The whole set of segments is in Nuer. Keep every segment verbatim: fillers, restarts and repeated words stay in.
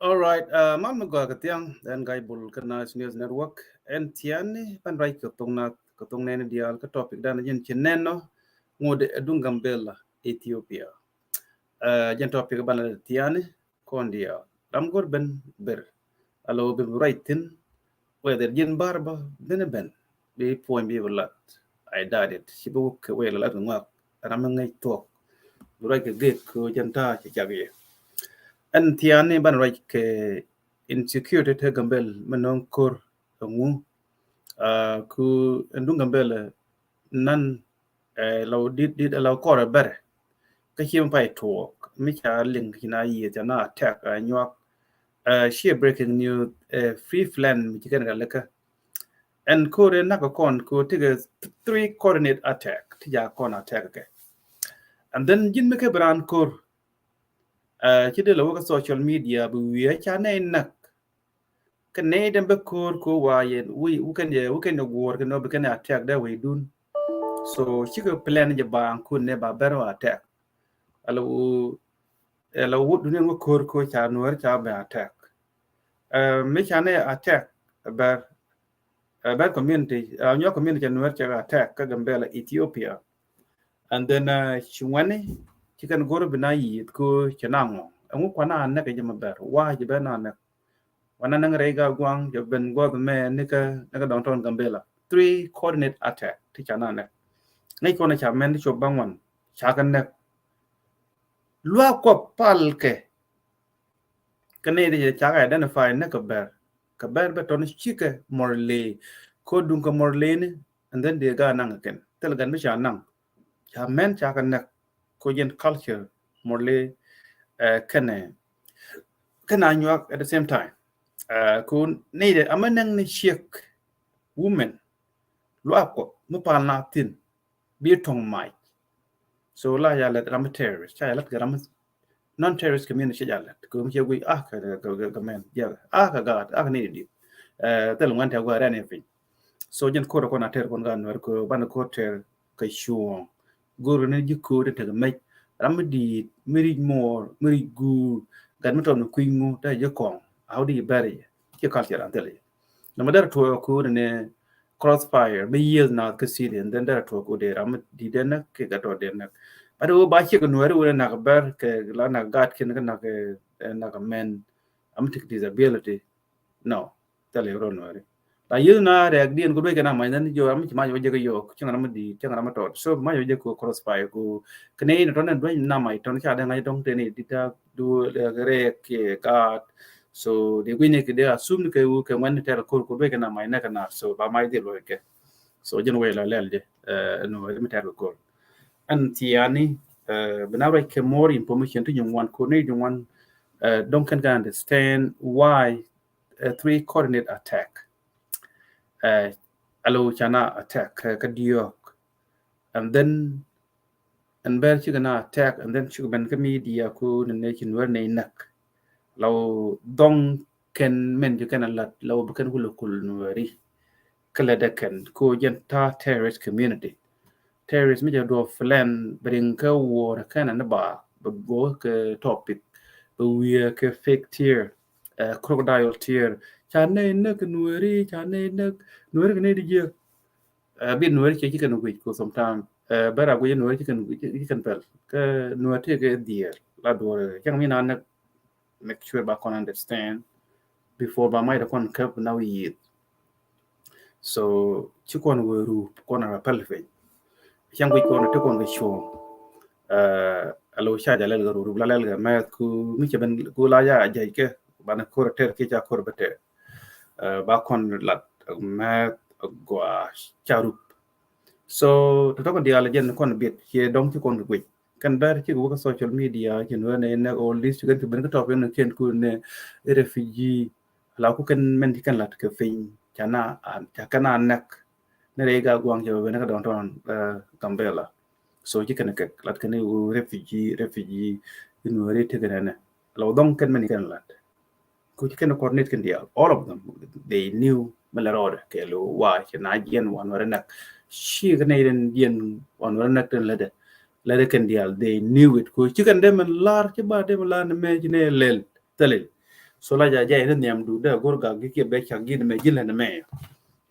All right. Mal mi gɔaa kɛ thiaŋ, ɛn Ga̱a̱c Bul kä Nice News Network. Ɛn thiaani ban ruac kɛ thok nath, kɛ thok nɛɛni diaal kä topic dan ji̱n ci nɛn nɔ ŋot ɛ duŋ Gambela, Ethiopia. Jɛn topic ban la thiaani kɔn diaal ram go̱r ben ber. Alo ben ruac thin, whether ji̱n bar ba ben ben bi puɔ̱ny bi bi lat. I doubt it. Ci bi wä kɛ wee la lat kɛ ŋuak. Ram mi ŋäc thuɔk bi ruac kɛ gek kɛ jɛn ta̱a̱ ci cak yɛ. Ɛn thiaani ban ruac kɛ insecurity te Gambel mi no̱o̱ŋ ko̱r ɛŋu. Ku ɛn duŋ Gambel nan ɛ law dit dit ɛ law kɔrɛ bɛrɛ. Kä ci mi pay tuɔɔk mi ca liŋ ci na yieth ca na attack a nyuak. Ɛ ci breaking news, ɛ free plan mi ci kɛn rɛl kä. Ɛn kore nak kɔn ko tikɛ three coordinate attack ti ja kɔn attack kɛ. And then ji̱n mi kɛ bi raan kor, ɛ ci dee la wä kä social media bi wiɛ ca nɛy nak. Kä nɛy dɛm bä ko̱o̱r ko wa yɛn wi wukɛn yɛ wukɛn yɛ guɔ̱ɔ̱r kɛ nɔ bi kɛn yɛ attack dee wei dun. So cikɛ plan jɛ baaŋ kun nɛ ba bɛr wa attack. Ala wu ala wut dun yɛn wä ko̱o̱r ko ca nuɔr ca bɛ attack. Mi ca nɛ attack bɛr bɛr community, nyuak community ca nuɔr ca attack kä Gambela, Ethiopia. And then ci ŋuɛni ci kɛn go̱r bi na yieth ko cɛ na ŋɔ ɛŋu kua na nɛk jɛ ma bɛr wa jɛ bɛ na nɛk. Wana näŋ rɛy ga guaŋ jɛ ben guɔth mɛ ni kä ni kä downtown Gambela. Three coordinate attack ti ca na nɛk. Ŋäc kɔn ca mɛn ti cop ba ŋuan ca kɛ nɛk. Luak kɔ pal kɛ. Kä ni ti ca kɛ identify ni kɛ bɛr kɛ bɛr bɛ tɔn cikɛ Mɔrley. Ko duŋ kɛ Mɔrley ni and then dee ga naŋ kɛn thil gan mi ca naŋ. Ca mɛn ca kɛ nɛk ko jɛn culture Mɔrley kɛnɛ kɛnɛ a nyuak at the same time. Ko nɛy dɛ amɛ nɛŋ ni ciek women luak kɔ mi pal na thin bi tɔŋ mac. So la ya lɛt ram mi terrorist ca ya lɛt kɛ ram mi non terrorist community ca ya lɛt ko mi cɛ guic ah kɛ kɛ mɛn jɛ ah kɛ gaat ah kɛ nɛy di. Thil ŋuan tɛ guarɛ ni piny. So jɛn ko̱r kɔn a ter kɔn gaat nuɛr ko ban ko̱r ter kɛ cuɔ̱ɔ̱ŋ. Go̱r ni ji̱ ko̱r ni tekɛ mec ram mi di̱i̱t mi ric muɔɔr mi ric guur gat mi tɔn mi kui̱ ŋu te ji̱ kɔŋ. How do you bury it? Ci culture an thil yɛ. Nɔmɔ derɛ tuɔɔk ko̱r ni crossfire mi yieth naath kä city and then derɛ tuɔɔk ko̱r dee ram mi di̱i̱t dee näk kɛ gat tɔt dee näk. But wä ba ciek nuɛri wä ni nak bɛr kɛ la nak gat kin kä nak nak mɛn. Am tik disability. No. Thilɛ rol nuɛri la yieth na rɛɛk diɛn ku duec kɛ na mac nani jiɔ ram mi ci mac wä jek yɔɔk cäŋ ram mi di̱i̱t cäŋ ram mi tɔt so mac wä jek ku crossfire ku kɛ ni ni tɔn ni duec na mac tɔn ca dee ŋa̱c dɔŋ teni dit ta du rɛɛk kiɛ gaat. So di guic ni kɛ dee assume ni kɛ wu kɛ ŋuɛn ni tɛr kor ku duec kɛ na mac nɛ kɛ na so ba mac dhil wä kɛ. So jɛn wee la lɛl jɛ nuɛri mi tɛr kɛ kor. Ɛn thiani bi na ruac kɛ more information ti juŋ wan ko ni juŋ wan dɔŋ kɛn kɛ understand why a three coordinate attack. Alo ca na attack kä diɔk and then and bɛr cikɛ na attack and then cikɛ ben kä media ko ni ne ci nuɛr ne nak. Alo dɔŋ kɛn mɛn ci kɛn a lat alo bi kɛn kulɛ kul nuɛri. Kä lɛ dɛ kɛn ko jɛn ta terrorist community. Terrorist mi jɛ duɔ plan bring kä war kɛn a ni ba bɛ go kɛ topic bɛ wiɛ kɛ fake tear. Crocodile tear ca nɛy näk nuɛri ca nɛy näk nuɛri kɛ nɛy di jiɛk. Bi nuɛri cɛ ci kɛn guic ko sometime bɛr a guic nuɛri ci kɛn pɛl kä nuɛri tëë kɛ dhiɛɛr la duɔr cäŋ mi na näk. Make sure ba kɔn understand before ba mac dɛ kɔn käp na wi̱i̱ yieth. So ci kɔn wee rup kɔn a pɛl piny. Cäŋ guic kɔn ti kɔn kɛ cuɔ̱ɔ̱ŋ. Alo ca ja lɛl kɛ rup rup la lɛl kɛ mɛth ku mi cɛ ben ku la ja jɛc kɛ banɛ kor ter ki ca kor bɛ ter. Ba kɔn lat mɛth gua ca rup. So tɔtɔ kɔn diaal jɛn kɔn biet ciɛ dɔŋ ci kɔn kɛ guic. Kɛn bɛr cikɛ wä kä social media ci nuɛr nɛ nɛ all this ci kɛn kɛ ben kä tɔp in kɛn ku nɛ refugee. La ku kɛn mɛn ci kɛn lat kɛ piny ca na ca kɛn a nɛk. Ni rɛy ga guaŋ cɛ ben kä downtown Gambela. So ci kɛn kɛ lat kɛn refugee refugee in nuɛri tekɛ nɛ nɛ. La dɔŋ kɛn mɛn ci kɛn lat. Ku ci kɛn coordinate kɛn diaal all of them they knew mɛ lɛ rɔɔdɛ kɛ lo wa cɛ na jiɛn wan wɛrɛ nɛk. Ci kɛn nɛ jiɛn wan wɛrɛ nɛk tɛn lɛ dɛ lɛ dɛ kɛn diaal they knew it ku ci kɛn dɛ mɛn lar ci ba dɛ mɛn lar ni mɛ ci nɛ lɛl thɛlɛ. So la ja jɛ ni nhiam du dee go̱r gak gi kiɛ bɛ cak gin mɛ ji̱n lɛ ni mɛ.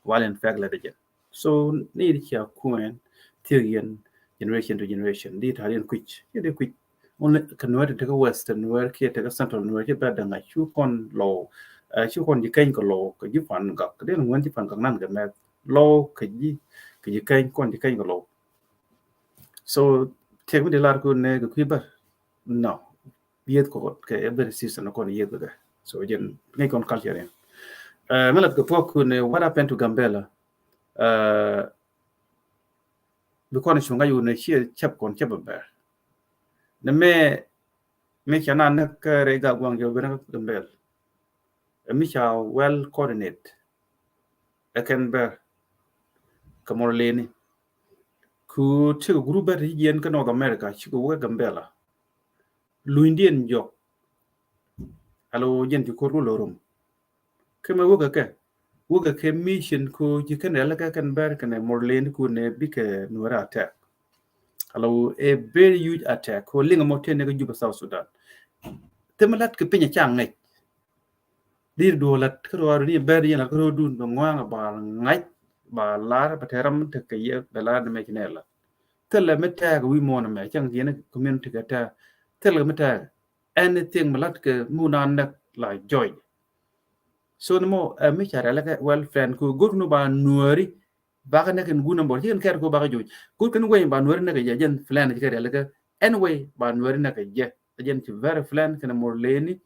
While in fact lɛ dee jɛ. So ni di cia kuɛn thiek yɛn generation to generation di ta̱a̱ yɛn kui̱c, yɛn di kui̱c. Only kɛ Nuɛr ti tekɛ Western Nuɛr kiɛ tekɛ Central Nuɛr ci bɛ dee ŋa̱c cu kɔn Lɔw, eh, cu kɔn ji̱ keny kɛ Lɔw kɛ ji̱ Pan Gak, den ŋuɛn ji̱ Pan Gak nan kɛ mɛth Lɔw kɛ ji̱, kɛ ji̱ keny, kɔn ji̱ keny kɛ Lɔw. So thiek mi di lar kun nɛ kɛ kui̱ bär. No. Yieth kɔ kɛ every season kɔn yieth kɛ. So jɛn ŋäc kɔn culture in. Eh, mi lat kɛ thuɔk kun nɛ what happened to Gambela? Eh, bi kɔn cuŋ ŋa̱c wun nɛ ciɛ cɛp kɔn cɛp bär. Nɛ mɛ, mɛ ca na nɛ kɛ rɛy Gak Guaŋ jɛ wun nɛ Gambel. Ɛ mi ca well coordinate. Ɛ kɛn bär kɛ Murleni. Ku ti kɛ group bär ti jiɛn kä North America, ci kɛ wä Gambela. Lunydiɛn jɔk. Alo jɛn ci kor ku lorom. Kɛ mɛ wä kɛ kɛ. Wä kɛ kɛ mission ku ci kɛn rɛl kɛ kɛn bär kɛn Murleni ku nɛ bikɛ Nuɛr attack. Alo a very huge attack. Ku liŋ mɔ tɛn ni kɛ Juba South Sudan. Thimɛ lat kɛ piny a ca ŋɛc. Dir duɔ lat kä ruaadu ni bɛr yɛn lat kä ruaadu ni bɛ ŋuaŋ ba ŋa̱c ba lar bɛ tɛram tekɛ yɛ bɛ lar ni mɛ ci nɛ la. Thilɛ mi tɛk wi̱i̱ muɔ̱ɔ̱n mɛ cäŋ yɛn community kɛ tɛk. Thilɛ mi tɛk anything mi lat kɛ mi wun a näk la jɔy. So ni mɔ ɛ mi ca rɛl kɛ well friend ku go̱r kunu ba Nuɛri. Bakɛ näk in good number ci kɛn kɛɛr ko bakɛ joc. Go̱r kɛn wɛy ba Nuɛri näk kɛ jɛ jɛn plan ci kɛ rɛl kɛ anyway ba Nuɛri näk kɛ jɛ. Jɛn ci very plan kɛn Murleni.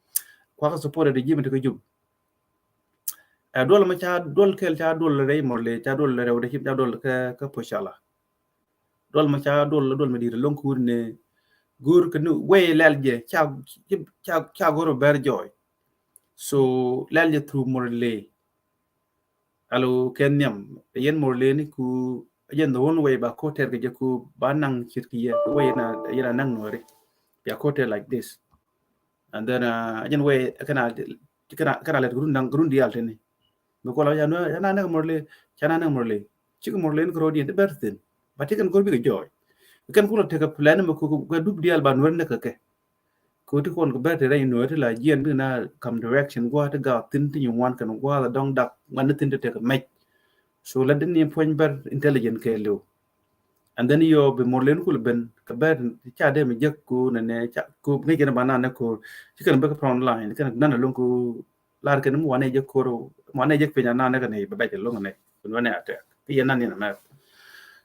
Kuakä support di ji̱ mi ti kɛ Jup. Ɛ duɔl mɛ ca duɔl kɛl ca duɔl rɛy Murle ca duɔl rɛw de cim ca duɔl kɛ kɛ Pocala. Duɔl mɛ ca duɔl duɔl mɛ di̱i̱t loŋ kuur ni go̱r kɛ ni wɛy lɛl jɛ ca ca ca go̱r bɛr jɔy. So lɛl jɛ through Murle. Alo kɛ nhiam yɛn Murleni ku jɛn the one way ba ko tɛr kɛ jɛ ku ba naŋ cit kɛ yɛ ku wɛy yɛn a yɛn a naŋ Nuɛri. Bia ko tɛr like this. And then uh, jɛn wɛy kɛn a kɛn a kɛn a lɛt gurun naŋ gurun dial tini. Mi kuɔl a ca Nuɛri ca na näk Murle ca na näk Murle. Cik Murleni kɛ ro̱diɛn ti bɛr thin. Ba ti kɛn go̱r bikɛ jɔɔc. Kɛn kulɔ tekɛ plan mi ku kɛ dup dial ba Nuɛri näk kɛ kɛ. Koti kɔn kɛ bɛr ti rɛy Nuɛri ti la jiɛn bi na kam direction gua̱a̱ ti gath thin ti nyi ŋuan kɛn gua̱a̱ dɔŋ dak ŋuan ni thin ti tekɛ mɛc. So la dini puɔ̱ny bɛr intelligent kɛ liw. And then yɔ bi Murleni kul ben kɛ bɛr ca dee mi jek ku nɛ nɛ ca ku ŋic kɛn ba na nɛ ku ci kɛn bek front line kɛn nan loŋ ku lar kɛn mi wanɛ jek kor wanɛ jek piny a na nɛ kɛn bɛ bɛc loŋ nɛ kun wanɛ attack. Kɛ yɛn nan yɛn mɛth.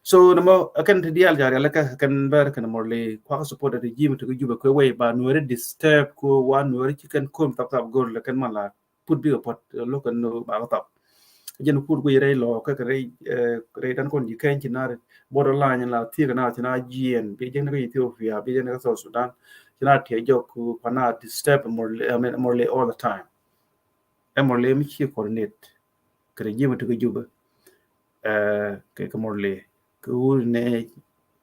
So nɔmɔ kɛn ti dial jari ala kɛ kɛn bɛr kɛn Murle kuak support ti ji̱ mi ti kɛ Juba kɛ wɛy ba Nuɛri disturb ko wa Nuɛri ci kɛn kom thap thap gor lɛ kɛn ma la put bikɛ puɔt lo̱k kɛn ba kɛ thap. Jɛn kur guic rɛy lɔ kɛ kɛ rɛy rɛy dan kɔn ji̱ kɛn ci na borderline la thiek na ci na jiɛn bi jɛn kɛ Ethiopia bi jɛn kɛ South Sudan ci na tiɛ jɔk ku pa na disturb Murle, I mean, Murle all the time. Ɛ Murle mi ci coordinate kɛ regime ti kɛ Juba. Kɛ kɛ Murle kɛ wuri nɛ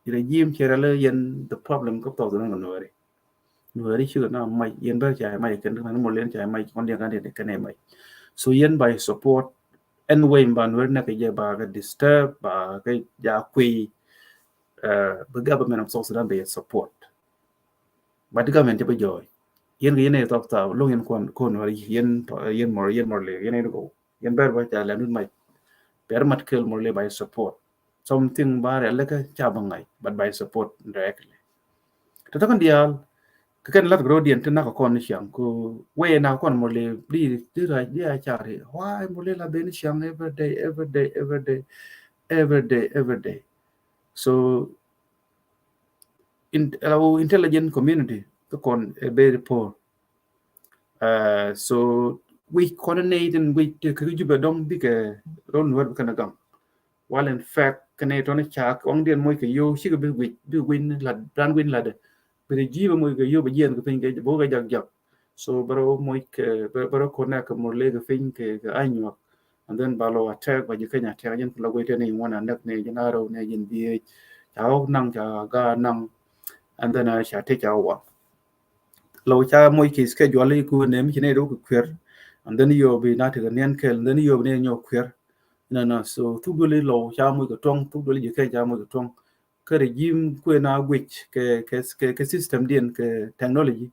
regime cɛ rɛl yɛn the problem kɛ thɔth nɛ Nuɛri. Nuɛri ci kɛ na mac yɛn bɛ ca mac kɛn kɛ Murle ca mac kɔn diɛ kan diɛ kɛn mac. So yɛn by support ɛn way ba Nuɛri nɛ kɛ jɛ ba kɛ disturb ba kɛ ja kuiy. Bi government of South Sudan bɛ support. But government ti bä jɔɔc. Yɛn kɛ yɛn ɛ thɔp thap loŋ yɛn kuɔn kuɔn wä yɛn yɛn mɔr yɛn mɔr lɛ yɛn ɛ kɔ yɛn bɛr bä ca lɛ nut mac. Bɛr mat kɛl mɔr lɛ by support. Something ba rɛ lɛ kɛ ca bä ŋa̱c but by support directly. Tɛ tɔkɛn diaal kɛ kɛn lath gɛ rɔ diɛn ti nak kɔn ni ciaŋ ku wee nak kɔn mɔr lɛ di di ra di a ca ri why mɔr lɛ la ben ciaŋ every day every day every day every day every day. So in, uh, intelligent community kä kɔn ɛ very poor. Uh, so wi̱c kɔn nɛy tin wi̱c ti kä Jubɛ dɔŋ bikɛ rɔn wär bikɛ na gaŋ. While in fact kɛ nɛy tɔn ca kɔŋ diɛn moc kɛ yo̱w cikɛ bi wi̱c bi wi̱c ni lat ran wi̱c ni latdɛ. Bi ji̱ bɛ moc kɛ yo̱w bɛ jiɛn kɛ piny kɛ bä kɛ jak jak. So bärä moc kɛ bärä kɔn nɛ kɛ mur lek kɛ piny kɛ anyuak. And then ba lɔ attack ba ji̱ Kenya attack jin kula guey teni wan anek ni jin arrow ni jin dhiec. Ca hok naŋ ca ga naŋ. And then uh, ca te ca wa. Lɔ ca moc ki schedule iku ne mi ci ne do ku kwer. And then yo bi na te nian kel and then yo bi ne nyo kwer. Na na so thuk dole lɔ ca moc ke tong thuk dole ji̱ Kenya ca moc ke tong. Kä regime kuɛ na guic ke ke ke system dien ke technology.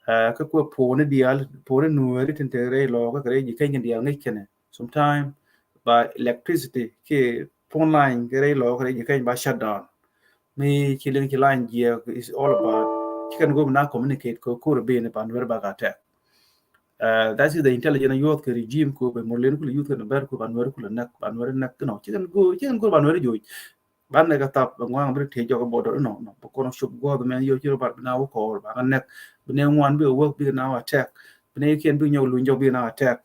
Kä kuɛ puɔni diaal, puɔni Nuääri tin te rɛy lɔɔkä kɛ rɛy Jikäny kɛn diaal ŋäc kɛnɛ. Sometime ba electricity kiɛ phone line kɛ rɛy lɔɔkä kɛ rɛy Jikäny ba shut down. Mi ci liŋ ci line jiɛk is all about ci kɛn go̱o̱p na communicate kɛ ko̱r ben ba Nuääri ba ka attack. That is the intelligence youth kɛ regime ko bɛ Murleni kula youth kɛn bɛr ko ba Nuääri kula näk, ba Nuääri näk, you know, ci kɛn go̱o̱p, ci kɛn go̱o̱p ba Nuääri joc. Ban nɛ kɛ thap bɛ ŋuan bɛ tëë jɔk bɔdɔ inɔ nɔ bɛ kɔn shop guɔth mɛ yɔ ci rɔ bar bi na wä kɔɔr ba ŋa nɛk. Bi nɛ ŋuan bi kɛ wäk bi kɛ na wä attack. Bi nɛ kiɛn bi kɛ nyɔk luny jɔk bi kɛ na wä attack.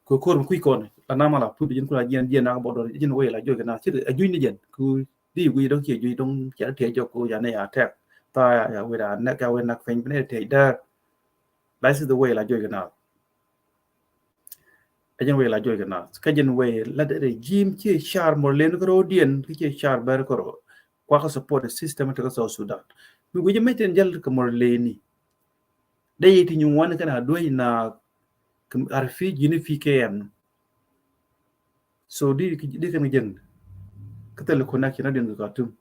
Kɛ ko̱r mi kui̱ kɔn la na ma la put bi jin kula jiɛn jiɛn na kɛ bɔdɔ jin wä la jɔk kɛ na ci a juny ni jɛn ku di guiy dɔŋ ci a juny dɔŋ ci a tëë jɔk ku ya nɛ ya attack. Tha ya wä da nɛk ya wä nak piny bi nɛ tëë dɛr. That is the way la jɔk kɛ na. Ɛ jɛn wee la juɔc kɛ naath kä jɛn wee la de regime ci car Murleni kä ro̱o̱diɛn kä ci car bɛr kä ro̱o̱. Kuakä support system ti kä South Sudan. Mi guic mec tin jäl kä Murleni. Dee yi ti nyu ŋuan kɛn a duec na arfi jini P K M. So di di kɛn jɛn kä thil connection a diɛn kä Khartoum.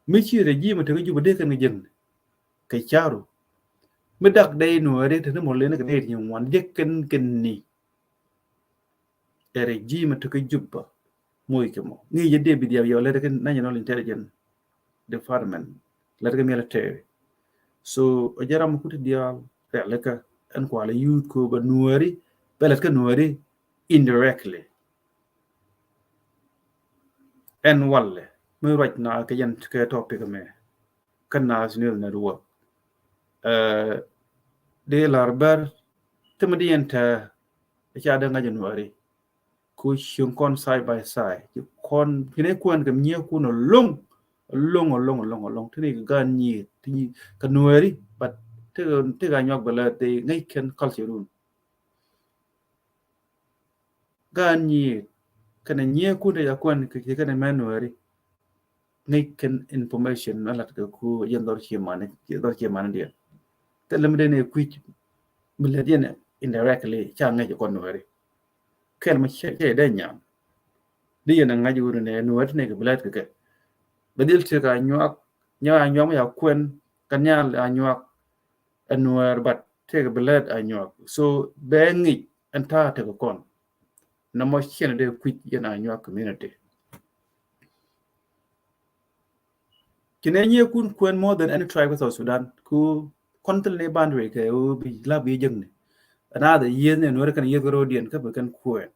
Mi ci regime ti kä Juba dee kɛn jɛn. Kɛ caru mi dak dee Nuääri te ni Murleni kɛ dee ti nyu ŋuan jɛ kɛn kɛn ni. Ɛ regime ti kä Juba moc kɛ mɔ ŋi̱i̱c jɛ dee bi diaal yɔ lɛt kɛ National Intelligence Department lɛt kɛ military. So ɛ jɛ ram kuti diaal rialikä ɛn kualɛ youth ko bɛ Nuääri bɛ lɛt kɛ Nuääri indirectly. Ɛn walɛ mi ruac na kɛ jɛn kɛ topic mɛ. Kä Naath News Network. Dee lar bär ti mi di yɛn tɛ ca dee ŋa̱c Nuääri. Ku cieŋ kɔn side by side ci kɔn kine kuɛn kɛ nyiee kun aloŋ aloŋ aloŋ aloŋ aloŋ ti ni kɛ gaan nyiee ti kä Nuääri, but ti kɛ nyuak bɛ lɛ dee ŋäc kɛn culture run. Gaan nyiee kɛnɛ nyiee kun te ca kuɛn kɛ kɛnɛ mɛ Nuääri. Ŋäc kɛn information na lat kɛ ku yɛn dhɔr cie mani, dhɔr cie mani diɛn. Thilɛ mi den ɛ kui̱c mi lɛ diɛn indirectly ca ŋäc kɔn Nuääri. Kɛl mi cɛ cɛ dee nyam. Di yɛn ɛ ŋa̱c wuni nɛ Nuääri ti nɛ kɛ bilɛt kɛ kɛ. Bɛ dhil ti ka nyuak, nyuak a nyuak mi ca kuɛn ka nyal a nyuak ɛ Nuäär, but tekɛ bilɛt a nyuak. So bɛ ŋic ɛn ta̱a̱ tekɛ kɔn. Nɔmɔ ciɛn dee kui̱c yɛn a nyuak community. Ci nɛ nyiee kun kuɛn more than any tribe kä South Sudan. Ku kɔn thil ni boundary kɛ ɣöö bi lap bi jek ni. Another yieth ni Nuäär kɛn yieth kä ro̱o̱diɛn kä bi kɛn kuɛn.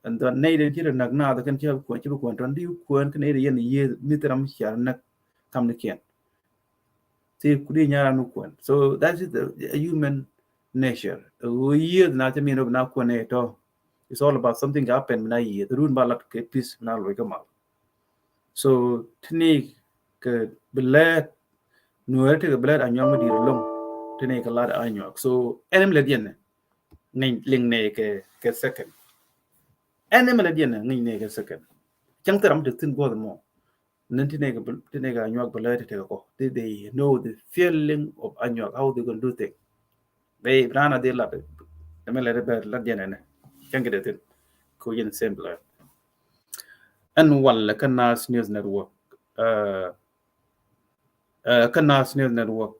And then nɛy den ci rɛ näk naath kɛn ci bi kuɛn, ci bi kuɛn tɔn di kuɛn kɛn nɛy den yɛn yieth mi thil ram cia näk kam ni kiɛn. Ti kudi nyara nu kuɛn. So that is the, a human nature. Ɣöö yieth na cɛ min rɔ bi na kuɛn ɛ tɔ. It's all about something happen bi na yieth. Run ba lat kɛ peace bi na loc kɛ mal. So tini kɛ bi lɛt Nuäär ti kɛ bi lɛt a nyuak mi di̱i̱t along. Tini kɛ lat a nyuak. So ɛn mi lɛ diɛn nɛ ŋi̱ny liŋ nɛ kɛ, kɛ second. Ɛn ɛmɛ lɛ diɛn ŋi̱ny nɛ kɛ second. Cäŋ thil ram te thi̱n guɔth mɔ. Nin ti nɛ kɛ, ti nɛ kɛ a nyuak bɛ lɛ te tekɛ kɔ. They, they know the feeling of a nyuak, how they gonna do thing. They rana they love it. Ɛmɛ lɛ te bɛ la diɛn ɛnɛ. Cäŋ kɛ te thi̱n. Ko yɛn simple. Ɛn walɛ kä Naath News Network. Uh, Kä Naath News Network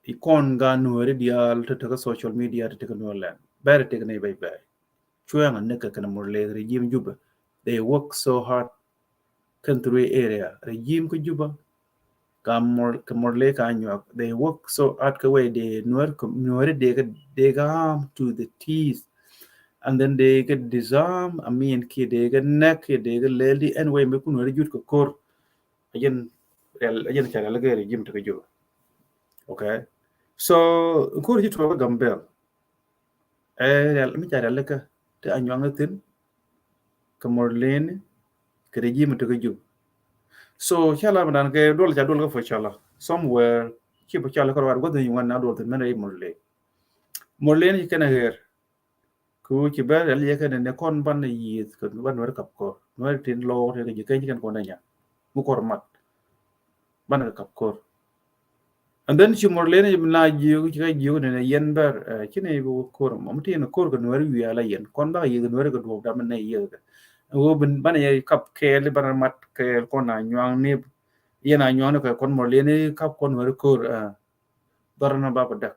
ikɔn ga Nuääri diaal ti ti kä social media ti ti kä Nuärlɛn bɛr ti kä ni bɛc bɛc. Cuɛ ŋa ni kɛ kɛn Murle regime Juba. They work so hard kɛn three area regime kä Juba. Ka Mur, kɛ Murle ka nyuak, they work so hard kɛ way dee Nuäär, Nuääri dee kɛ, dee kɛ harm to the teeth. And then dee kɛ disarm, I mean kiɛ dee kɛ nɛk kiɛ dee kɛ lɛl di ɛn way mi ku Nuääri jut kɛ kor. A jɛn rial, a jɛn ca rial kɛ regime ti kä Juba. Okay. So kor ci tuɔk kä Gambel. Ɛ rial mi ca rial kä ti a nyuaŋ thin kɛ Murleni kɛ regime ti kä Juba. So ca la mi dan kɛ duɔl ca duɔl kä fo ca la somewhere ci fo ca la kɛ ruat guath ni wan na duɔl thin mɛn rɛ Murle. Murleni ci kɛn a ɣer. Ku ci bɛ rial yɛ kɛn ni kɔn ban ni yieth kɛ ban Nuääri kap kor. Nuääri tin lɔɔk te kɛ ji̱ kɛn ci kɛn kɔn ni nya. Mu kor mat. Ban kɛ kap kor. And then ci Murleni na jiök ci ka jiök ni ni yɛn bɛr, eh, ci ni bi wä kor mɔ. Mu tin kor kɛ Nuääri wi̱i̱ ala yɛn. Kɔn ba yieth Nuääri kɛ duɔk dam ni yieth kɛ. Wä bin ban yɛ kap kɛɛl ban mat kɛɛl kɔn a nyuaŋ ni yɛn a nyuaŋ ni kɛ kɔn Murleni kap kɔn Nuääri kor, eh, dhɔr na ba bɛ däk.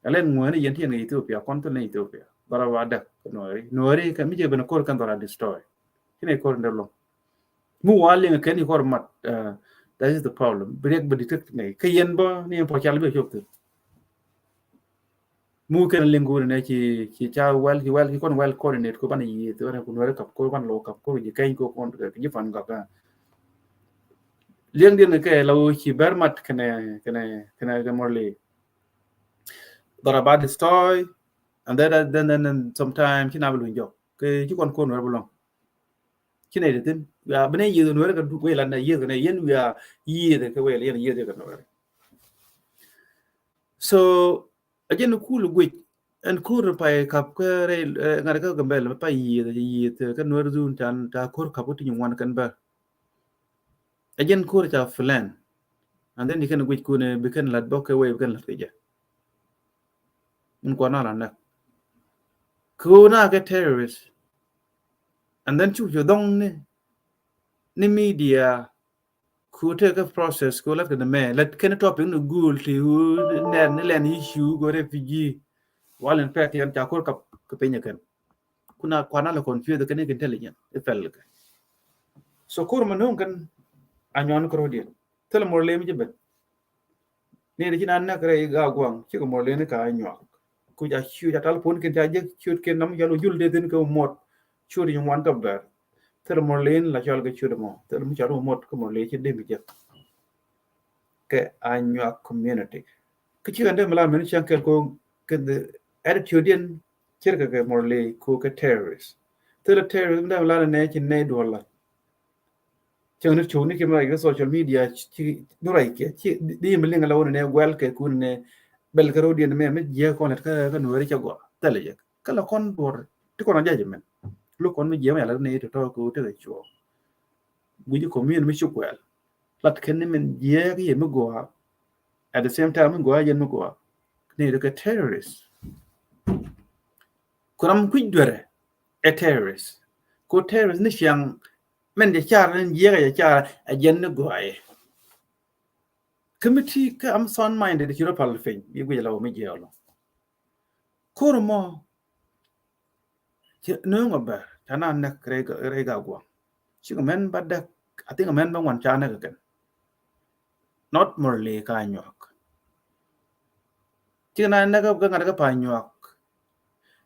Ɛ lɛn ŋuɛni yɛn ti yɛn kɛ Ethiopia, kɔn thil ni Ethiopia. Dhɔra ba däk kɛ Nuɛri. Nuɛri kɛ mi jɛ ben kor kɛn dhɔra destroy. Ci ni kor in dee loŋ. Mi wa liŋ kɛn i kor mat, uh, that is the problem. Bi riɛk bi detect ni. Kɛ yɛn bä ni yɛn pɔ cal bi cop thin. Mu kɛn liŋ kuni nɛ ci, ci ca well, ci well, ci kɔn well coordinate ko ban yiëë, ti wɛn kun wɛrɛ kap ko ban lo kap ko ji kɛn ko kɔn, ji fan gak. Liŋ din kɛ la wo ci bɛr mat kɛnɛ, kɛnɛ, kɛnɛ kɛ Murle. Dhɔra ba destroy, and then, then, then, then sometime ci na bi luny jɔk. Kɛ ci kɔn ko nuɛr bi lɔŋ. Ci nɛ di thin. Wia bi nɛ yiëë nuɛr kɛ du wei la nɛ yiëë kɛ nɛ yɛn wia yiëë kɛ wei la yɛn yiëë kɛ nuɛr. So a jɛn kul guic ɛn kor pay kap kä rɛy, eh, ŋa̱t kä Gambɛl pay yiëë, yiëë kä Nuɛr zun can ta kor kap kä ti nyin wan kɛn bär. A jɛn kor ca plan. And then di kɛn guic kun bi kɛn lat bɔk kɛ wei bi kɛn lat kɛ jɛ. Min kuan na la nɛk. Kona kɛ terrorist. And then cu cu dhɔŋ ni, ni media ku te kä process ku lät kɛ ni mɛ lät kɛn topic ni gul ti wu nɛn ni lɛn issue ku refugee. Wal in fact yɛn ca kor kap kɛ piny kɛn. Kuna kuana la confuse kɛn intelligent i fɛl kɛ. So kor ma nöŋ kɛn a nyuan kɛ rodiɛn. Thil Murle mi ci ben. Ni di ci na nɛk rɛy ga guaŋ cikɛ Murle ni ka nyuak. Ku ca ciöt ca tal pon kin ca jek ciöt kin nam ca lo jul de thin kɛ mot. Ciöt yi ŋuan kɛ bɛr. Thil Murle la cɔl kɛ ciöt mɔ. Thil mi ca lo mot kɛ Murle ci dem jek. Kɛ a nyuak community. Kɛ cikɛ ndɛ mi la mɛn cɛn kɛl ko kɛ the attitude in cirkɛ kɛ Murle ko kɛ terrorist. Thil terrorist mi dɛ mi la nɛ ci nɛ duɔl la. Cäŋ ni cok ni kɛ mɛ kɛ social media ci, ci duray kɛ ci di mi liŋ la wun nɛ guɛl kɛ kun nɛ bɛl kɛ rodiɛn mɛ mi jiɛ kɔn lɛt kä, kä Nuɛri cɛ gɔa thɛlɛ jɛ kä la kɔn duɔr ti kɔn a judgment. Luk kɔn mi jiɛ mɛ yala ni ti tɔ kɛ wut ti kɛ cuɔ. Guici community mi ci guɛl lat kɛn ni min jiɛ kɛ yɛ mi gɔa. At the same time mi gɔa yɛn mi gɔa ni ti kɛ terrorist. Kuram kuic duɛrɛ ɛ terrorist. Ko terrorist ni ciaŋ Mɛn jɛ car ni jiɛkɛ jɛ car a jɛn ni guayɛ. Kä mi ti kä am sound minded ci rɔ pal piny bi guic la wä mi jiɛk lɔ. Kor mɔ ci nööŋ ɔ bɛr ca na nɛk rɛy ga guaŋ. Cikɛ mɛn ba dɛk, I think mɛn ba ŋuan ca nɛk kɛn. Not Murle ka nyuak. Cikɛ na nɛk kä ŋa̱t kä pa nyuak.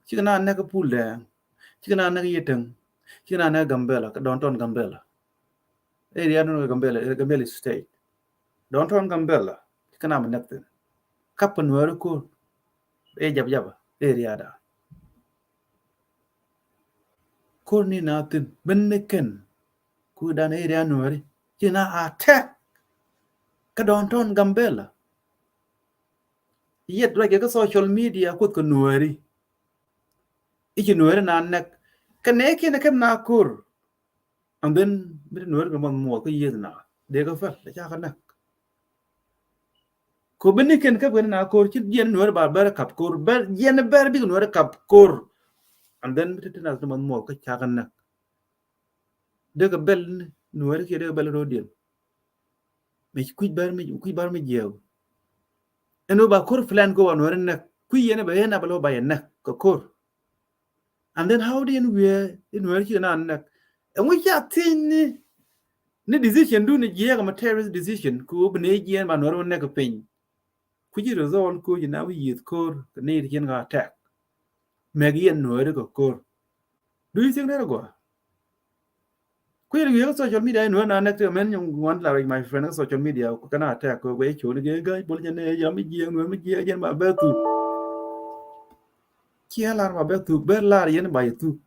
Cikɛ na nɛk kä Pul Dɛɛŋ. Cikɛ na nɛk kä Yietɛŋ. Cikɛ na nɛk kä Gambela, kä downtown Gambela. Area nɔ Gambela, Gambela State. Downtown Gambela cikɛ na mi nɛk thin. Kap kä Nuɛri kor. Ɛ jap jap area da. Kor ni na thin ben ni kɛn. Ku dan area Nuɛri ci na attack kä downtown Gambela. Yet ruac kɛ kä social media kuoth kɛ Nuɛri. Ici Nuɛri na nɛk kɛ nɛ kiɛn kɛn na kor. And then mi ti Nuɛri kɛ muɔth muɔth kä yieth na dee kä päl ca kɛ nɛk. Ko bi ni kɛn käp kɛn na kor ci jiɛn Nuɛri ba bɛr kap kor, bɛr jiɛn bɛr bik Nuɛri kap kor. And then mi ti ti na ti muɔth muɔth kä ca kɛ nɛk. Dee kɛ bɛl ni Nuɛri kiɛ dee kɛ bɛl rodiɛn. Mɛ kuic bär mi, kuic bär mi jiɛɛk. Ɛn wä ba kor plan ko wa Nuɛri nɛk kuic yɛn bɛ yɛn a bɛ lɔ ba yɛ nɛk kɛ kor. And then how do yɛn wiɛ in Nuɛri ci na nɛk? Ɛn wä ca thiec ni, ni decision du ni jiɛɛk ma terrorist decision ko bi ni jiɛn ba Nuɛri wä nɛk piny. Kuici result ko ji̱ na wi̱i̱ yieth ko̱r kɛ ni ti cin ka attack. Mɛk yɛn Nuɛri kɛ ko̱r. Do you think that gɔaa? Kuici wi̱i̱ kä social media in Nuɛri na nɛk ti mɛn nyɔŋ wan la rɛc my friend kä social media kɛ na attack ko guɛ coni gɛ ga̱c bol jɛn ɛ yam mi jiɛk Nuɛri mi jiɛk jɛn ba bɛ thuk. Ciɛ lar ba bɛ thuk bɛ lar yɛn ba yɛ thuk.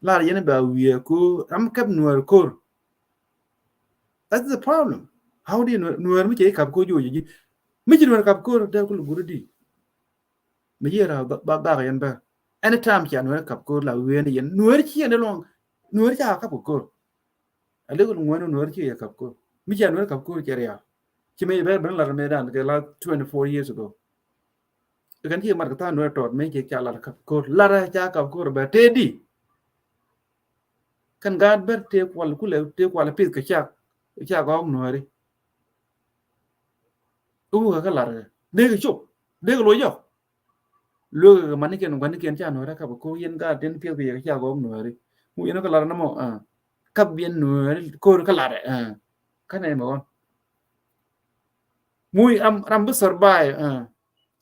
Lar yɛn ba wi̱i̱ ko am kɛp Nuɛri ko̱r. That's the problem. How do you know Nuɛr mi cɛ kap ko̱r ji̱ wä ji̱? Mi ci Nuɛr kap ko̱r dee kul guri di. Mi ci ra ba ba yɛn bɛ. Anytime ca Nuɛr kap ko̱r la wi̱i̱ ni yɛn Nuɛr ci yɛn de lɔŋ Nuɛr ca kap ko̱r. A lekul ŋuɛn Nuɛr ci yɛ kap ko̱r. Mi ca Nuɛr kap ko̱r cɛ rial. Ci mi bɛ ben lar mi dan kɛ la twenty four years ago. Kɛn ci mat kɛ tha̱a̱ŋ Nuɛr tɔt mi ci ca lar kap ko̱r lar ca kap ko̱r bɛ tedi. Kɛn gaat ber tëë kual kulɛ tëë kual pith kɛ cak cak ɣɔɔk Nuääri. Iwukɛ kä lar kɛ dee kɛ cop dee kɛ loc yɔk. luek kɛ manikiɛn guanikiɛn ca Nuɛɛri kap kɛ ko̱r, yɛn gaat tin piɛth kɛ yɛ kɛ ca gɔɔk Nuɛɛri. Mu yɛn kɛ lar nɔmɔ, ah, kap yɛn Nuɛɛri ko̱r kä lar, ah. Kä nɛy mɛ ɣɔn. Mu ram, ram bi survive, ah.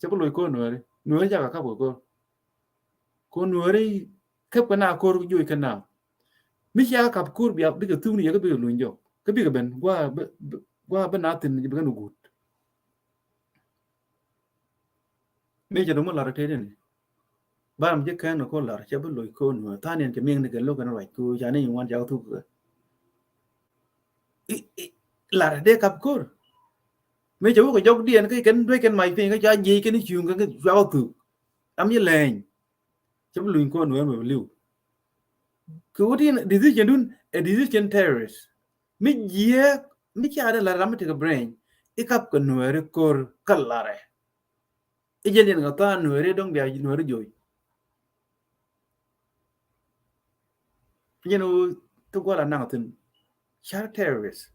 Cɛ bi loc ko̱r Nuɛɛri. Nuɛɛri ca kɛ kap kɛ ko̱r. Ko̱r Nuɛɛri kap kɛ na ko̱r joc kɛ na. Mi ca kap ko̱r bia bikɛ thuk ni yɛ kä bikɛ luny jɔk. Kä bikɛ ben gua bi, bi, gua bi na thin bikɛ nu gut. Mi cɛ dɔ̱ŋ mi lar tëë dini. Ba ram ji̱ kɛn ni ko̱ lar cɛ bi loc ko̱ Nuɛɛri. Tha̱a̱ŋ ni ɛn cɛ miɛŋ ni kɛ lo̱k kɛn ruac ko̱ ca ni nyin wan ca thuk kɛ. I, i, lar dee kap ko̱r. Mi cɛ wä kɛ jɔk diɛn kä kɛn duec kɛn mac piny kä ca jiec kɛn i̱ cuŋ kɛn kä cua kɛ thuk. Ram ji̱ lɛny. Cɛ bi luny ko̱ Nuɛɛri mɛ bi li̱w. Kɛ wä ti decision dun ɛ decision terrorist. Mi jiɛɛk, mi ca dee lar ram mi tekɛ brain. I̱ kap kɛ Nuɛɛri ko̱r kä larɛ. I̱ jɛn yɛn kɛ tha̱a̱ŋ Nuɛɛri dɔ̱ŋ bia Nuɛɛri joc. Jɛn ɣöö ti gua̱l a naŋ thi̱n. Car terrorist.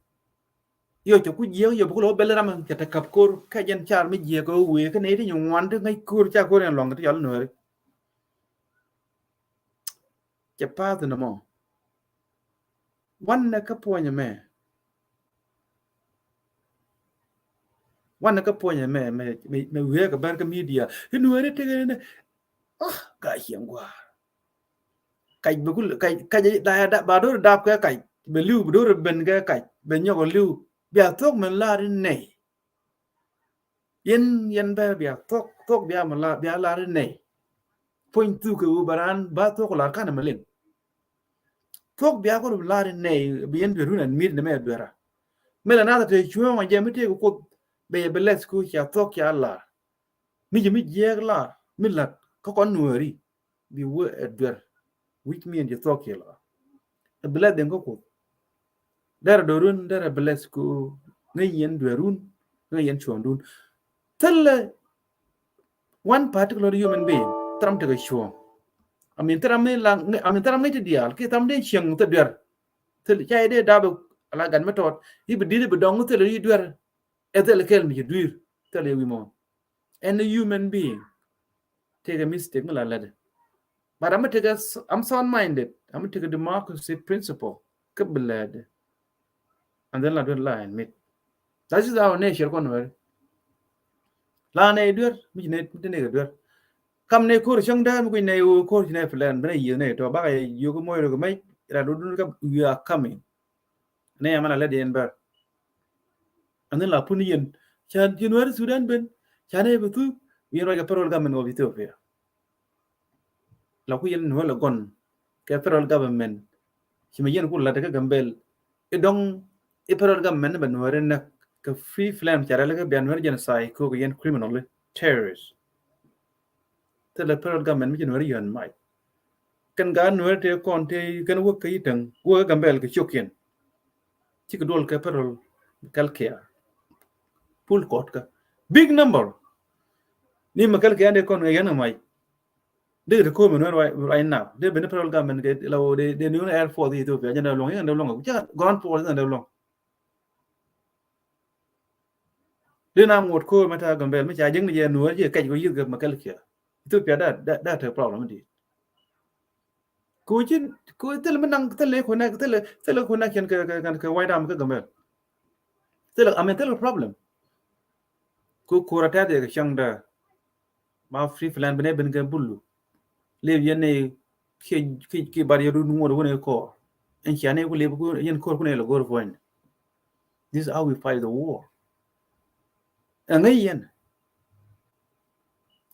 Yɔ cɛ ku jiɛɛk yɔ bi ku lɛ wä bɛl ram cɛ te kap ko̱r kɛ jɛn car mi jiɛɛk kɛ wee kɛ nɛy ti nyin wan ti ŋäc ko̱r ca ko̱r yɛn luaŋ ti cɔl Nuɛɛri. Cɛ pa̱a̱th ni mɔ. Wanɛ kä puɔ̱nyɛ mɛ. Wanɛ kä puɔ̱nyɛ mɛ, mɛ, mɛ, mɛ wiee kɛ bär kä media. I̱ Nuɛɛri tekɛ ni. Ah, ka cieŋ gua̱a̱r. Kac bɛ kul, kac, kac, da, da, ba do̱r dap kɛ kac. Bɛ li̱w, bɛ do̱r ben kɛ kac. Bɛ nyɔk li̱w. Bia thuɔ̱k mɛn lar i̱ nɛy. Yɛn, yɛn bɛ bia thuɔ̱k, thuɔ̱k bia mɛ la, bia lar i̱ nɛy. Puɔ̱ny thuk kɛ ɣöö bɛ raan ba thuɔ̱k lar kanɛ mɛ liŋ. Thuɔ̱k bia kɔn lar i̱ nɛy, bi yɛn duer wun ɛn mi̱t nɛ mɛ duera. Mɛ la nath te cuɔ̱ɔ̱ŋ a jɛ mi tëëk Kuoth bɛ yɛ bi lɛth ku ca thuɔ̱k ca lar. Mi ji̱ mi jiɛɛk lar, mi la̱t kä kɔn Nuɛɛri. Bi wee ɛ duer. Which mean ji̱ thuɔ̱k ci la. Ɛ blessing kä Kuoth. Derɛ do̱run, derɛ bless ku ŋäc yɛn duerun, ŋäc yɛn cuɔ̱ŋdun. Thilɛ one particular human being, thil ram tekɛ cuɔ̱ŋ. I mean, thil ram mi la, I mean, thil ram ŋäc ti diaal, ki thil ram dee cieŋ thil duer. Thil ca i̱ dee dap ala gat mi tɔt, i̱ bi di̱t i̱ bi dɔŋ thil i̱ duer. Ɛ thil kɛl mi ci dui̱r, thil i̱ wi̱i̱ mɔ. Any human being take a mistake mi la lɛt. But I'm take a, I'm sound minded. I'm take a democracy principle. Kä bi lɛt. And then la duer la ɛn mit. That is our nature kɔn wɛr. La nɛ duer, mi ci nɛ, mi ci nɛ duer. Kam nɛ ko̱r cäŋ däär mi kui̱ nɛ ko̱r ci nɛ plan, bi nɛ yiëë nɛ tɔ, bakɛ yio̱k moc rɔ kɛ mec, ra duer duer ka, we are coming. Nɛ amana lɛ diɛn bär. Ani la pun yɛn. Ca ji̱ Nuɛɛri Sudan ben. Ca nɛ bi thuk. Yɛn ruac kɛ federal government of Ethiopia. La ku yɛn Nuɛɛri la gɔn. Kɛ federal government. Ci mi yɛn ku lat kɛ Gambel. I̱ dɔŋ i̱ federal government bɛ Nuɛɛri näk. Kɛ free flame ca rɛl kɛ bia Nuɛɛri genocide kok yɛn criminal terrorist. Thilɛ federal government mi ci Nuɛɛri yɔn mac. Kɛn gaat Nuɛɛri tëë kɔn tëë kɛn wäk kä Itäŋ, wäk kä Gambɛl kɛ ciökiɛn. Cikɛ duɔl kɛ federal kɛl kiɛ. Full court kä. Big number. Ni mɛ kɛl kiɛ andɛ kɔn kɛ yɛn mac. Dee kɛ ti ko̱o̱mɛ Nuɛɛri right, right now. Dee ben federal government kɛ la woo dee, dee ni wun air force Ethiopia jɛn dee luɔŋ, jɛn dee luɔŋ. Jɛ ground force jɛn dee luɔŋ. Dee na ŋuɔt ko̱o̱r mɛ ta̱a̱ Gambɛl mi ca jiäkni jɛ Nuɔɔr jiɛ kɛc kɛ yi̱th kɛ mɛ kɛl kiɛ. Ethiopia da, da, da te problem di. Ko cin, ko thil mi naŋ, thil ko na, thil, thil ko na cin kɛ, kɛ, kɛ, kɛ White Army kɛ Gambɛl. Thil, I mean, thil problem. Ko ko̱o̱r a ta̱a̱ kɛ cäŋ da. Ma free plan bi nɛ ben kɛ bulu. Lep yɛn ni kiɛ, kiɛ, kiɛ bar yɛ run ŋuɔt wun ɛ kɔr. Ɛn cia ni ku lep ku yɛn kɔr ku ni lɛ gor puɔ̱ny. This is how we fight the war. Ɛŋɛ yɛn.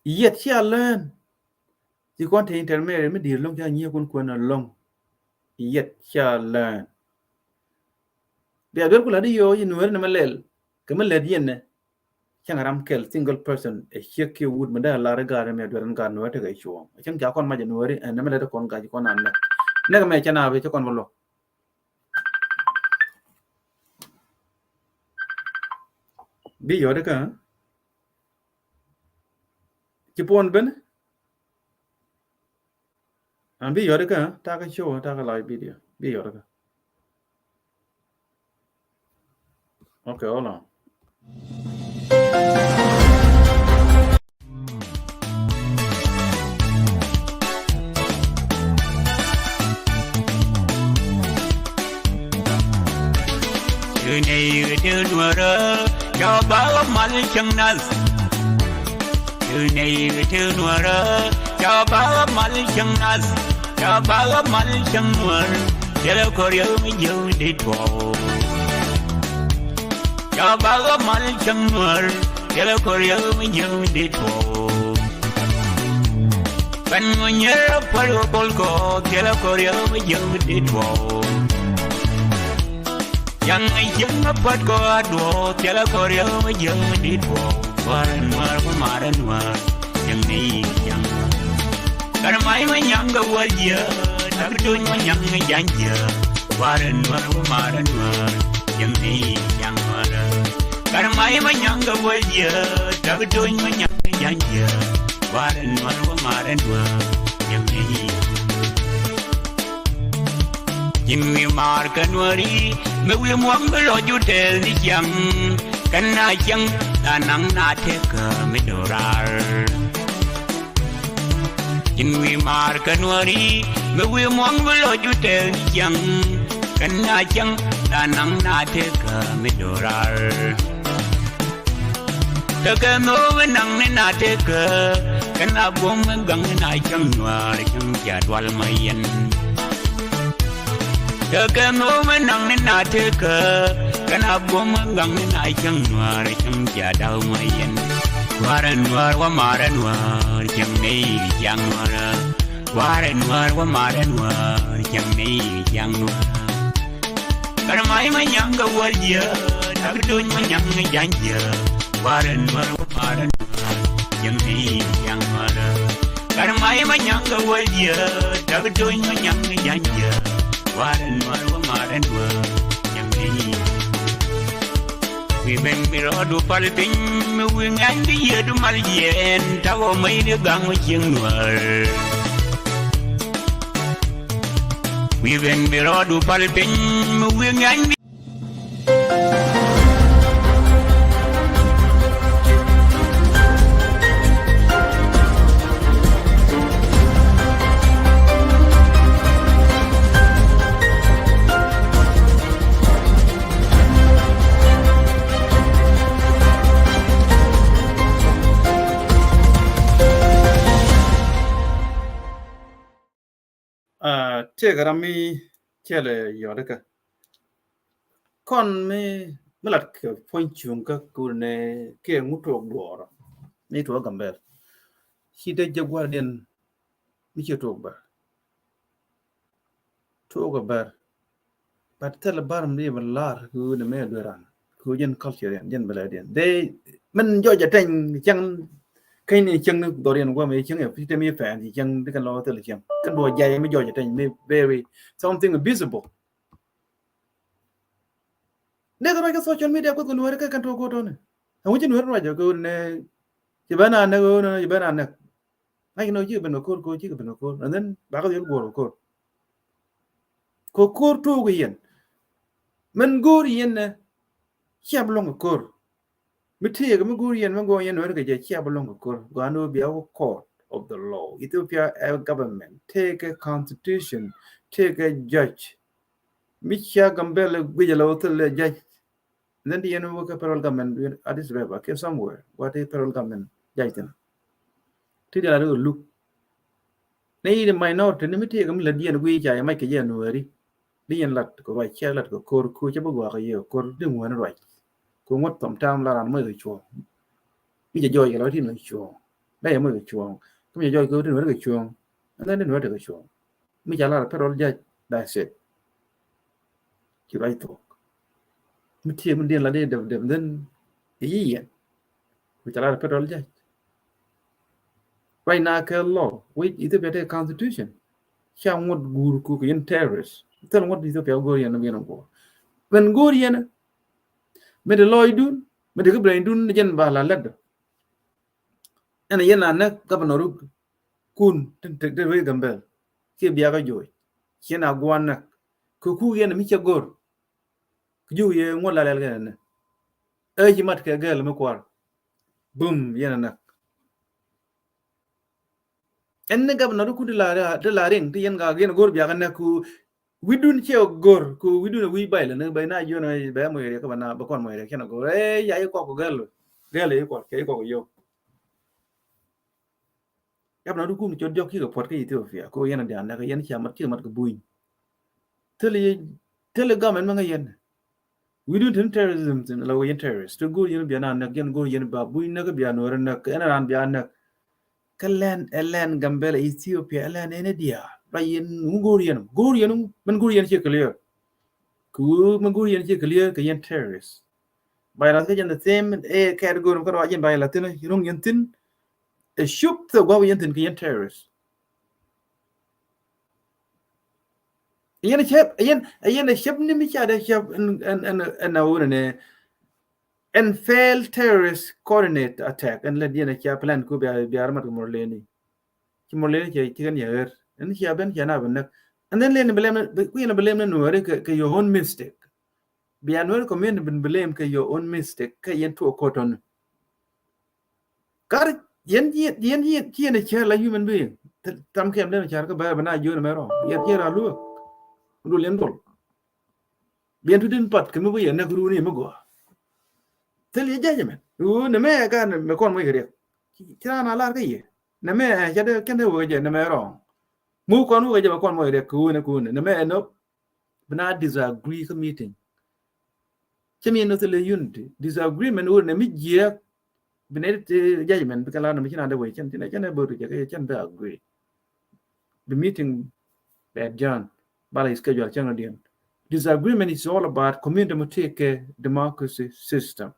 Yet cia learn. Ci kɔn te intermarry mi di̱i̱r loŋ cia nyiee kun kuɛn alɔŋ. Yet cia learn. Bia duer ku la di yo yi Nuɔɔr ni ma lɛl. Kɛ mi lɛt yɛn nɛ. Cäŋ ram kɛl single person ɛ ciek kiɛ wut mi dee lar i̱ gaat mi aduer in gaat Nuɔɔri tekɛ cuɔ̱ɔ̱ŋ. Cäŋ ca kɔn mac ɛ Nuɔɔri ɛn nɛmɛ lɛ ti kɔn gac kɔn an nɛ. Nɛk mɛ cɛ na bi cɛ kɔn bi luɔk. Bi yɔt ikä. Ci puɔn ben. An bi yɔt ikä takä show takä live video. Bi yɔt ikä. Okay, hold on. Ney ti nuɔrä, ca ba mal cäŋ nath. Ney ti nuɔrä, ca ba mal cäŋ nath. Ca ba mal cäŋ nuɔr, thilɛ kɔr yɛ mi jiw di tuɔw. Ca ba mal cäŋ nuɔr, thilɛ kɔr yɛ mi jiw di tuɔw. Kän ŋu nyɛr puɔl kɔ, thilɛ kɔr yɛ mi jiw di tuɔw. Yaŋ jiäŋ a puɔt kɔ a duɔ̱ɔ̱k, thilɛ kɔr yɛ mi jiäŋ mi dit buɔ̱ɔ̱k. Warɛ nuäär wä marɛ nuäär, jiäŋ ni yi jiäŋ. Kän may mi nyaŋ kɛ wäl jiäk, tak tuny mi nyaŋ kɛ ja̱ny jiäk. Warɛ nuäär wä marɛ nuäär, jiäŋ ni yi jiäŋ nuäär. Kän may mi nyaŋ kɛ wäl jiäk, tak tuny mi nyaŋ kɛ ja̱ny jiäk. Warɛ nuäär wä marɛ nuäär, jiäŋ ni yi. Ji̱n wi̱i̱ maar kä nuääri, mi wi̱i̱ muɔ̱ŋ bi lɔc ju tɛɛl ni ciaŋ. Kän na ciaŋ, la naŋ na tekä mi do̱raar. Ji̱n wi̱i̱ maar kä nuääri, mi wi̱i̱ muɔ̱ŋ bi lɔc ju tɛɛl ni ciaŋ. Kän na ciaŋ, la naŋ na tekä mi do̱raar. Tekɛ nhöö mi naŋ ni na tekä, kɛn a buɔ̱m mi gaŋ ni na cäŋ nuäär cäŋ cia dual ma yɛn. Tekɛ nhöö mi naŋ ni na tekä, kɛn a buɔ̱m mi gaŋ ni na cäŋ nuäär cäŋ cia daw ma yɛn. Warɛ nuäär wä marɛ nuäär, cäŋ ni ciaŋ nuäär. Warɛ nuäär wä marɛ nuäär, cäŋ ni ciaŋ nuäär. Kän may ma nyaŋ kɛ wäl jiäk, tak tuny ma nyaŋ kɛ ja̱ny jiäk. Warɛ nuäär wä marɛ nuäär, jiäŋ ni jiäŋ nuäär. Kän may ma nyaŋ kɛ wäl jiäk, tak tuny ma nyaŋ kɛ ja̱ny jiäk. Warɛ nuäär wä marɛ nuäär, jiäŋ ni. Wi̱i̱ ben bi rɔɔdu pal piny, mi wi̱i̱ ŋɛn bi yiëëdu mal jiɛɛn, tak ɔ mäy ni gaŋ ɔ cieŋ nuäär. Wi̱i̱ ben bi rɔɔdu pal piny, mi wi̱i̱ ŋɛn bi. Ah, tëëkɛ ram mi cɛlɛ yɔt ikä. Kɔn mi, mi lat kɛ puɔ̱ny cuŋ kä kur nɛ kiɛ ŋut tuɔɔk duɔɔrɔ. Mi tuɔɔk Gambɛl. Ci dee jɛ gua̱rdiɛn mi ci tuɔɔk bär. Tuɔɔk bär. But thil bar mi bi lar kɛ ɣöö ni mɛ dueran. Kɛ ɣöö jɛn culture yɛn, jɛn bɛlɛdiɛn. Dee min jɔc a tɛny cäŋ, keny ni cäŋ ni dhɔriɛn guam i̱ cäŋ ya pi̱ tem i̱ fɛn ci cäŋ di kɛn lɔ thil cäŋ. Kɛn duɔ jay mi jɔc a tɛny mi very something visible. Dee kɛ ruac kɛ social media kuth kɛ nuɛri kɛ kɛn tuɔɔk ko̱r tɔni. Ɛŋu ci nuɛri ruac kɛ ɣöö ni ci bɛn a näk ɣöö ni ci bɛn a näk. Ŋa̱c ni ɣöö cikɛ ben kɛ ko̱r, ko̱r cikɛ ben kɛ ko̱r. And then bakɛ dhiel guɔ̱ɔ̱r kɛ ko̱r. Kɛ ko̱r tuɔɔk yɛn. Min go̱o̱r yɛn nɛ cia bi luɔ̱ŋ kɛ ko̱r. Mi tëëkɛ mi go̱o̱r yɛn, mi go̱o̱r yɛn nuɛri kɛ jɛ cia bi luɔ̱ŋ kɛ ko̱r. Gɔaa ni ɣöö bia wä court of the law. Ethiopia ɛ government. Tëëkɛ constitution. Tëëkɛ judge. Mi cia Gambɛl guic ala wä thil lɛ judge. And then di yɛn wä kä federal government, Addis Ababa kiɛ somewhere, wä ti federal government judge thin. Ti di la ri luk. Ni di minority ni mi ti kɛ mi la di yɛn guic ca yɛ mac kɛ yɛ nuɛri. Di yɛn lat kɛ ruac, cɛ lat kɛ ko̱r, ko̱r cɛ bi guak kɛ yɛ ko̱r di ŋuɛni ruac. Ko̱r ŋuɔ̱t thom tam la ran moc kɛ cuɔ̱ɔ̱ŋ. Mi cɛ jɔɔc kɛ la ti nuɛri cuɔ̱ɔ̱ŋ. La yɛ moc kɛ cuɔ̱ɔ̱ŋ. Kä mi cɛ jɔɔc kɛ ti nuɛri kɛ cuɔ̱ɔ̱ŋ. And then di nuɛri kɛ cuɔ̱ɔ̱ŋ. Mi ca lar federal judge, that's it. Ci ruac thuɔ̱k. Mi tiee mi diɛn la dee dɛp dɛp, then i̱ yi yɛn. Ku ca lar federal judge. Right now kɛ law, wi̱c Ethiopia tëë constitution. Ca ŋuɔ̱t guur ku kɛ yɛn terrorist. Thil ŋuɔ̱t Ethiopia go̱o̱r yɛn ni biɛn guɔ̱ɔ̱r. When go̱o̱r yɛn, mi ti lɔɔcdun, mi ti kä braindun ni jɛn ba la lɛt. Ɛn yɛn a näk governor kun tin tek dee wee Gambɛl kiɛ biakä joc. Ciɛn a guan näk kɛ kuk yɛn mi cɛ go̱r. Kɛ juk yɛ ŋuɔ̱t la lɛl kɛn ɛn ɛ ci mat kɛ gɛl mi kuar. Bum yɛn a näk. Ɛn ni governor kun ti la, ti la riŋ ti yɛn ka yɛn go̱r biakä näk ku wi̱dun ciɛ go̱r ku wi̱dun wi̱i̱ bay lɛ ni bay na jiɔn bɛ moc riɛk kä bɛ na bɛ kɔn moc riɛk cɛn a go̱r. Ɛ ya yi kɔk gɛl gɛl yi kɔk kɛ yi kɔk yio̱w. Yap na du kum cot jɔk kikɛ puɔt kä Ethiopia ko yɛn a dian nɛk yɛn cia mat kikɛ mat kɛ buny. Thil yi thil yi government mɛ ŋä yɛn. Wi̱dun tin terrorism tin la wä yɛn terrorist ti go̱r yɛn bia na nɛk yɛn go̱r yɛn ba buny nɛk bia nuɔr nɛk ɛn ran bia nɛk. Kä lɛn ɛ lɛn Gambɛla Ethiopia ɛ lɛn ɛn ɛ diaal ba yɛn ŋu go̱r yɛn go̱r yɛn mɛn go̱r yɛn ciɛ clear. Ku mɛn go̱r yɛn ciɛ clear kɛ yɛn terrorist. Ba yɛn la kä jɛn the same ɛ kɛɛt go̱r mɛ kä rɔ jɛn ba yɛn la thin ruŋ yɛn thin. Ɛ cup thɛ gua̱a̱k yɛn thin kɛ yɛn terrorist. Yɛn cɛp yɛn yɛn cɛp ni mi ca dee cɛp ɛn ɛn ɛn ɛn a wunɛ nɛ ɛn fail terrorist coordinate attack ɛn lɛ diɛn a ca plan ku bia bia ramat kɛ mor leni. Ci mor leni cɛ ci kɛn yɛ ɣer ɛn cia ben cia na ben näk. And then leni blame ku yɛn blame ni nuɔri kɛ your own mistake. Bia nuɔri community bin blame kɛ your own mistake kɛ yɛn tuɔ kotɔn. Kar yɛn yɛn yɛn ci yɛn cɛ la human being. Tam kɛm den car kä bɛ bɛ na jiön mɛ rɔ yɛn ci ra luɔ. Dul yɛn dol. Biɛn tu din pat kɛ mi bä yɛn nɛk runi mi gɔa. Thil yɛ judgment wu ni mɛ ka ni mɛ kɔn mɔ yɛ riɛk. Ci ra na lar kä yɛ ni mɛ ca de kɛn de wä jɛ ni mɛ rɔ. Mu kɔn wä jɛ mɛ kɔn mɔ yɛ riɛk ku ni ku ni ni mɛ ɛn nɔ. Bi na disagree kä meeting. Cɛ mi nɔ thilɛ unity disagreement wur nɛ mi jiɛk. Bi nɛ ti judgment bi kɛ la nɔ mi ci na de wee cɛn ci nɛ cɛn ɛ bot kɛ cɛ kɛ cɛn bi agree. Bi meeting bɛ adjourn bala schedule cɛn rɔ diɛn. Disagreement is all about community mu tëëkɛ democracy system.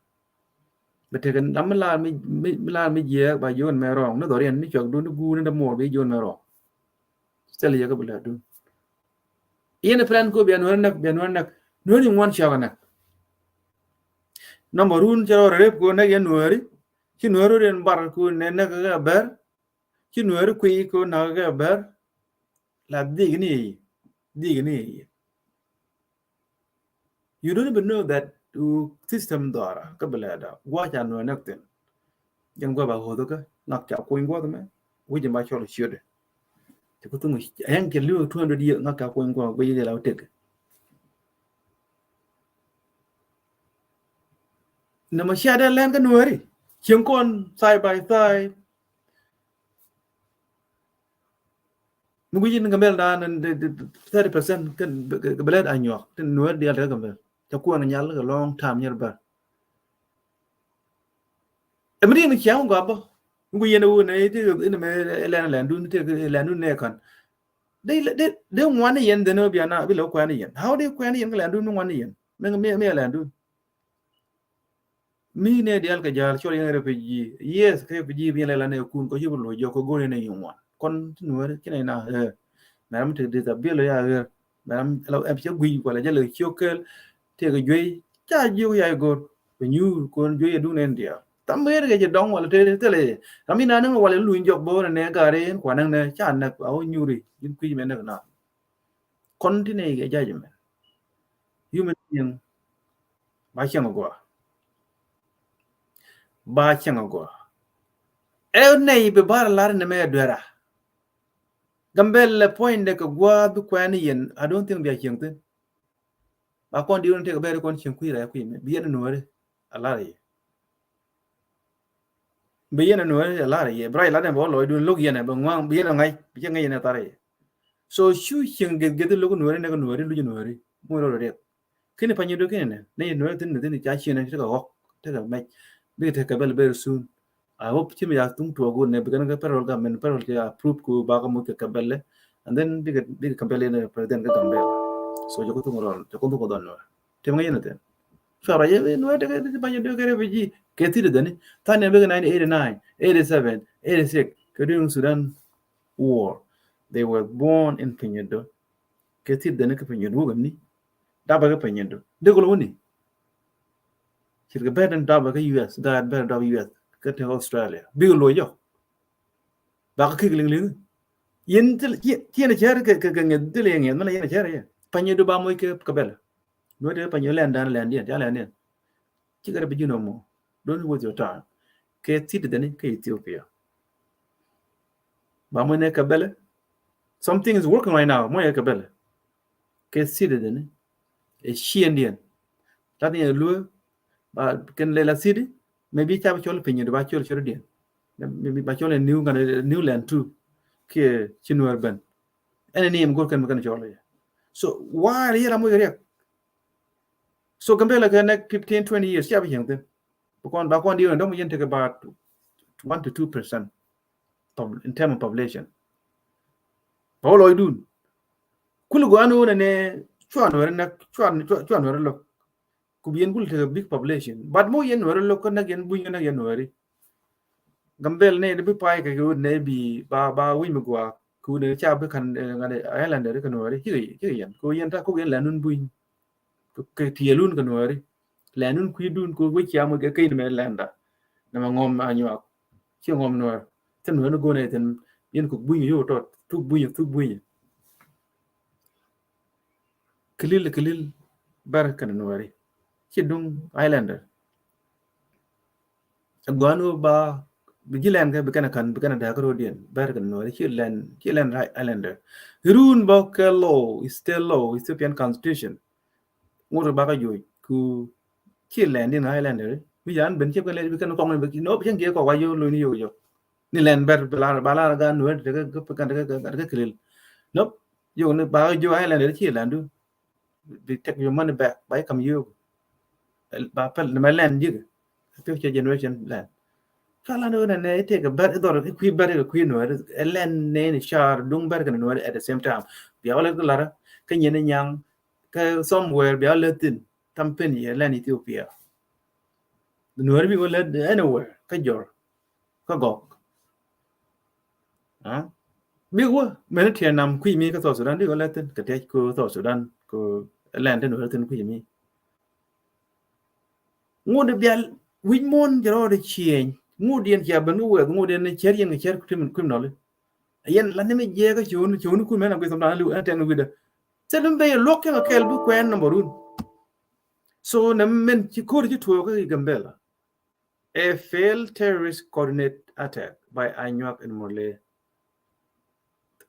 Bɛ tekɛ lam mi laar mi mi laar mi jiɛk ba jiɔn mɛ rɔŋ ni dhɔriɛn ni cuak dun ni guur ni dɛ muɔr bi jiɔn mɛ rɔŋ. Thilɛ yɛ kɛ bi lɛ dun. Yɛn plan ko bia nuɔri näk bia nuɔri näk nuɔri ŋuan cakɛ näk. Nɔmɔ run cɛ rɔ rep ko näk yɛn nuɔri ci nuɔri rin bar ko nɛ näk kɛ bɛr. Ci nuɔri kui̱ ko näk kɛ bɛr. La dhik ni dhik ni. You don't even know that system dhɔra kä bi lɛɛda gua̱c a nuɔri näk thin. Jɛn gua̱c ba hoth kä ŋak ca kuny gua̱th mɛ wi̱c jɛ ma cɔl ciötdɛ. Cɛ ku thuŋ ɛn kɛ li̱w two hundred year ŋak ca kuny gua̱th guic jɛ la wä tek. Nɛ ma cia dee lɛn kä nuɔri cieŋ kɔn side by side. Mi guic in Gambɛl dan thirty percent kɛ bɛ lɛt a nyuak tin nuɔr dial tɛ Gambɛl. Cɛ kuɔn nyal kɛ long time nyɛr bär. Ɛmɛ ti in ciaŋ gɔabä. Mi guic in wun ɛ ti in mɛ lɛn lɛn dun ti lɛn dun nɛ kɔn. Dee dee ŋuan yɛn dhen bia na bi lɛ kuɛn yɛn. How dee kuɛn yɛn kɛ lɛn dun mi ŋuan yɛn. Mi mi lɛn dun. Mi nɛ dial kɛ ja̱a̱l cɔl yɛn refugee. Yes, kɛ refugee bi yɛn lɛ la nɛ kun kɔ ci bi lo̱c jɔk kɛ go̱r yɛn ɛ yuŋ wan kɔn ti nuɔ̱ɔ̱ri ci nɛ na ɣɛr. Mɛ ram ti disability ya ɣɛr mɛ ram la ɛp cɛ guiy kualɛ jɛ lɛ ciök kɛl. Tëëkɛ juey ca jiök ya igo̱r kɛ nyuur kon juey ɛ duŋ nɛ in diaal. Tham ɣer kɛ ci dɔŋ walɛ te thilɛ ram in a näŋ walɛ luny jɔk bo̱o̱r nɛ ga̱r in kua näŋ nɛ ca näk a wä nyuuri in kui̱c mɛ näk na. Kɔn ti nɛy kɛ judgment. Human being ba cieŋ agɔa. Ba cieŋ agɔa. Ɛ nɛy bi bar lar ni mɛ duera. Gambɛl lɛ puɔ̱nydɛ kɛ gua̱a̱th bi kuɛn ni yɛn, I don't think bia cieŋ thin. Ba kɔn di wun tekɛ bɛri kɔn cieŋ kui̱ rɛy kui̱ mɛ bi yɛn nuɔri a lar yɛ. Bi yɛn a nuɔri a lar yɛ bi rac lat ɛn bɛ wä lɔcdun lo̱k yɛn a bɛ ŋuaŋ bi yɛn a ŋa̱c bi cɛ ŋäc yɛn a thar yɛ. So cu cieŋ geth geth lo̱k nuɔri nɛ kɛ nuɔri luc nuɔri muɔri rɔ riɛk. Kini panyɛ do kini nɛ nɛ yɛ nuɔri thin mi thin ca cieŋ nɛ tekɛ ɣɔk tekɛ mɛc. Bikɛ tekɛ bɛl very soon. I hope ci mi ya thuŋ tuɔɔk wun nɛ bi kɛn kɛ federal government federal ci approve ko bakɛ muc kɛ kɛ bɛl lɛ. And then bikɛ bikɛ kɛ bɛl yɛn president kɛ Gambɛl. So jɛ ku thuŋ rɔl jɛ ku thuŋ kɛ dhɔn nuɔri. Tim ŋäc yɛn a thin. Cuarɛ yɛ nuɔ̱ɔ̱ tekɛ ti panyɛ dökɛ refugee kɛ thi̱t dhäni. Tha̱a̱n yɛn bekɛ nineteen eighty-nine, eighty-seven, eighty-six kɛ during Sudan war. They were born in Pinyudo. Kɛ thi̱t dhäni kɛ Pinyudo wä kɛ ni. Dapɛ kɛ Pinyudo dee kɛ lo̱ wä ni. Ce̱tkɛ bɛr den dapɛ kɛ U S gaat bɛr dapɛ U S kɛ te Australia bikɛ lo̱ jɔk. Bakɛ kik liŋ liŋ. Yɛn thil yɛn cɛr kɛ kɛ ŋiɛth thil yɛ ŋiɛth mɛn yɛn cɛr yɛ panyɛ du ba moc kɛ kɛ bɛl. Nuɔ̱t kɛ panyɛ lɛn dan lɛn diɛn ca lɛn diɛn. Cikɛ rɛ bi ji̱n ɔmɔ. Don't waste your time. Kɛ thi̱t dhɛni kɛ Ethiopia. Ba moc nɛ kɛ bɛl. Something is working right now moc nɛ kɛ bɛl. kɛ citizen ɛ ciëndiɛn. Lat ni luë ba kɛn lɛ la city, maybe ca bi cɔl piny ba cɔl cɔl diɛn. Maybe ba cɔl new, new land too. Kiɛ ci Nuɛr ben. Ɛn ni ɛm go̱r kɛn mi kɛn cɔl yɛ. So why yɛ la moc riɛk? So Gambela kɛ next fifteen, twenty years ca bi cieŋ thin. Bi kɔn ba kɔn di wä dɔ̱ŋ yɛn tek about one to two percent in term of population. Ba wä lɔcdun. Kul guan wä nɛ nɛ cuan wɛrɛ nɛ cuan cuan wɛrɛ lɔ. Ku bi yɛn kul tek a big population. But mo yɛn wɛrɛ lɔ kɛ nɛ yɛn buny kɛ nɛ yɛn wɛri. Gambela nɛ bi pay kɛ kɛ wä nɛ bi ba ba wi̱ny mi gua ku nɛ ca bi kan ŋa de Islander kɛ wɛri. Cikɛ yɛn ko yɛn ta ko yɛn lɛ nun buny. Kɛ tiɛlun kɛ Nuääri. Lɛnun kui̱dun kɛ wec ciam kɛ keny mɛ lɛnda. Nɛ mɛ ŋɔm Anyuak. Ci ŋɔm Nuäär. Thin Nuääri ni go̱n ɛ thin yɛn kuk buny yo̱ tɔt. Thuk buny, thuk buny. Kilil, kilil bɛr kɛn Nuääri. Ci duŋ Islander. Guan wä ba bi ji̱ lɛn kɛ bi kɛn kan bi kɛn däk rodiɛn bɛr kɛn Nuääri ci lɛn ci lɛn Islander. Run bä kɛ law, state law, Ethiopian constitution. Ŋut ba kɛ joc ku ci lɛn din Islander. Mi yan ben ci kɛn lɛ bi kɛn kɔŋ ni bi no bi cɛn kiɛ kɔ wa yo lo ni yo yo. Ni lɛn bɛr ba lar ba lar ga Nuääri te kɛ kɛ kɛ kɛ kɛ kilil. Nop yo ni ba kɛ joc Islander ci lɛn du. Bi take your money back, ba i̱ kam yio̱o̱k. Ba pɛl ni mɛ lɛn ji̱k. Future generation lɛn. Ka lan wä nɛ nɛ i̱ tëëk bɛr i̱ dhɔr i̱ kui̱ bɛr i̱ kui̱ Nuääri. Ɛ lɛn nɛ ni car duŋ bɛr kɛn Nuääri at the same time. Bia wä lɛ kɛ lar kä nyɛn i̱ nyaŋ kä somewhere bia wä lɛ thin tam pen yɛ lɛn Ethiopia. Nuääri bi wä lɛ anywhere kä jɔr. Kä gɔk. Bi wä mɛn tiɛn nam kui̱ mi kä South Sudan di wä lɛ thin kɛ tiɛc kä South Sudan kä lɛn tin wä lɛ thin kui̱ mi. Ŋut di bial wi̱c muɔ̱n jɛ rɔɔdɛ ciëny ŋut yɛn cia ben kä wɛth ŋut yɛn cɛr yɛn kɛ cɛr criminal. Yɛn la ni mi jiɛɛ kä ciwun ciwun kun mɛn a gui̱th mdan liw ɛn tɛn wi̱dä. Thil mi ben yɛ luɔk kɛn kɛ kɛl bi kuɛn nɔmbɔ run. So nɛ mɛn ci ko̱r ci tuɔɔk kä Gambela. A failed terrorist coordinate attack by Anyuak and Murle.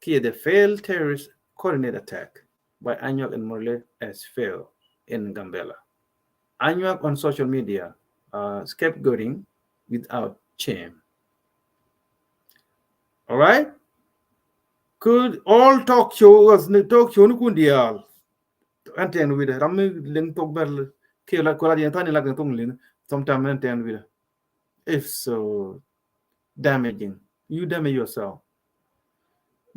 Kiɛ the failed terrorist coordinate attack by Anyuak and Murle has failed in Gambela. Anyuak on social media, uh, scapegoating without shame. All right? Could all talk show was talk show ni kun dial. Ɛn tɛn wi̱dɛ ram mi liŋ thok bɛr kiɛ la kola diɛn thani la kɛ thok liŋ sometime ɛn tɛn wi̱dɛ. It's so damaging. You damage yourself.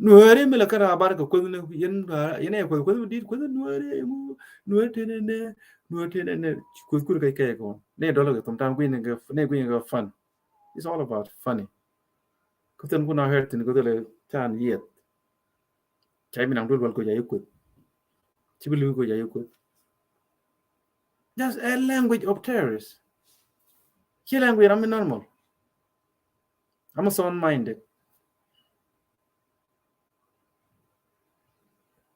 Nuääri mi la kɛ rabar kɛ kueth ni yɛn yɛn ɛ kueth kueth dit kueth Nuääri ɛ ŋu Nuääri tɛn ɛ nɛ Nuääri tɛn ɛ nɛ kueth kur kɛ kɛ kɔ ni dɔlɔ kɛ sometime kui̱ ni kɛ ni kui̱ ni kɛ fun. It's all about funny. Kueth ɛn kun a hurt ni kueth lɛ can yieth. Cay mi naŋ duel wal ko jayi kueth. Ci bi liwi ko jayi kueth. That's a language of terrorists. Ci language ram mi normal. Ram mi sound minded.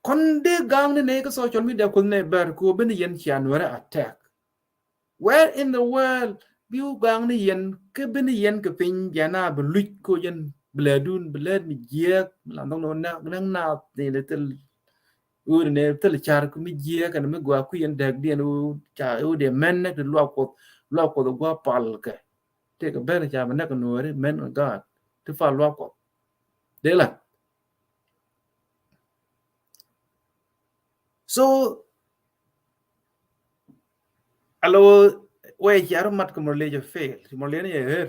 Kɔn dee gaŋ ni ne kä social media kueth ne bɛr ko ben yɛn cia Nuääri attack. Where in the world bi wä gaŋ ni yɛn kä bi ni yɛn kɛ piny jɛn a bi luc ko yɛn bi lɛɛdun bi lɛɛd mi jiɛɛk mi la nhɔk ni wä nɛk nɛk naath ni lɛ thil. Wä ni thil car mi jiɛɛk kɛn mi gua kui̱ yɛn dɛk diɛn wä ca wä diɛ mɛn nɛk ti luak kuɔth luak kuɔth gua pal kɛ. Tëëkɛ ben ca bi nɛk Nuääri mɛn kɛ gaat ti pal luak kuɔth. Dee la. So alo wee cia rɔ mat kɛ Murle jɛ fail. Murle ni yɛ ɣer.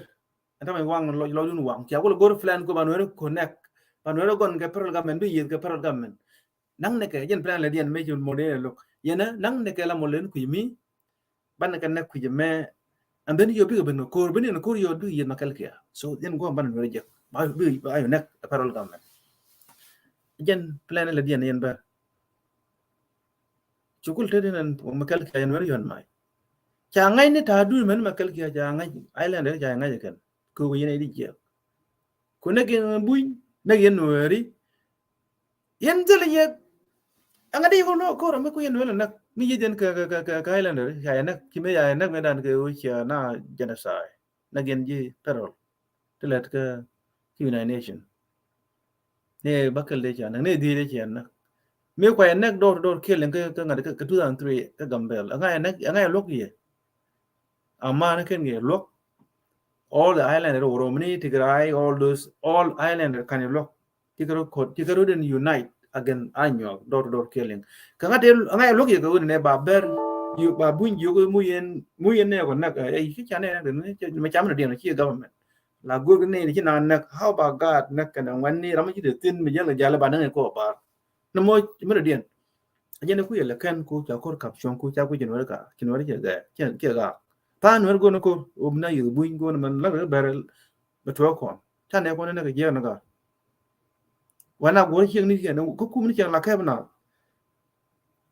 Ɛn tamɛ waŋ lɔcdun waŋ cia kulɛ go̱r plan ko ba Nuääri connect ba Nuääri gɔn kɛ federal government bi yieth kɛ federal government. Naŋ ni kɛ jɛn plan lɛ diɛn mɛ ci Murle ni lo̱k yɛn naŋ ni kɛ la Murle ni kui̱ mi. Banɛ kɛ nɛ kui̱c mɛ and then yɔ bikɛ ben kɛ ko̱r ben yɛn ko̱r yɔ duk yɛn ma kɛl kia. So yɛn guam banɛ Nuääri jek ba bi ba yɔ nɛk a federal government. Jɛn plan lɛ diɛn yɛn bɛ. Cukul te din ma kɛl kia yɛn Nuääri yɔn may. Ca ŋa̱c ni ta̱a̱ dun mɛn ma kɛl kia ca ŋa̱c Islander ca ŋa̱c kɛn. Ko̱ yɛn a di jiɛk. Ku nɛk yɛn buny nɛk yɛn Nuääri. Yɛn thilɛ yɛ ɛŋa di yɛ kɔ lɔ ko̱r mi ku yɛn wälɛ näk mi yɛ jɛn kɛ kɛ kɛ kɛ Islander ca yɛ näk ci mɛ ca yɛ näk mɛ dan kɛ wä cia na genocide. Näk yɛn ji̱ federal ti lɛt kä United Nation. Ni ba kɛl dee ca näk ni dhiec dee ca näk. Mi kua yɛ näk door to door killing kä, kä ŋa̱t kä, kä two thousand three kä Gambel. Aŋa yɛ näk, aŋa yɛ luɔk yɛ. Aman kɛn kɛ luɔk. All the island, Romani, Tigray, all those, all island kan yɛ luɔk. Cikɛ rɔ kɔt, cikɛ rɔ den unite against Anyuak, door to door killing. Kä ŋa̱t yɛ, aŋa yɛ luɔk yɛ kɛ wun nɛ ba ber, yu, ba buny yu kɛ mu yɛn, mu yɛn nɛ kɔ näk, ɛ, ɛ, ci ca nɛ näk, mɛ cam nɛ diɛn ci government. La go̱r kɛ nɛ ci na näk, how about God näk kɛn ŋuan ni ram ci de thin mi jɛl kɛ jal ba näk kɔ bar. Nɛ mɔ, mɛ diɛn. A jɛn ku yɛ lɛ kɛn ku ca kor kap cuɔ̱ŋ ku ca ku ci nuɛr ka, ci nuɛr ci gɛ, ci, ci gɛ. Tha nuɛr go̱n kor, ob na yɛ buny go̱n mɛn la bɛ bɛrɛ bɛ tuɔ kɔn. Ca nɛ kɔn nɛ kɛ jiɛk ni ka. Wana go̱r ciɛŋ ni ciɛŋ, ku kum ni ciɛŋ la kɛp na.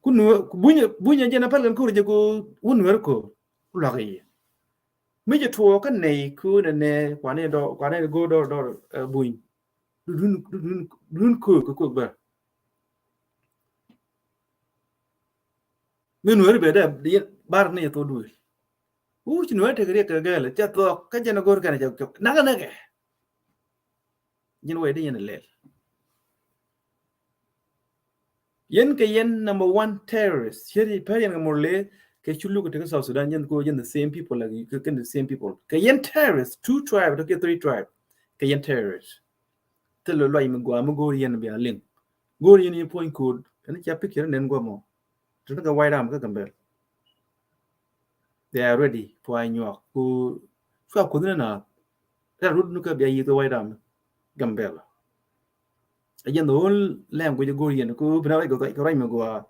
Ku nuɛr, ku buny, buny a jɛn a pɛl kɛn kor jɛ ku wun nuɛr kor. Ku luak yɛ. Mi jɛ tuɔ kä nɛy ku nɛ nɛ kuanɛ dɔ, kuanɛ go̱r dɔr dɔr, ɛ, buny. Dun, dun, dun, dun kök, kök, kök bä. Mi nuɛri bɛ dɛ, di bar ni thok duël. Wu ci nuɛri tek riɛk kɛ gɛl, ca thok, kä jɛn a go̱r kɛn a cɛ cɔk. Nak, nak ɛ. Jin wɛ di yɛn a lɛl. Yɛn kɛ yɛn number one terrorist. Yɛn pɛr yɛn kɛ Murle, kɛ cu luk kɛ South Sudan, yɛn ko yɛn the same people, like, kɛ, kɛ the same people. Kɛ yɛn terrorist, two tribe, tɔ kɛ three tribe. Kɛ yɛn terrorist. Thil lɔ lɔc mi gɔaa mi go̱o̱r yɛn bia liŋ. Go̱o̱r yɛn yɛn puɔ̱ny ko̱o̱t. Ɛn ca picture nɛn guɔ mɔ. Tun kɛ White Army kä Gambel. They are ready for Anyuak. Ku cua kuoth ni na. Ran rut ni kɛ bia yieth kɛ White Army Gambel. A jɛn the whole language go̱o̱r yɛn. Ku bina rɛc kɛ rɛc mi gɔaa.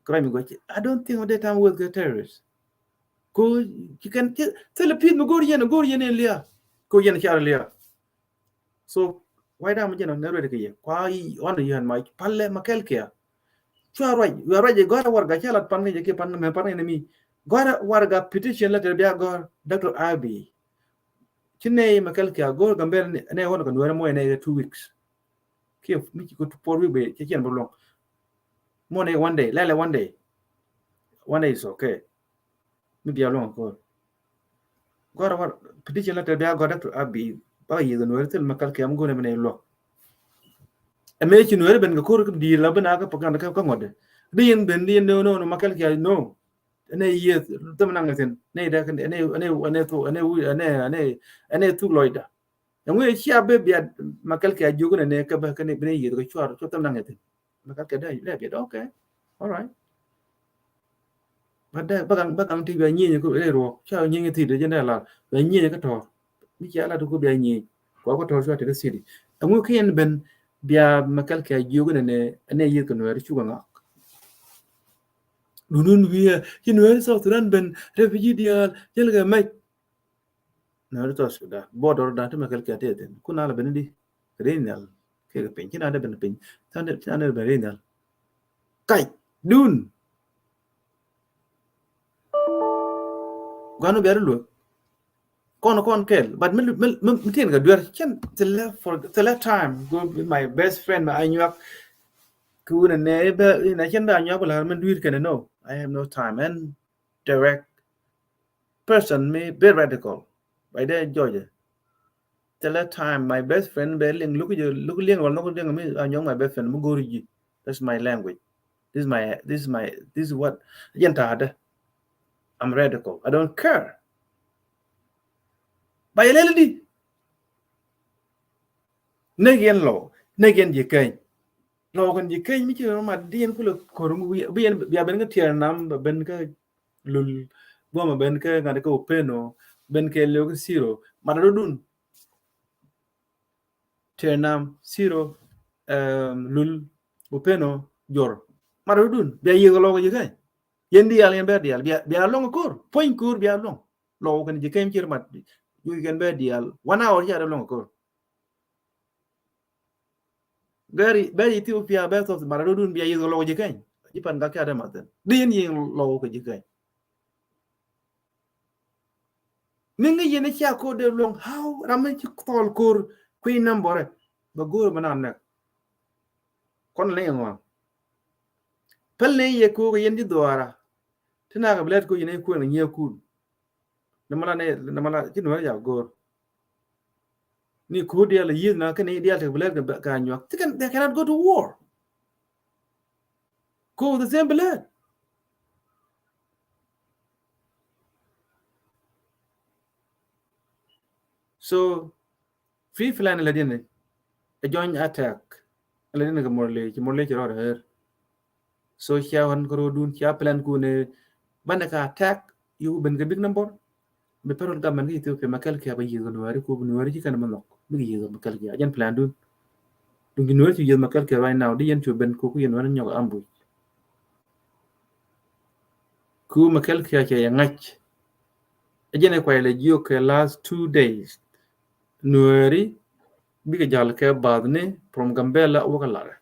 Kɛ rɛc mi gɔaa. I don't think of that time was the terrorist. Ku ci kɛn ci thil pi̱th mi go̱o̱r yɛn, go̱o̱r yɛn in lia. Ku yɛn car lia. So White Army jɛn nɛ ready kɛ yɛ. Kua yi wan yɛn ma palɛ ma kɛl kia. Cua ruac, cua ruac gɔr warga cɛ lat pan kɛ jɛ kɛ pan mɛ pan kɛ ni mi. Gɔr warga petition letter bia gɔr Doctor Abiy. Ci nɛ ma kɛl kia gɔr Gambel nɛ wan kɛ nuɛrɛ mɔ nɛ two weeks. Kiɛ mi ci ko four week bɛ cɛ cɛn bɛ luɔŋ. Mɔ nɛ one day, lɛlɛ one day. One day is okay. Mi bia luɔŋ kor. Gɔr war petition letter bia gɔr Doctor Abiy ba yieth nuɛri thil ma kɛl kiam go̱n ɛmɛ nɛ luɔk. Ɛmɛ ci nuɛri ben kɛ kor di la ben a kɛ pagan kɛ ŋɔdɛ. Di yɛn ben di yɛn no no no ma kɛl kia no. Ɛnɛ yieth thil ma naŋ thin nɛ da kɛ nɛ nɛ nɛ thuk nɛ nɛ nɛ nɛ thuk lɔcda. Ɛŋu yɛ cia bɛ bia ma kɛl kia jiök nɛ nɛ kɛ bɛ kɛ nɛ ben yieth kɛ cuar cuar thil ma naŋ thin. Bɛ ka kɛ dee lɛ biɛ dɔɔk kɛ. All right. Bɛ dee bɛ gaŋ bɛ gaŋ ti bɛ nyieny ko rɛ ruɔk ca nyieny ti de jɛn dee la bɛ nyieny kä tɔɔr. Mi cia la ti ko bia nyieny kua ko tɔɔr cua ti kä city. Ɛŋu kiɛn ben bia ma kɛl kɛ jiök nɛ nɛ nɛ yieth kɛ nuɛɛr cukɛ ŋak. Dundun wiɛ ci nuɛɛr South Sudan ben refugee diaal jɛl kɛ mɛc. Nuɛɛri South Sudan border dan ti ma kɛl kia ti thin kun ala ben di ri nhial kɛ piny ci na de ben piny ci na de ben ri nhial. Kac dun guanu biari luek. Kɔn kɔn kɛl but mi mi mi tin ka duer cin thilɛ for thilɛ time go with my best friend ma Anyuak. Ku na ne be na cin ba Anyuak la min duir kene no, I have no time and direct person mi be radical. By the Georgia. Till that time my best friend be ling look you look ling wal no ding mi Anyuak my best friend mi gori ji. That's my language. This is my this is my this is what yen ta da. I'm radical. I don't care. By lady. Neg yen lo, neg yen je keny. Lɔɔk kɛn ji̱ keny mi ci rɔ mat diɛn kulɛ ko̱r ŋu bi yɛn bia ben kä Tiɛɛr Nam bɛ ben kä Lul guɔmɛ ben kä ŋa̱t kä Openo ben kɛ Lɛw kä Siro mat rɔ dun. Tiɛɛr Nam Siro, ɛm, Lul Openo Jor mat rɔ dun bia yiëk lɔɔk ji̱ keny. Yɛn diaal yɛn bɛ diaal bia bia lɔŋ ko̱r puɔ̱ny ko̱r bia lɔŋ. Lɔɔk kɛn ji̱ keny ci rɔ mat ji̱ kɛn bɛ diaal one hour ci a rɔ lɔŋ ko̱r. Gari bɛ Ethiopia bɛ thok mara dodun bia yith lɔw ji̱ keny. Ji̱ pan gak kia dɛ mathin din yin lɔw kɛ ji̱ keny. Ni ŋi̱ yin cia ko̱r dee luɔ̱ŋ how ram mi ci thɔl ko̱r kui̱ nambɔrɛ bɛ go̱o̱r bɛ na nɛk. Kɔn lɛ ŋuan päl ni yɛ ko̱r kɛ yɛn ji̱ dhuaara. Ti na kɛ bilɛt ko̱r yɛn kuɛn kɛ nyiɛ kun. Nɛ mala nɛ nɛ mala ci nuɔr ya go̱o̱r. Ni ko̱r diaal a yieth na kɛn i̱ diaal tek bi lɛr kɛ Anyuak. Ti kɛn they cannot go to war. Ko the same blood. So free plan la dini a joint attack la dini ka Murle, ci Murle ci rɔɔd her. So cia wan ka ro̱o̱dun cia plan kune banɛ ka attack yu ben ka big number. Bi federal government ka Ethiopia Mekɛl Kiɛ ba yiëth ka Nuääri ku Nuääri ci kɛn ma nhɔk bik yiëth ka Mekɛl Kiɛ. A jɛn plan dun. Dun ci Nuääri ci yiëth Mekɛl Kiɛ right now di yɛn cu ben ku ku yɛn wan nyɔk ambush. Ku Mekɛl Kiɛ cɛ yɛ ŋa̱c. A jɛn ɛ kuay lɛ jiök kɛ last two days. Nuääri bikɛ jal kɛ bath ni from Gambela wä kɛ larɛ.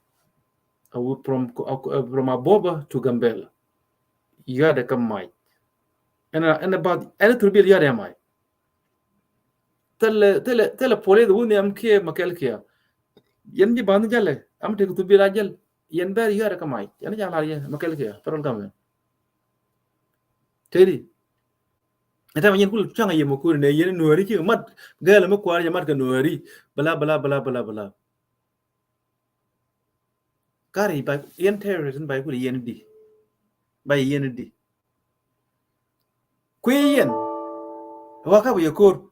From, from Aboba to Gambela. Yuadɛ kɛ mac. Ɛn ɛ bath ɛn ɛ thurbil yuadɛ mac. Thilɛ, thilɛ, thilɛ police wun yam kiɛ Mekɛl Kiɛ. Yɛn ji̱ bath ni jalɛ am tek thurbil a jɛl. Yɛn bɛr yuadɛ kɛ mac. Yɛn jal lar yɛ Mekɛl Kiɛ federal government. Tedi. Ɛn tɛmɛ yɛn kul caŋ a yɛ mɛ kuri nɛ yɛn Nuääri ci mat gɛl mɛ kuar yɛ mat kɛ Nuääri. Bla bla bla bla bla. Kari ba yɛn terrorist ba kuri yɛn di. Ba yɛn di. Kue yɛn. Wa ka ba yɛ kor.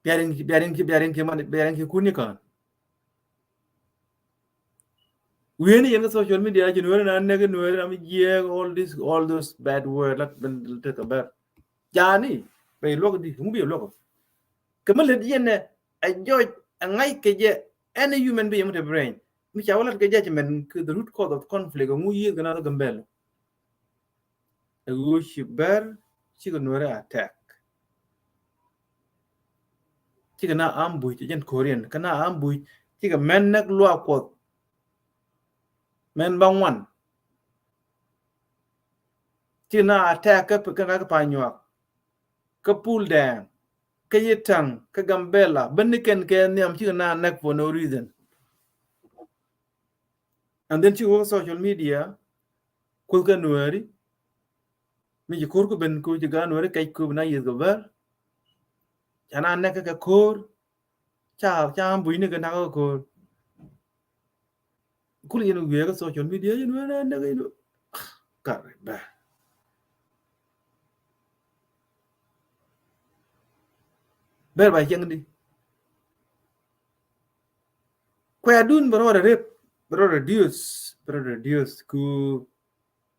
Biarin ki biarin ki biarin ki man biarin ki kuni kan. Wieni yɛn ka social media ci Nuääri na nɛk Nuääri na mi jiɛk all this, all those bad word lat ben tek a bɛr. Jani bɛ luɔk di ŋu bi luɔk. Kɛ mi lät yɛn nɛ a jɔc a ŋa̱c kɛ jɛ any human being with a brain. Mi ca wä lat kɛ jɛ ci mɛn kɛ the root cause of conflict ŋu yieth kɛ na the Gambel. Ɛ ɣöö ci bɛr cikɛ Nuääri attack. Cikɛ na ambush jɛn Korean kɛ na ambush cikɛ mɛn näk luaak Kuɔth. Mɛn ba ŋuan cikɛ na attack kä kä kä Panyuak kä Pul Dɛɛŋ kä Yitaŋ kä Gambela ben ni kɛn kɛ nhiam cikɛ na näk for no reason. And then ci wä social media kuth kɛ Nuääri mi ci ko̱r ku ben ku ci gaat Nuääri kɛc ku bi na yieth kɛ bär. Ca na nɛk kɛ ko̱r ca ca ambush ni kɛ nak kɛ ko̱r. Kul yɛn wiee kɛ social media yɛn wee na nɛk yɛn kar bär. Bär ba cieŋ di. Kuɛ dun bɛ rɔ rep bɛ rɔ reduce bɛ rɔ reduce ku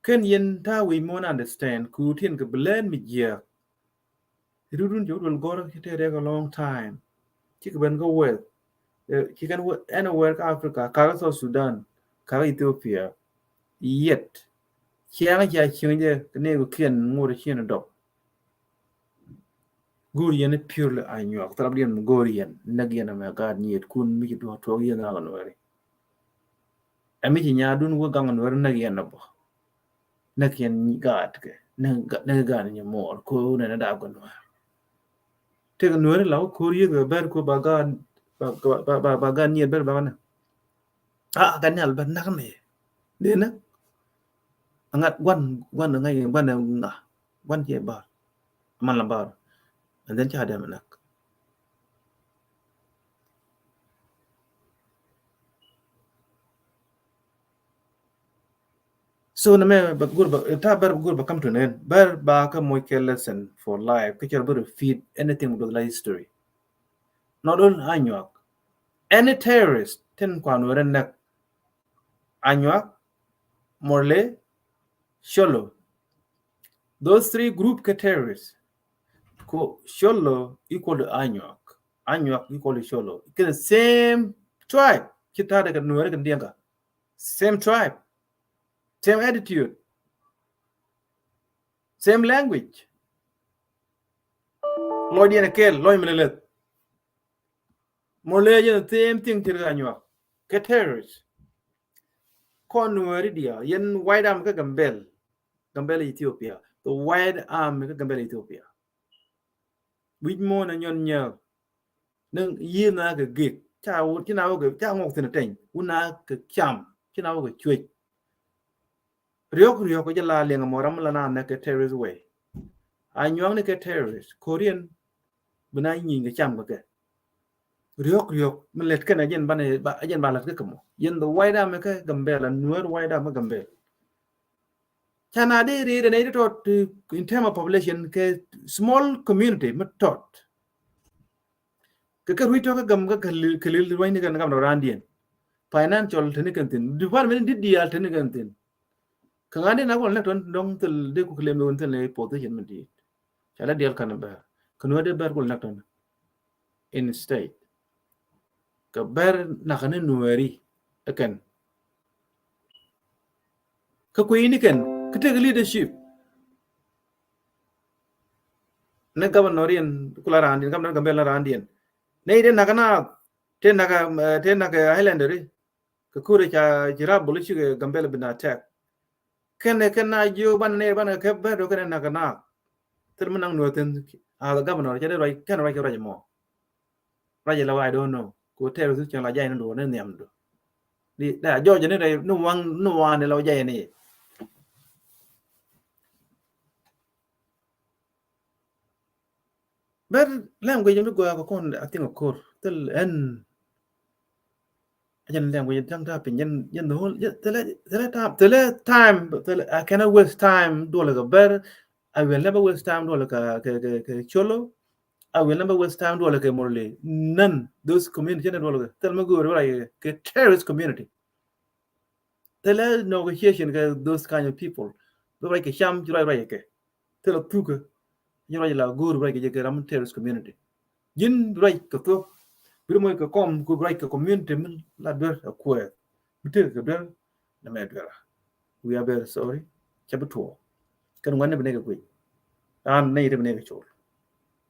kɛn yɛn ta̱a̱ wi̱i̱ muɔ̱n understand ku tin kɛ bi lɛn mi jiääk. Rudun jɛ wut wel gɔr ci tɛɛrɛ kɛ long time. Cikɛ ben kä west ci kɛn anywhere kä Africa kakä South Sudan kakä Ethiopia. Yet ciaŋ cia cieŋ jɛ kɛ ni kɛ kiɛn ŋot ciɛn dɔk. Go̱o̱r yɛn purely Anyuak thilap diɛn mi go̱o̱r yɛn näk yɛn amɛ gaat nyiet kun mi ci duɔ̱ɔ̱k tuɔɔk yɛn ŋakä Nuääri. Ɛ mi ci nyaadun wä gaŋ Nuääri näk yɛn a bä. Näk yɛn gaat kɛ näk gaat nyi muɔɔr ko nɛn a daak gɔ Nuääri. Tëk Nuääri la wä ko̱r yeth kɛ bɛr ko ba gaat ba ba ba gaat nyiet bɛr ba kɛ näk. A kɛ nial bɛr näk ni dee näk. Aŋat guan guan ŋa̱c guan ŋa guan ciɛ bar. Man la bar. And then ca dɛm näk. So nɛ mɛ bɛ gur bɛ ta bɛr bɛ gur bɛ kam to nɛn bɛr ba kä moc kɛ lesson for life kä cɛr bɛ repeat anything with the history. Not only Anyuak, any terrorist tin kua Nuääri näk. Anyuak, Murle, Sholo. Those three group kɛ terrorists. Ko Sholo equal to Anyuak. Anyuak equal to Sholo. Kɛ the same tribe. Ci ta̱a̱ dɛ kɛ Nuääri kɛ Dinka. Same tribe. Same attitude. Same language. Lɔcdiɛn ɛ kɛl lɔc mi lɛ leth. Murle jɛ the same thing ti ri Anyuak kɛ terrorist. Kɔn Nuääri diaal yɛn White Army kä Gambel. Gambel Ethiopia. The White Army kä Gambel Ethiopia. Wi̱c muɔ̱ɔ̱n ɛ nyɔn nyääk. Ni yiëë na kɛ gek ca wut ci na wä kɛ ca ŋɔk thin teny wun na kɛ cam ci na wä kɛ cuec. Riɔk riɔk kɛ jɛ la liɛŋ mɔ ram la na nɛ kɛ terrorist way. Anyuak ni kɛ terrorist Korean bi na nyieny kɛ cam kɛ kɛ. Riɔk riɔk mi lɛt kɛn a jɛn banɛ a jɛn ba lɛt kɛ kɛ mɔ yɛn the White Army kɛ Gambel a Nuäär White Army kɛ Gambel. Ca na dee ri̱i̱dɛ nɛy ti tɔt, uh, in term of population kɛ small community mi tɔt. Kɛ kɛ rui̱c tɔ̱ kä gam kä kɛ lil rua̱cni kɛn gam nɔ raandiɛn. Financial teni kɛn thin. Department di diaal teni kɛn thin. Kä ŋa̱n dee na kɔn lɛk tɔn dɔŋ thil dee ku claim ni wun thil ni position mi diit. Ca lɛ diaal kan bɛr. Kä nuɛ dee bɛr ku lɛk tɔn. In state. Kä bɛr nak ni nuɛri. Ɛ kɛn. Kä kui̱ ni kɛn. Kä tek leadership. Ni governor in kula raandiɛn, governor Gambel na raandiɛn. Ni dee nak na, te nak, eh, te nak Highlander. Kä kure ca ci rap bulu ci Gambel bin attack. Kɛn, kɛn na jiö ban ni ban kɛ bɛr do kɛn nak na. Thil mi nak nuɛ thin. A governor ca dee ruac, kɛn ruac kɛ ruac mɔ. Ruac la wa, I don't know. Ku terrorist cɛ la jay ni do ni nhiam do. Di da jɔjɛ ni rɛy ni waŋ ni waŋ ni la jay ni. Bɛr language mi gɔaa kɛ kɔn, I think, a kor thil ɛn. Jɛn language jɛn ta̱a̱ piny jɛn, jɛn the whole, jɛn thilɛ, thilɛ time, thilɛ time, thilɛ, I cannot waste time duɔl kɛ bɛr. I will never waste time duɔl kɛ, kɛ, kɛ, kɛ colo. I will never waste time duɔl kɛ Murle. None those community jɛn duɔl kɛ thil mi go̱o̱r wala kɛ terrorist community. Thilɛ negotiation kɛ those kind of people. Bi ruac kɛ cam ci ruac ruac kɛ. Thilɛ thukä. Ci ruac la go̱o̱r ruac kɛ jɛ kɛ ram terrorist community. Ji̱n bi ruac kɛ thuɔ̱k. Bi ruac kɛ kɔm ku bi ruac kɛ community min la duer a kuɛɛth. Bi tek kɛ duer. Nɛ mɛ duer a. We are very sorry. Ca bi tuɔɔk. Kɛn ŋuan ni bi nɛ kɛ guic. An nɛ yit bi nɛ kɛ col.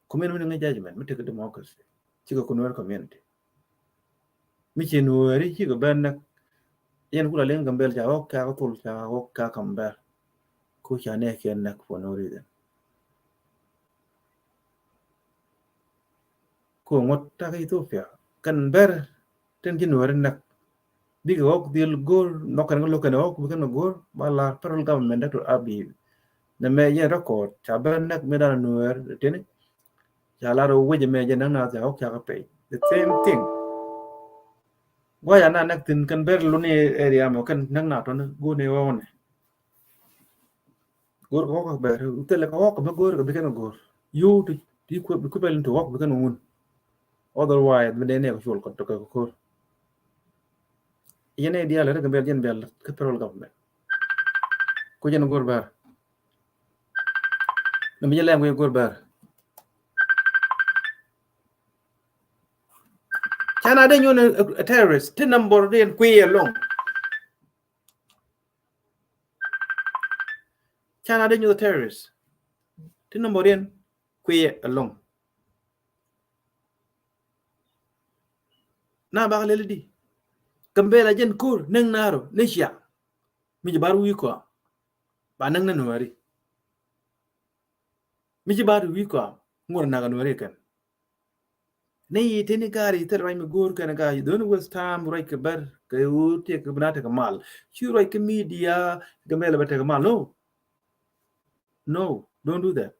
Community mi ni ŋäc judgment mi tek kɛ democracy. Cikɛ ku Nuer community. Mi ci Nuɛri cikɛ ben näk. Yɛn kula liŋ Gambel ca ɣɔk ca kä thul ca ɣɔk ca Gambel. Ku ca nɛ kiɛn näk for no reason. Ku ŋuɔt tak Ethiopia kɛn bɛr tin ci Nuɛri näk. Bikɛ ɣɔk dhil go̱r nɔk kɛn kä lo̱k kɛn ɣɔk bikɛn go̱r ba lar federal government Doctor Abiy. Nɛ mɛ yɛn record ca bɛr näk mi dan Nuɛr tini. Ca lar wec mɛ jɛ näk na ca ɣɔk ca kä pɛy. The same thing. Gua̱c ana näk thin kɛn bɛr luni area mɔ kɛn näk na tɔni go̱r ni ɣɔk ni. Go̱r kɛ ɣɔk bɛr thilɛ kɛ ɣɔk mɛ go̱r kɛ bikɛn go̱r. Yow ti ti kuɛ bikɛ bɛl ti ɣɔk bikɛn wun. Otherwise mi dee ni kɛ cuɔl kɛ tɔkɛ kɛ ko̱r. Yɛn ni diaal rɛ kɛ bɛl jɛn bɛl kɛ federal government. Ku jɛn go̱r bɛr. Ni mi jɛ lɛm kɛ go̱r bɛr. China dee nyuɔn a terrorist ti number dee kui̱ ɛlɔŋ. China dee nyuɔn a terrorist ti number dee kui̱ ɛlɔŋ. Na bak lel di Gambela jɛn ko̱r näŋ naro ni cia. Mi ji̱ bar wi̱i̱ kɔam ba näŋ ni Nuɛri. Mi ji̱ bar wi̱i̱ kɔam ŋuɔr nak a Nuɛri kɛn. Ni tini gari thil ruac mi go̱o̱r kɛn gari, don't waste time ruac kɛ bɛr kɛ ɣöö tiɛk kɛ bina tekɛ mal. Ci ruac kɛ media Gambela bɛ tekɛ mal. No. No, don't do that.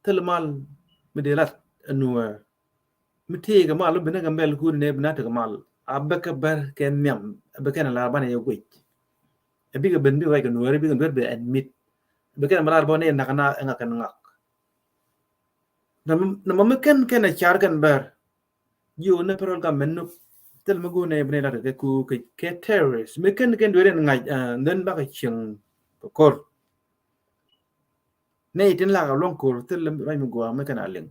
Thil mal mi dee lat a Nuɛr. Mi tëëkɛ mal mi bi ni Gambel kuni nɛ bi na tekɛ mal. A bɛ kɛ bɛr kɛ nhiam, a bɛ kɛn a lar banɛ yɛ guic. A bikɛ ben bi ruac kɛ Nuɛr, bikɛ Nuɛr bi admit. A bɛ kɛn a lar banɛ yɛ nak na ɛŋa kɛn ŋak. Nɛ mɛ mi kɛn kɛn a car kɛn bɛr. Ji̱ wä ni federal government ni thil mi go̱o̱r ni bi ni lat kɛ ku kɛ terrorist mi kɛn kɛn duer in ŋa̱c, ah, then bakɛ cieŋ kɛ ko̱r. Ni tin lak a luɔ̱ŋ ko̱r thil mi ruac mi gua̱a̱ mi kɛn a liŋ.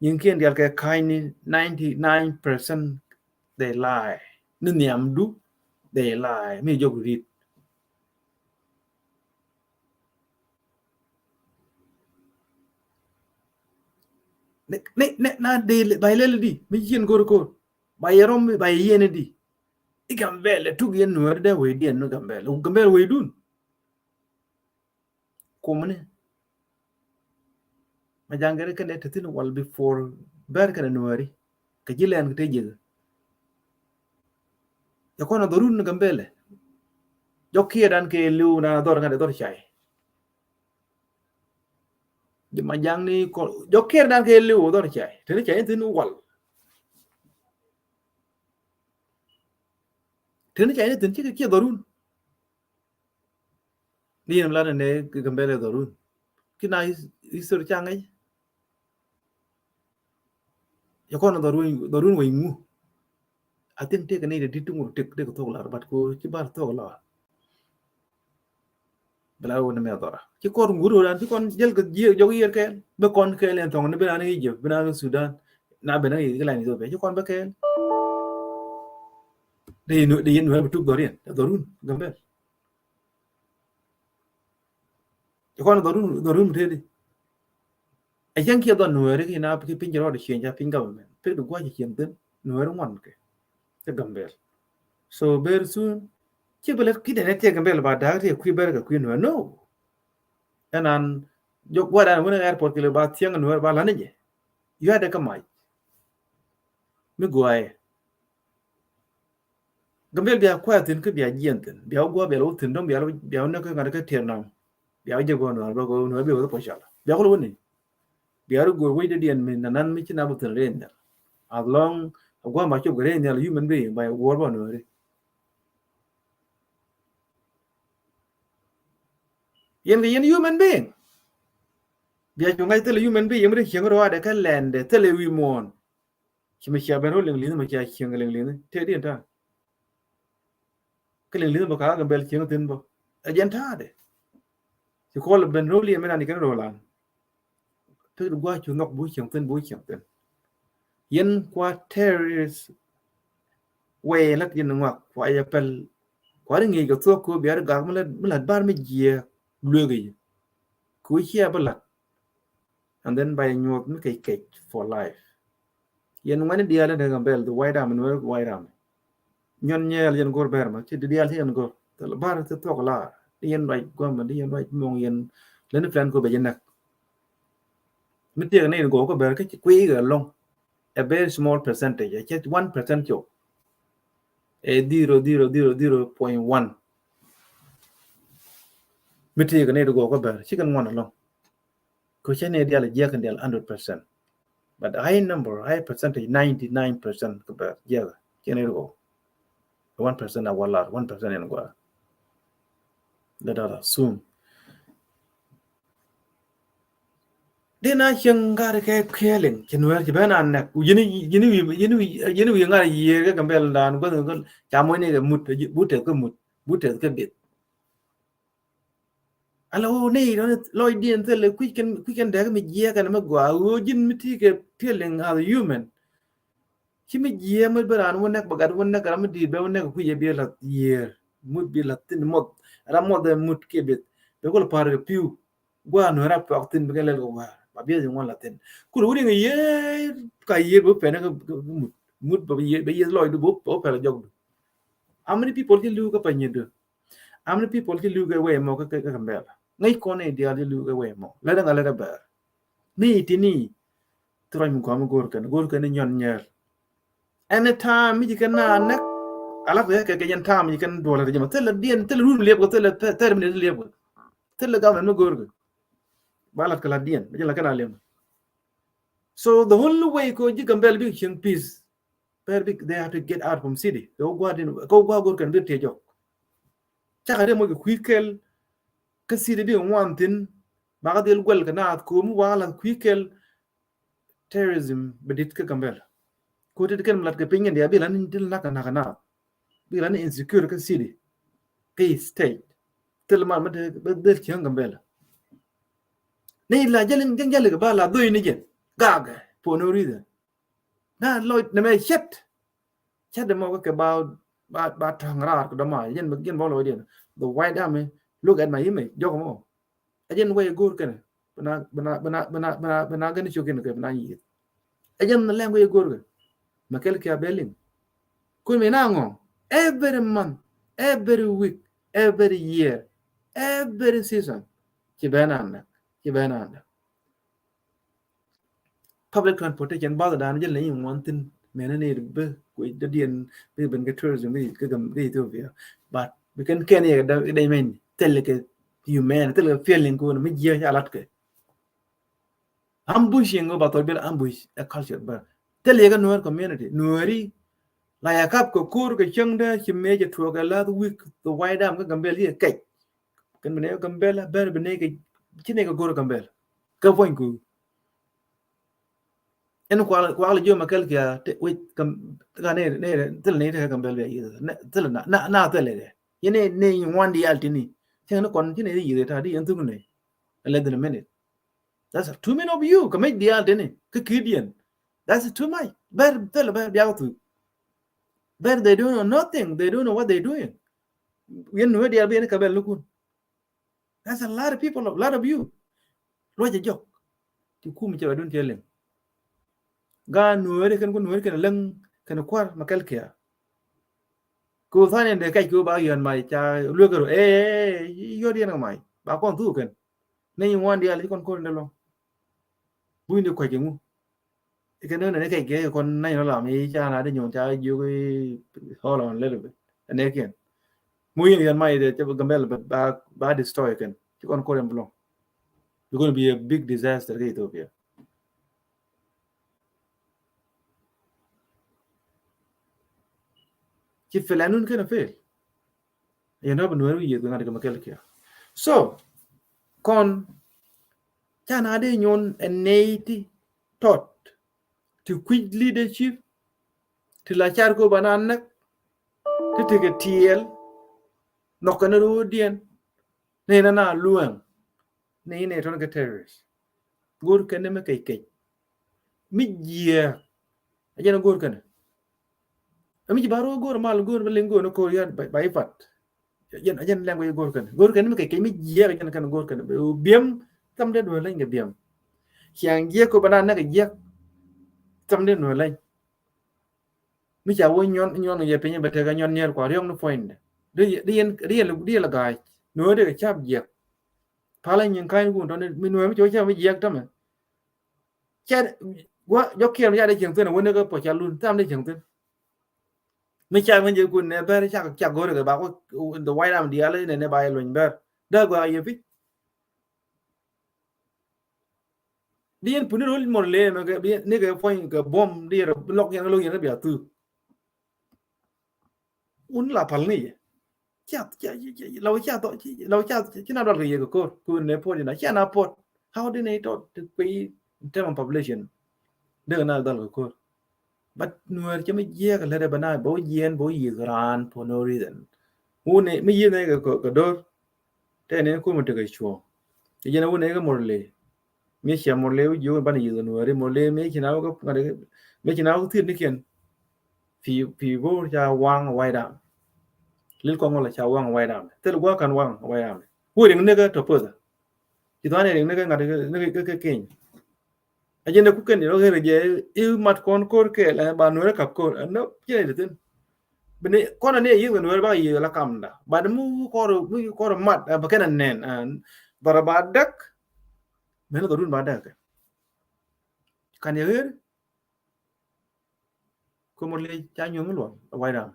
Nyin kiɛn dial kɛ ka̱ny ni ninety nine percent they lie. Ni nhiam du they lie. Mi jɔk rit. Ni, ni, ni, na dee ba ilɛl di mi cien go̱r ko̱r ba yɛ rɔm ba yɛ yɛn di. I Gambel tuk yɛn Nuɛr dee wei diɛn ni Gambel. Gambel wei dun. Kumni. Ma jaŋ gɛrɛ kɛn dee te thin wal before bɛr kɛn Nuɛri. Kɛ ji̱ lɛn kɛ te ji̱. Jɛ kɔn a dhorun ni Gambel. Jɔk kiɛ dan kɛ liw na dhor ŋa̱t dhor cay. Jɛ ma jaŋ ni kɔ jɔk kiɛ dan kɛ liw dhor cay. Te ni cay ni thin wal. Te ni cay ni thin cikɛ kiɛ dhorun. Ni yɛn mi lat ni nɛ Gambɛl ɛ dhɔrun. Ki na his-, history ca ŋäc. Yɛ kɔn dhɔrun, dhɔrun wec ŋu. I think tëëkɛ ni ti ti ŋur tëk tëk thok lar, but ko ci bar thok lar. Bɛ lar wä ni mɛ dhɔra. Ci kɔn ŋur wä dan ci kɔn jäl kɛ jiɛ jɔk yier kɛɛl. Bɛ kɔn kɛɛl ɛn thɔŋ ni bɛ na ni Egypt, bɛ na ni Sudan. Na bɛ na ni kɛ la ni Ethiopia. Ci kɔn bɛ kɛɛl. Di yɛn, di yɛn wä bi tuk dhɔriɛn. Dhɔrun Gambɛl. Ci kɔn dhɔrun, dhɔrun mi tëëdi. Ɛ cäŋ kiɛ dhɔn Nuɛɛri ki na piny ci rɔɔdɛ cieŋ ca piny government. Pek di gua̱c cieŋ thin Nuɛɛri ŋuan kɛ. Kɛ Gambɛl. So very soon ci bɛ lät ki dɛn ɛ tiɛ Gambɛl ba da̱a̱k tiɛ kui̱ bɛr kɛ kui̱ Nuɛɛri. No. Ɛn an jɔk gua̱dan wun ɛ airport kɛ lɛ ba thiäŋ Nuɛɛri ba la̱t ni jɛ. Yua̱dɛ kä mac. Mi gua̱a̱yɛ. Gambɛl bia kuay thi̱n kä bia jiɛn thi̱n. Bia wä gua̱a̱ bia lɛ wä thi̱n dɔ̱ŋ bia lɛ wä, bia wä näk kä ŋa̱t kä tiɛɛr nam. Bia wä jɛ gua̱a̱ Nuɛɛr bä kɛ wä Nuɛɛr bia wä thä pɔ cala. Bia kulɛ wä ni. Bia rɔ go̱o̱r wec dee diɛn mi nanan mi ci na bä thi̱n rɛy nhial. As long a gua̱a̱ ma cop kɛ rɛy nhial human being ba yɛ guɔ̱ɔ̱r bä Nuɛɛri. Yɛn kɛ yɛn human being. Bia cu ŋa̱c thilɛ human being yɛn mi dee cieŋ rɔɔdɛ kä lɛndɛ thilɛ wi̱i̱ muɔ̱ɔ̱n. Ci mi cia ben rɔ liŋ li̱nh mi cia cieŋ liŋ li̱nh tëë diɛn ta̱a̱. Kä liŋ li̱nh bä ka̱a̱ Gambɛl cieŋ thi̱n bä ɛ jɛn ta̱a̱dɛ. Ci kɔl ben rɔ liɛm mi nan i̱ kɛn rɔ lan. Pek di gua̱a̱ cu nhɔk bu cieŋ thi̱n bu cieŋ thi̱n. Yɛn kua terrorist wɛy lät yɛn ŋuak kua yɛ pɛl kua ri ŋi̱i̱c kɛ thuɔ̱k kɛ wä bia ri gak mi lät, mi lät bar mi jiɛɛk lueek i̱. Kɛ wä cia bä lät. And then ba yɛ nyuɔth mi kec kec for life. Yɛn ŋuɛni diaal in te Gambɛl, the White Army, Nuer White Army. Nyɔn nyɛɛl yɛn go̱r bɛr ma, ci di diaal ci yɛn go̱r. Thil bar ci thuɔk lar. Di yɛn ruac guam, di yɛn ruac muɔŋ yɛn. Leni plan ko bɛ jɛ näk. Mi tiek ni in go̱r ko bɛr, ki ci kui̱ kɛ lɔŋ. A very small percentage, a just one percent cok. A zero, zero, zero, zero point one. Mi tiek ni in go̱r ko bɛr, ci kɛn ŋuan alɔŋ. Kɛ cɛ ni dial jiɛk in dial hundred percent. But high number, high percentage, ninety-nine percent kɛ bɛ jiɛk. Cɛ ni riko. One percent a walar, one percent in gua. Let us assume. Di na cieŋ ŋa̱r kɛ kɛɛliŋ, cɛ nuɛr cɛ ben a nɛk. Yini, yini wi, yini wi, yini wi ŋa̱r yiëë kɛ Gambɛl dan, gua, gua, ca mɔni kɛ mut, bu tɛth kɛ mut, bu tɛth kɛ bit. Ala wä ni lɔcdiɛn thilɛ kui̱c kɛn, kui̱c kɛn dɛk mi jiɛk kɛn mi gɔaa ɣöö ji̱n mi ti kɛ feeling as a human. Ci mi jiɛk mi bi raan wä nɛk bɛ gat wä nɛk ram mi di̱i̱t bɛ wä nɛk kui̱c ɛ bi lath yiëër mut bi lath thin muɔth ram muɔth ɛ mut kiɛ bieth bɛ kul pa̱r kɛ pi̱w. Gua̱a̱r nuɛɛr a puak thin bi kɛ lɛl kɛ wäär ba bieth in ŋuan lath thin kul wä riŋ yiëër ka yiëër bɛ pɛn kɛ mut mut bɛ yiëër lɔcdu bɛ wä pɛl jɔkdu. How many people ci li̱w kä panyindu? How many people ci li̱w kɛ wee mɔ kä, kä, kä Gambɛl? Ŋäc kɔn ni diaal ci li̱w kɛ wee mɔ. Lɛ däŋ a lɛ dä bɛr. Ni ti ni thurɔc mi gɔam go̱o̱r kɛn, go̱o̱r kɛn ni nyɔn nyɛɛl. Anytime mi ci kɛn na näk, a lak kɛ kɛ jɛn time mi ci kɛn duɔl kɛ jɛ mɔ. Thilɛ diɛn, thilɛ run liɛp kɛ, thilɛ thirty minutes liɛp kɛ. Thilɛ gam mi go̱o̱r kɛ. Ba lat kɛ la diɛn, mi ci la kɛn a liɛp. So the only way ko ji̱ Gambɛl bi cieŋ peace. Bɛr bi, they have to get out from city. Kɛ wä gua̱a̱r din, kɛ wä gua̱a̱r go̱r kɛn bi tiɛ jɔk. Cakɛ ri moc kɛ kui̱ kɛl kä city bi ŋuan thin. Bakä dhil guɛl kɛ naath ko̱o̱m wakä lath kui̱ kɛl terrorism bɛ dit kä Gambɛl. Ko̱ ti kɛn mi lat kɛ piny kɛn diaal bi lan ni dil nak kɛ nak kɛ naath. Bi lan ni insecure kä city. Kä state. Thil man mi te bɛ dhil cieŋ Gambɛl. Ni la jɛl in jɛl kɛ ba la dhoy ni jɛ. Gagɛ for no reason. Na lɔc nɛmɛ cɛt. Cɛt dɛ mɔ kɛ ba, ba, ba ta̱ŋ raar kɛ dɔma. Jɛn, jɛn bɔ lɔc diɛn. The White Army, look at my image. Jɔk mɔ. A jɛn wɛy go̱o̱r kɛnɛ. Bina, bina, bina gani cok kɛnɛ kɛ bina yieth. A jɛn lɛŋ wɛy go̱o̱r kɛ. Mɛ kɛl kia bɛ liŋ. Kun mi na ŋɔ. Every month, every week, every year, every season. Ci bɛ na nɛ. Ci bɛ na nɛ. Public transportation bath dan jɛ leny ŋuan thin mɛn ni bä kuec dɔ̱diɛn bi ben kɛ tourism bi kɛ gam kɛ Ethiopia. But bi kɛn kɛn yɛ kɛ dɛy mɛn thil kɛ human thil kɛ feeling kun mi jiɛ ca lat kɛ. Ambushing ba thɔc bil ambush a culture ba thil yɛ kɛ Nuer community Nueri la ya kap kɛ kur kɛ cäŋ dä ci mɛ jɛ tuɔk kɛ last week the White Army kɛ Gambɛl yɛ kɛc. Kɛn bi nɛy Gambɛla, bɛr bi nɛy kɛ, ci nɛy kɛ go̱r Gambɛla. Kɛ puɔ̱ny ku. Ɛn kual, kual jiö ma kɛl kia, te, wec, kam, ka nɛy, nɛy, thil nɛy te kɛ Gambɛla bia yiëë. Nɛ, thil na, na, na thil nɛy. Yɛn nɛy, nɛy ŋuan diaal tini. Cieŋ ni kɔn, ci nɛy yiëë ta di, yɛn thuk nɛy. Less than a minute. That's too many of you. Kɛ mec diaal tini. Kɛ ki̱diɛn. That's too much. Bɛr, thil bɛr, bia ku thuk. Bɛr, they don't know nothing. They don't know what they doing. Yɛn nuɛ diaal bi yɛn kɛ bɛl lukun. That's a lot of people, a lot of you. Luɔcɛ jɔk. Ti kum cɛ bɛ dun cɛ liŋ. Gaa nuääri kɛn ku nuääri kɛn läŋ kɛn kua̱r ma kɛl kia. Ku tha̱a̱n in dee kɛc ku ba yɔn mac ca luek kɛ ro, eh, eh, eh, yɔt yɛn kɛ mac. Ba kɔn thuk kɛn. Nɛy ŋuan diaal ci kɔn ko̱r in dee lɔŋ. Buny di kuac kɛ ŋu. Ikɛ nöö nɛ ni kɛc kɛ kɔn nany rɔ lam i̱ ca na di nyuɔn ca jiök i̱, hold on a little bit. Ɛnɛ kiɛn. Mu yɛn yɛn ma idɛ cɛ Gambɛla ba, ba, ba destroy kɛn. Ci kɔn ko̱r ɛn bi lɔŋ. It's gonna be a big disaster kɛ Ethiopia. Ci fail ɛn nun kɛn a fail. Yɛn rɔ bi nuɛr wi̱i̱ yeth kɛ ŋa̱t kɛ ma kɛl kia. So, kɔn, ca na di nyuɔn ɛn nɛy ti tɔt. Ti kui̱c leadership, ti la car ko ba na näk, ti tekɛ tiɛɛl, nhɔkɛ ni ro̱o̱diɛn, ni na na luäŋ, ni ni tɔn kɛ terrorist. Go̱o̱r kɛn ni mi kɛc kɛc. Mi jiɛɛk, a jɛn go̱o̱r kɛn. A mi ji̱ ba ro̱o̱ go̱o̱r mal go̱o̱r mi liŋ go̱o̱r ni ko̱o̱r yat ba, ba ipat. Jɛn, jɛn lɛŋ guic go̱o̱r kɛn. Go̱o̱r kɛn mi kɛ kɛ mi jiɛk jɛn kɛn go̱o̱r kɛn. Biɛm, tham dee duel lɛny kɛ biɛm. Ciaŋ jiɛk ko ba na näk jiɛk. Tham dee duel lɛny. Mi ca wä nyuɔn, nyuɔn yɛ piny bɛ tekɛ nyuɔn niɛɛr kua riɔm ni puɔ̱nydɛ. Di, di yɛn, di yɛn, di yɛn la ga̱a̱c. Nuɔ̱ɔ̱r dee kɛ cap jiɛk. Palä nyin ka̱ny kun tɔni, mi nuɔ̱ɔ̱r mi cɛ wä cap mi jiɛk tämɛ. Cɛ, gua, jɔk kiɛn mi ca dee cieŋ thin, a wä ni kɛ puɔ̱c ca lun, tham dee cieŋ thin. Mi cak ni jɛ kun nɛ bɛr cak, cak go̱rɛ kɛ ba ku, the White Army diaal nɛ, nɛ ba yɛ luny bɛr. Dee gua yɛ pi̱c. Di yɛn puni rol mor le mɛ kɛ, bi, ni kɛ puɔ̱ny kɛ buɔm, di yɛn lɔk yɛn, lɔk yɛn kɛ bia thuk. Wun la pal ni yɛ. Cia, cia, cia, cia, la wä cia thɔ, cia, la wä cia, cia na dɔl kɛ yɛ kɛ ko̱r, kun nɛ pot yɛn, cia na pot. How di nɛ tɔ, ti kpe in term of population. Dee kɛ na dɔl kɛ ko̱r. But nuɛr cɛ mi jiɛk lɛ dɛ bɛ na bɛ wä jiɛn bɛ wä yiëth raan for no reason. Wun ni mi yiëth ni kɛ, kɛ, kɛ do̱r. Tɛ ni kumɛ tekɛ cuɔ. Ti jɛn wun ni kɛ mor le. Mi cia mor le wä jiök ban yiëth nuɛri mor le mi ci na wä kɛ ŋa̱t mi ci na wä kɛ thiet ni kiɛn. Pi, pi bo̱o̱r ca waŋ White Army. Lil kɔŋ wala ca waŋ White Army. Thil gua̱a̱ kan waŋ White Army. Wä riŋ ni kɛ tɔ poth. Ci thuan riŋ ni kɛ ŋa̱t ni kɛ, kɛ, kɛ keny. A jɛn dee kukɛn di rɔ ɣer jɛ i̱ mat kɔn ko̱r kɛɛl ɛ ba nuɛr kap ko̱r ɛ nɔ piɛn di thin. Bini kɔn ni yiëk nuɛr ba yiëk la kamda. Ba di mu kɔr, mu kɔr mat ɛ ba kɛn ɛ nɛn ɛ dhɔr ba däk. Mɛn dhɔr dun ba däk kɛ. Kan yɛ ɣer. Ko̱r mɔ le ca nyuɔ̱ŋ luɔl ɛ White Army.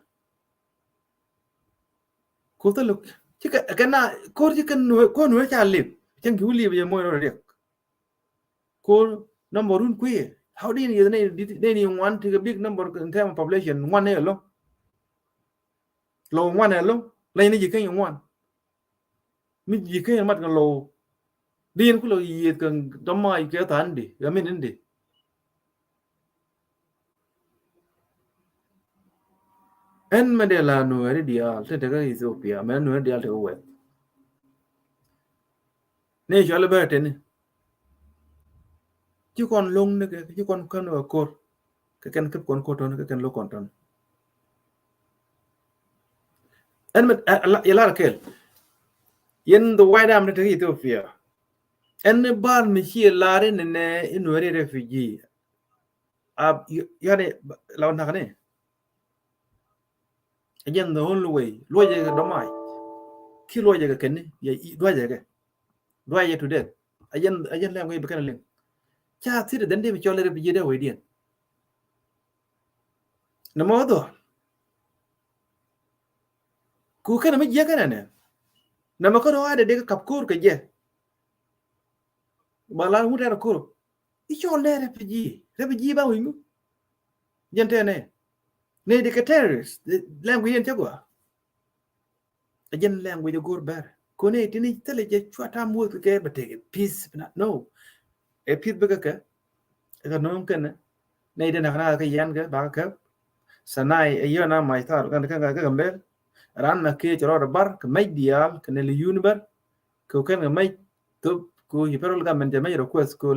Ko̱r thil ci kɛ, kɛ na ko̱r ci kɛ nuɛr, ko̱r nuɛr ca lip. Cɛn ki wä lip yɛ moc rɔ riɛk. Ko̱r number run kui̱. How do you, nɛ, nɛ ni ŋuan ti kɛ big number in term of population, ŋuan nɛ ɛlɔ̱ŋ. Lɔ ŋuan ɛlɔ̱ŋ. Lɛ ni ji̱ keny ŋuan. Mi ji̱ keny mat kɛ lɔ. Di yɛn kulɛ yieth kɛ dɔma kɛ than di, kɛ min in di. Ɛn mɛ dee la nuɛri diaal te tekɛ Ethiopia, mɛ nuɛri diaal tekɛ wɛth. Ni cuali bɛ teni. Ci kɔn loŋ ni kɛ, ci kɔn kɛn kɛ ko̱r. Kɛ kɛn kɛp kɔn ko̱r tɔn, kɛ kɛn lo̱k kɔn tɔn. Ɛn mɛ, ɛ, ɛ, ɛ lar kɛl. Yɛn the White Army te Ethiopia. Ɛn ni bar mi ci lar in nɛ in nuɛri refugee. A, y-, yani, la nak ni. Again, the only way. Luɔcɛ kɛ dɔmai. Ki luɔcɛ kɛ kɛn ni. Yɛ, luɔcɛ kɛ. Luɔcɛ to death. Again, again, lɛ ŋuɛy bi kɛn liŋ. Ca thit dɛn di bi cɔl refugee dee wecdiɛn. Nɛ mɔ dhɔ. Ku kɛn mi jiɛ kɛn nɛ. Nɛ mɔ kɛ rɔ adɛ dee kɛ kap ko̱r kɛ jɛ. Ba la wut ɛn ko̱r. I̱ cɔl nɛ refugee. Refugee ba wi̱i̱ ŋu. Jɛn tɛnɛ. Nɛ di kɛ terrorist. Language yɛn cɛ gɔaa. Ɛ jɛn language go̱r bɛr. Kɔn ɛ tini thilɛ jɛ cua tam wuth kɛ bɛ tekɛ peace bina. No. Ɛ peace bikɛ kɛ. Ɛ kɛ no̱o̱ŋ kɛnɛ. Nɛ iti nak nak kɛ yɛn kɛ bakɛ kɛ. Sanai ɛ yɔn a mac thar kɛ kɛ kɛ Gambel. Ran ma kɛ cɛ rɔɔd bar kɛ mec diaal kɛ nɛ li univer. Kɛ kɛn kɛ mec thop kɛ ci federal government jɛ mec request kɛ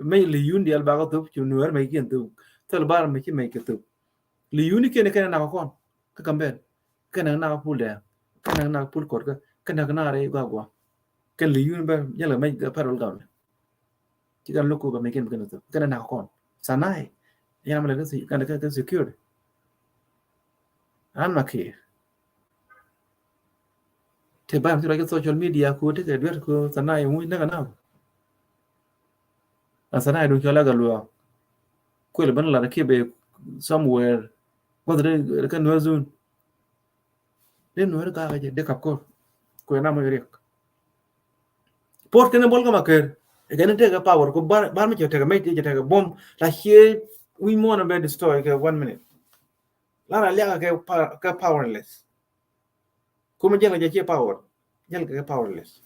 mec li univer diaal bakɛ thop ci nuɛr mec kiɛn thop. Thil bar mec ci mec kɛ thop. Li univer kɛn kɛn nak kɔn kɛ Gambel. Kɛn nak nak pul dɛ. Kɛn nak nak pul kɔt kɛ. Kɛn nak nak rɛy gua gua. Kɛn li univer jɛ la mec kɛ federal government. Ci kɛn luk kɛ mec kiɛn kɛn thop kɛn nak kɔn. Sanai. Yɛn a mɛ lɛ kɛ security. An ma kɛ. Te bam ci rɔ kɛ social media ku te kɛ duer ku Sanai ŋuc näk a na. A Sanai duŋ cɔl a kɛ luɔk. Kuɛl ben lat kɛ bɛ somewhere. Guath de kɛ nuɛr zun. De nuɛr ka kɛ jɛ de kap kor. Kuɛ na mɔ riɛk. Port kɛn bol kɛ ma kɛr. Kɛn tekɛ power ku bar mi cɛ tekɛ mec cɛ tekɛ bom. La cie wi̱c muɔn bɛ destroy kɛ one minute. Lara liaka kɛ powerless. Kuma jɛn kɛ jɛ cie power. Jɛn kɛ powerless.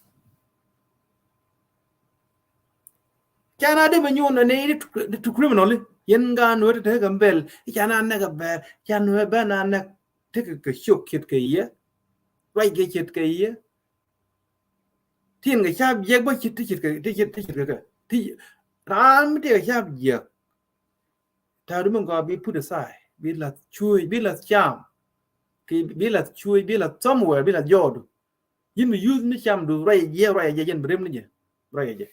Can a de mi nyuun ni to criminal. Yɛn ga nuɛ te Gambel. Can a nɛk a bɛr. Can nuɛ ben a nɛk. Tekɛ kɛ ciok kiet kɛ yɛ. Ruac kɛ ciet kɛ yɛ. Tin kɛ cap jiɛk bä cit ti cit kɛ ti cit ti cit kɛ kɛ ti raan mi ti kɛ cap jiɛk. Ta̱a̱du mi gɔaa bi put aside, bi lath cuuc, bi lath cam. Kɛ bi lath cuuc, bi lath somewhere, bi lath jɔɔdu. Yin mi yuth ni camdu ruac jiɛ, ruac jiɛ, jɛn bi rem ni jɛ. Ruac jiɛ.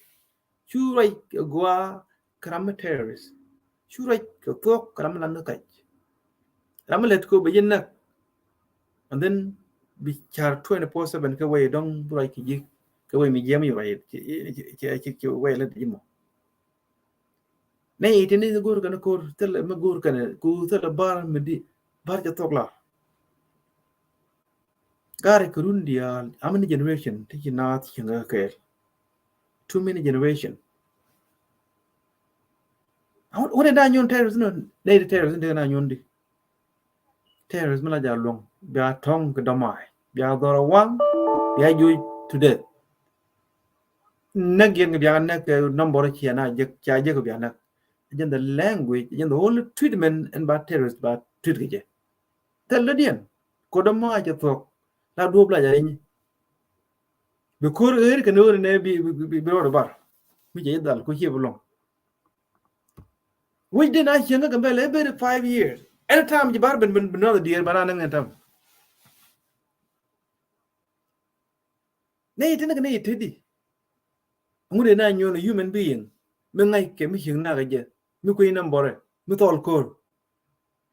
Cu ruac kɛ gɔaa kɛ ram mi terrorist. Cu ruac kɛ thuɔk kɛ ram mi lan ni kac. Ram mi lät ko bɛ jɛ näk. And then bi car twenty-four seven kɛ wei dɔŋ bi ruac kɛ ji̱ kɛ wei mi jiɛm yi ruac ci wei lät ji̱ mɔ. Nɛ iti ni go̱o̱r kɛn ko̱r thilɛ mi go̱o̱r kɛn ku thilɛ bar mi di bar cɛ thuɔk la. Gari kɛ run diaal, how many generation ti ci naath cieŋ kɛ kɛɛl? Too many generation. Wun in da nyuɔn terrorist ni, nɛ iti terrorist ni dee na nyuɔn di. Terrorist mi la ja luɔŋ bia tɔŋ kɛ dɔmai, bia dhɔr a waŋ, bia juc to death. Näk yɛn kɛ bia näk kɛ number cia na jek, cia jek kɛ bia näk. Jɛn the language, jɛn the whole treatment in ba terrorist ba treat kɛ jɛ. Thil dɔ̱diɛn kodɛ ma cɛ thuɔ̱k la duɔ̱p la jɛ rinyni. Bi ko̱r ɣer kɛ ni ɣöö nɛ bi bi bi rɔɔd bar mi cɛ jɛ dhal ku ciɛ bi lɔŋ. Wi̱c den a cieŋ kä Gambɛl every five years. Anytime ji̱ bar ben ben ben nɔth diɛɛr ba na näŋ anytime. Nɛ yɛ tini kɛ nɛ yɛ tedi. Ŋut yɛ na nyuɔn a human being mi ŋa̱c kɛ mi cieŋ nak kɛ jɛ mi kui̱ nambɔrɛ mi thɔl ko̱r.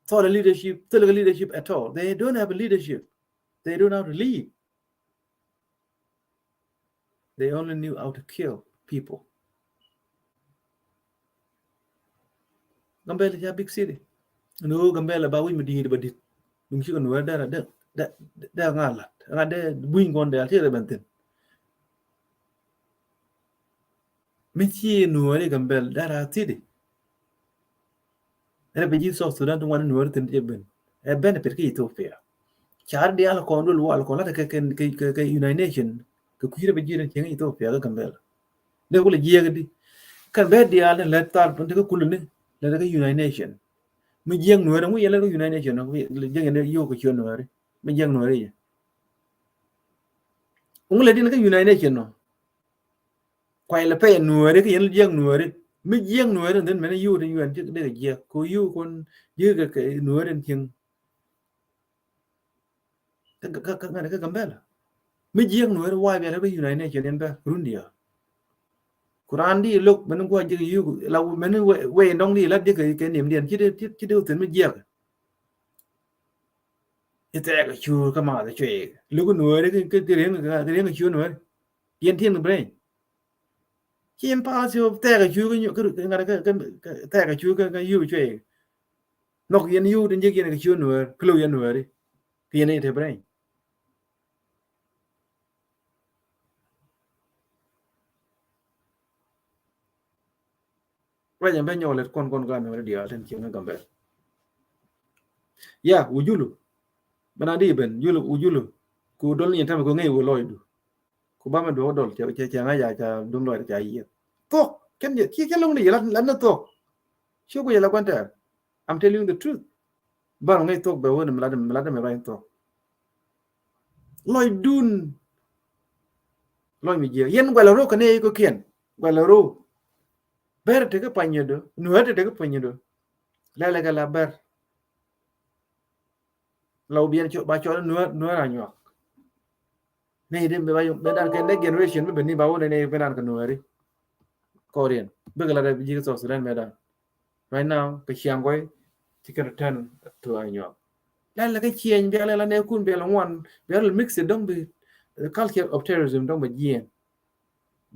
Thɔl a leadership, thɔl a leadership at all. They don't have a leadership. They don't know how to lead. They only knew how to kill people. Gambɛl ca big city. Ni ɣöö Gambɛl ba wi̱c mi di̱i̱t ba di̱t. Duŋ cikɛ nuɛɛr dɛr a dɛr dɛr ŋa lat ŋa dɛr buny kɔn dɛr a ti rɛ ben thin. Mi ci nuɔɔri Gambɛl dara thidi. Refugee South Sudan ti ŋuan nuɔɔri thin ti ben. Ɛ benefit ki Ethiopia. Car diaal kɔn dul wal kɔn lat kɛ kɛ kɛ United Nation kɛ kui̱ refugee rin cieŋ Ethiopia kɛ Gambɛl. Dee wulɛ jiɛk di. Kɛn bɛ diaal ni lɛ thal pun ti kɛ kuluni lɛ kɛ United Nation. Mi jiɛk nuɔɔri ŋu yɛ lɛ kɛ United Nation jiɛk ni yio̱k kɛ ciö nuɔɔri. Mi jiɛk nuɔɔri yɛ. Ŋu lɛ din kä United Nation nɔ. Kuay lɛ pɛyɛ nuɔɔri kä yɛn jiɛk nuɔɔri. Mi jiɛk nuɔɔri dhin mɛn yio̱w ti yuɛn jiɛk dee kɛ jiɛk. Ko yio̱w kun jiɛk kɛ nuɔɔri in cieŋ. Kä kä kä kä Gambɛl. Mi jiɛk nuɔɔri wa̱a̱ biɛl kä United Nation in bɛ run diaal. Ku raan di lo̱k mɛn gua̱a̱ jiɛk yio̱w la mɛn wee dɔŋ di la jiɛk kɛ nim diɛn ci dee ci dee wä thin mi jiɛk. I̱ thɛɛk a cuur kä maath a cueek. Luk nuɔɔri kä kä riɛŋ kä riɛŋ a cuur nuɔɔri. Yɛn tiɛn kä brain. Ci yɛn pass yop thɛɛk a cuur kä ŋa̱t kä kä thɛɛk a cuur kä kä yop cueek. Nhɔk yɛn yop tin jiɛk yɛn kä cuur nuɔɔri kä luk yɛn nuɔɔri. Kä yɛn i̱ te brain. Ruac ɛn bɛ nyɔk lɛt kɔn kɔn ka nööri diaal tin cieŋ kä Gambɛl. Ya wu julu. Bɛ na di ben julu wu julu. Ku dol ni ɛn tamɛ ku ŋäc wu lɔcdu. Ku Ku ba mɛ duɔk dɔl cɛ cɛ ŋa̱c a ca duŋ lɔc ca yieth. Thuɔk kɛn jɛ kiɛ kɛ loŋ ni yɛ lat ni thuɔk. Ci ku yɛ la gua̱n tɛɛr. I'm telling you the truth. Ban ŋäc thuɔk bɛ wen mi lat mi lat mi ruany thuɔk. Lɔcdun. Lɔc mi jiɛ yɛn guɛl ro kɛ ni kɔ kiɛn guɛl ro. Ber tekɛ panyɛ do nuɛ tekɛ panyɛ do. Lɛlɛ kɛ la ber. La wä biɛn cɔ ba cɔl nuɛr nuɛr a nyuak. Ni di mi ba yum mi dan kɛ next generation mi beni ba wä ni mi dan kɛ nuɛri. Korean bikɛ la da bi jikä South Sudan mi dan. Right now kɛ ciaŋ gɔy ci kɛ return to a nyuak. La la kɛ ciɛny bia la la ne kun bia la ŋuan bia la mix dɔŋ bi culture of terrorism dɔŋ bi jiɛn.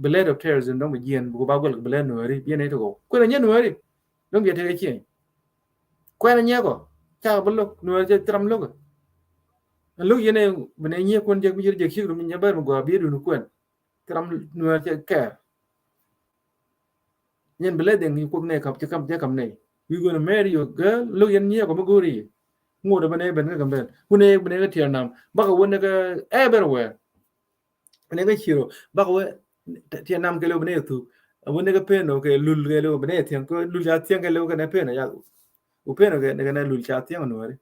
Bi lɛt of terrorism dɔŋ bi jiɛn bi ku ba guɛl bi lɛt nuɛri biɛn ni ti kɔ kuɛn a nyɛ nuɛri. Dɔŋ biɛ tekɛ ciɛny kuɛn a nyɛ kɔ ca bi lo̱k nuɛri cɛ thiram lo̱k. Lo̱k yɛn ɛ bi nɛ nyɛ kuɛn jek mi cir jek cik rum nyɛ bɛr mi gɔaa biɛ duni kuɛn thiram nuɛri cɛ kɛɛr. Nyɛn bi lɛt dhɛŋ yi kuoth nɛ kam cɛ kam cɛ kam nɛ. We gonna marry your girl. Lo̱k yɛn nyɛ kɔ mi go̱o̱ri. Ŋot a bi nɛ ben kä Gambel wun ɛ bi nɛ kä tiɛr nam bakɛ wun ɛ kä everywhere. Nɛ kä ciro bak wä tiɛ nam kɛ lɛ wä bi nɛ thuk. Wä nɛ kä pen wä kɛ lul kɛ lɛ wä bi nɛ thiɛŋ kɛ lul ca thiɛŋ kɛ lɛ wä kɛ nɛ pen ya. Wä pen wä kɛ nɛ lul ca thiɛŋ nuɛri.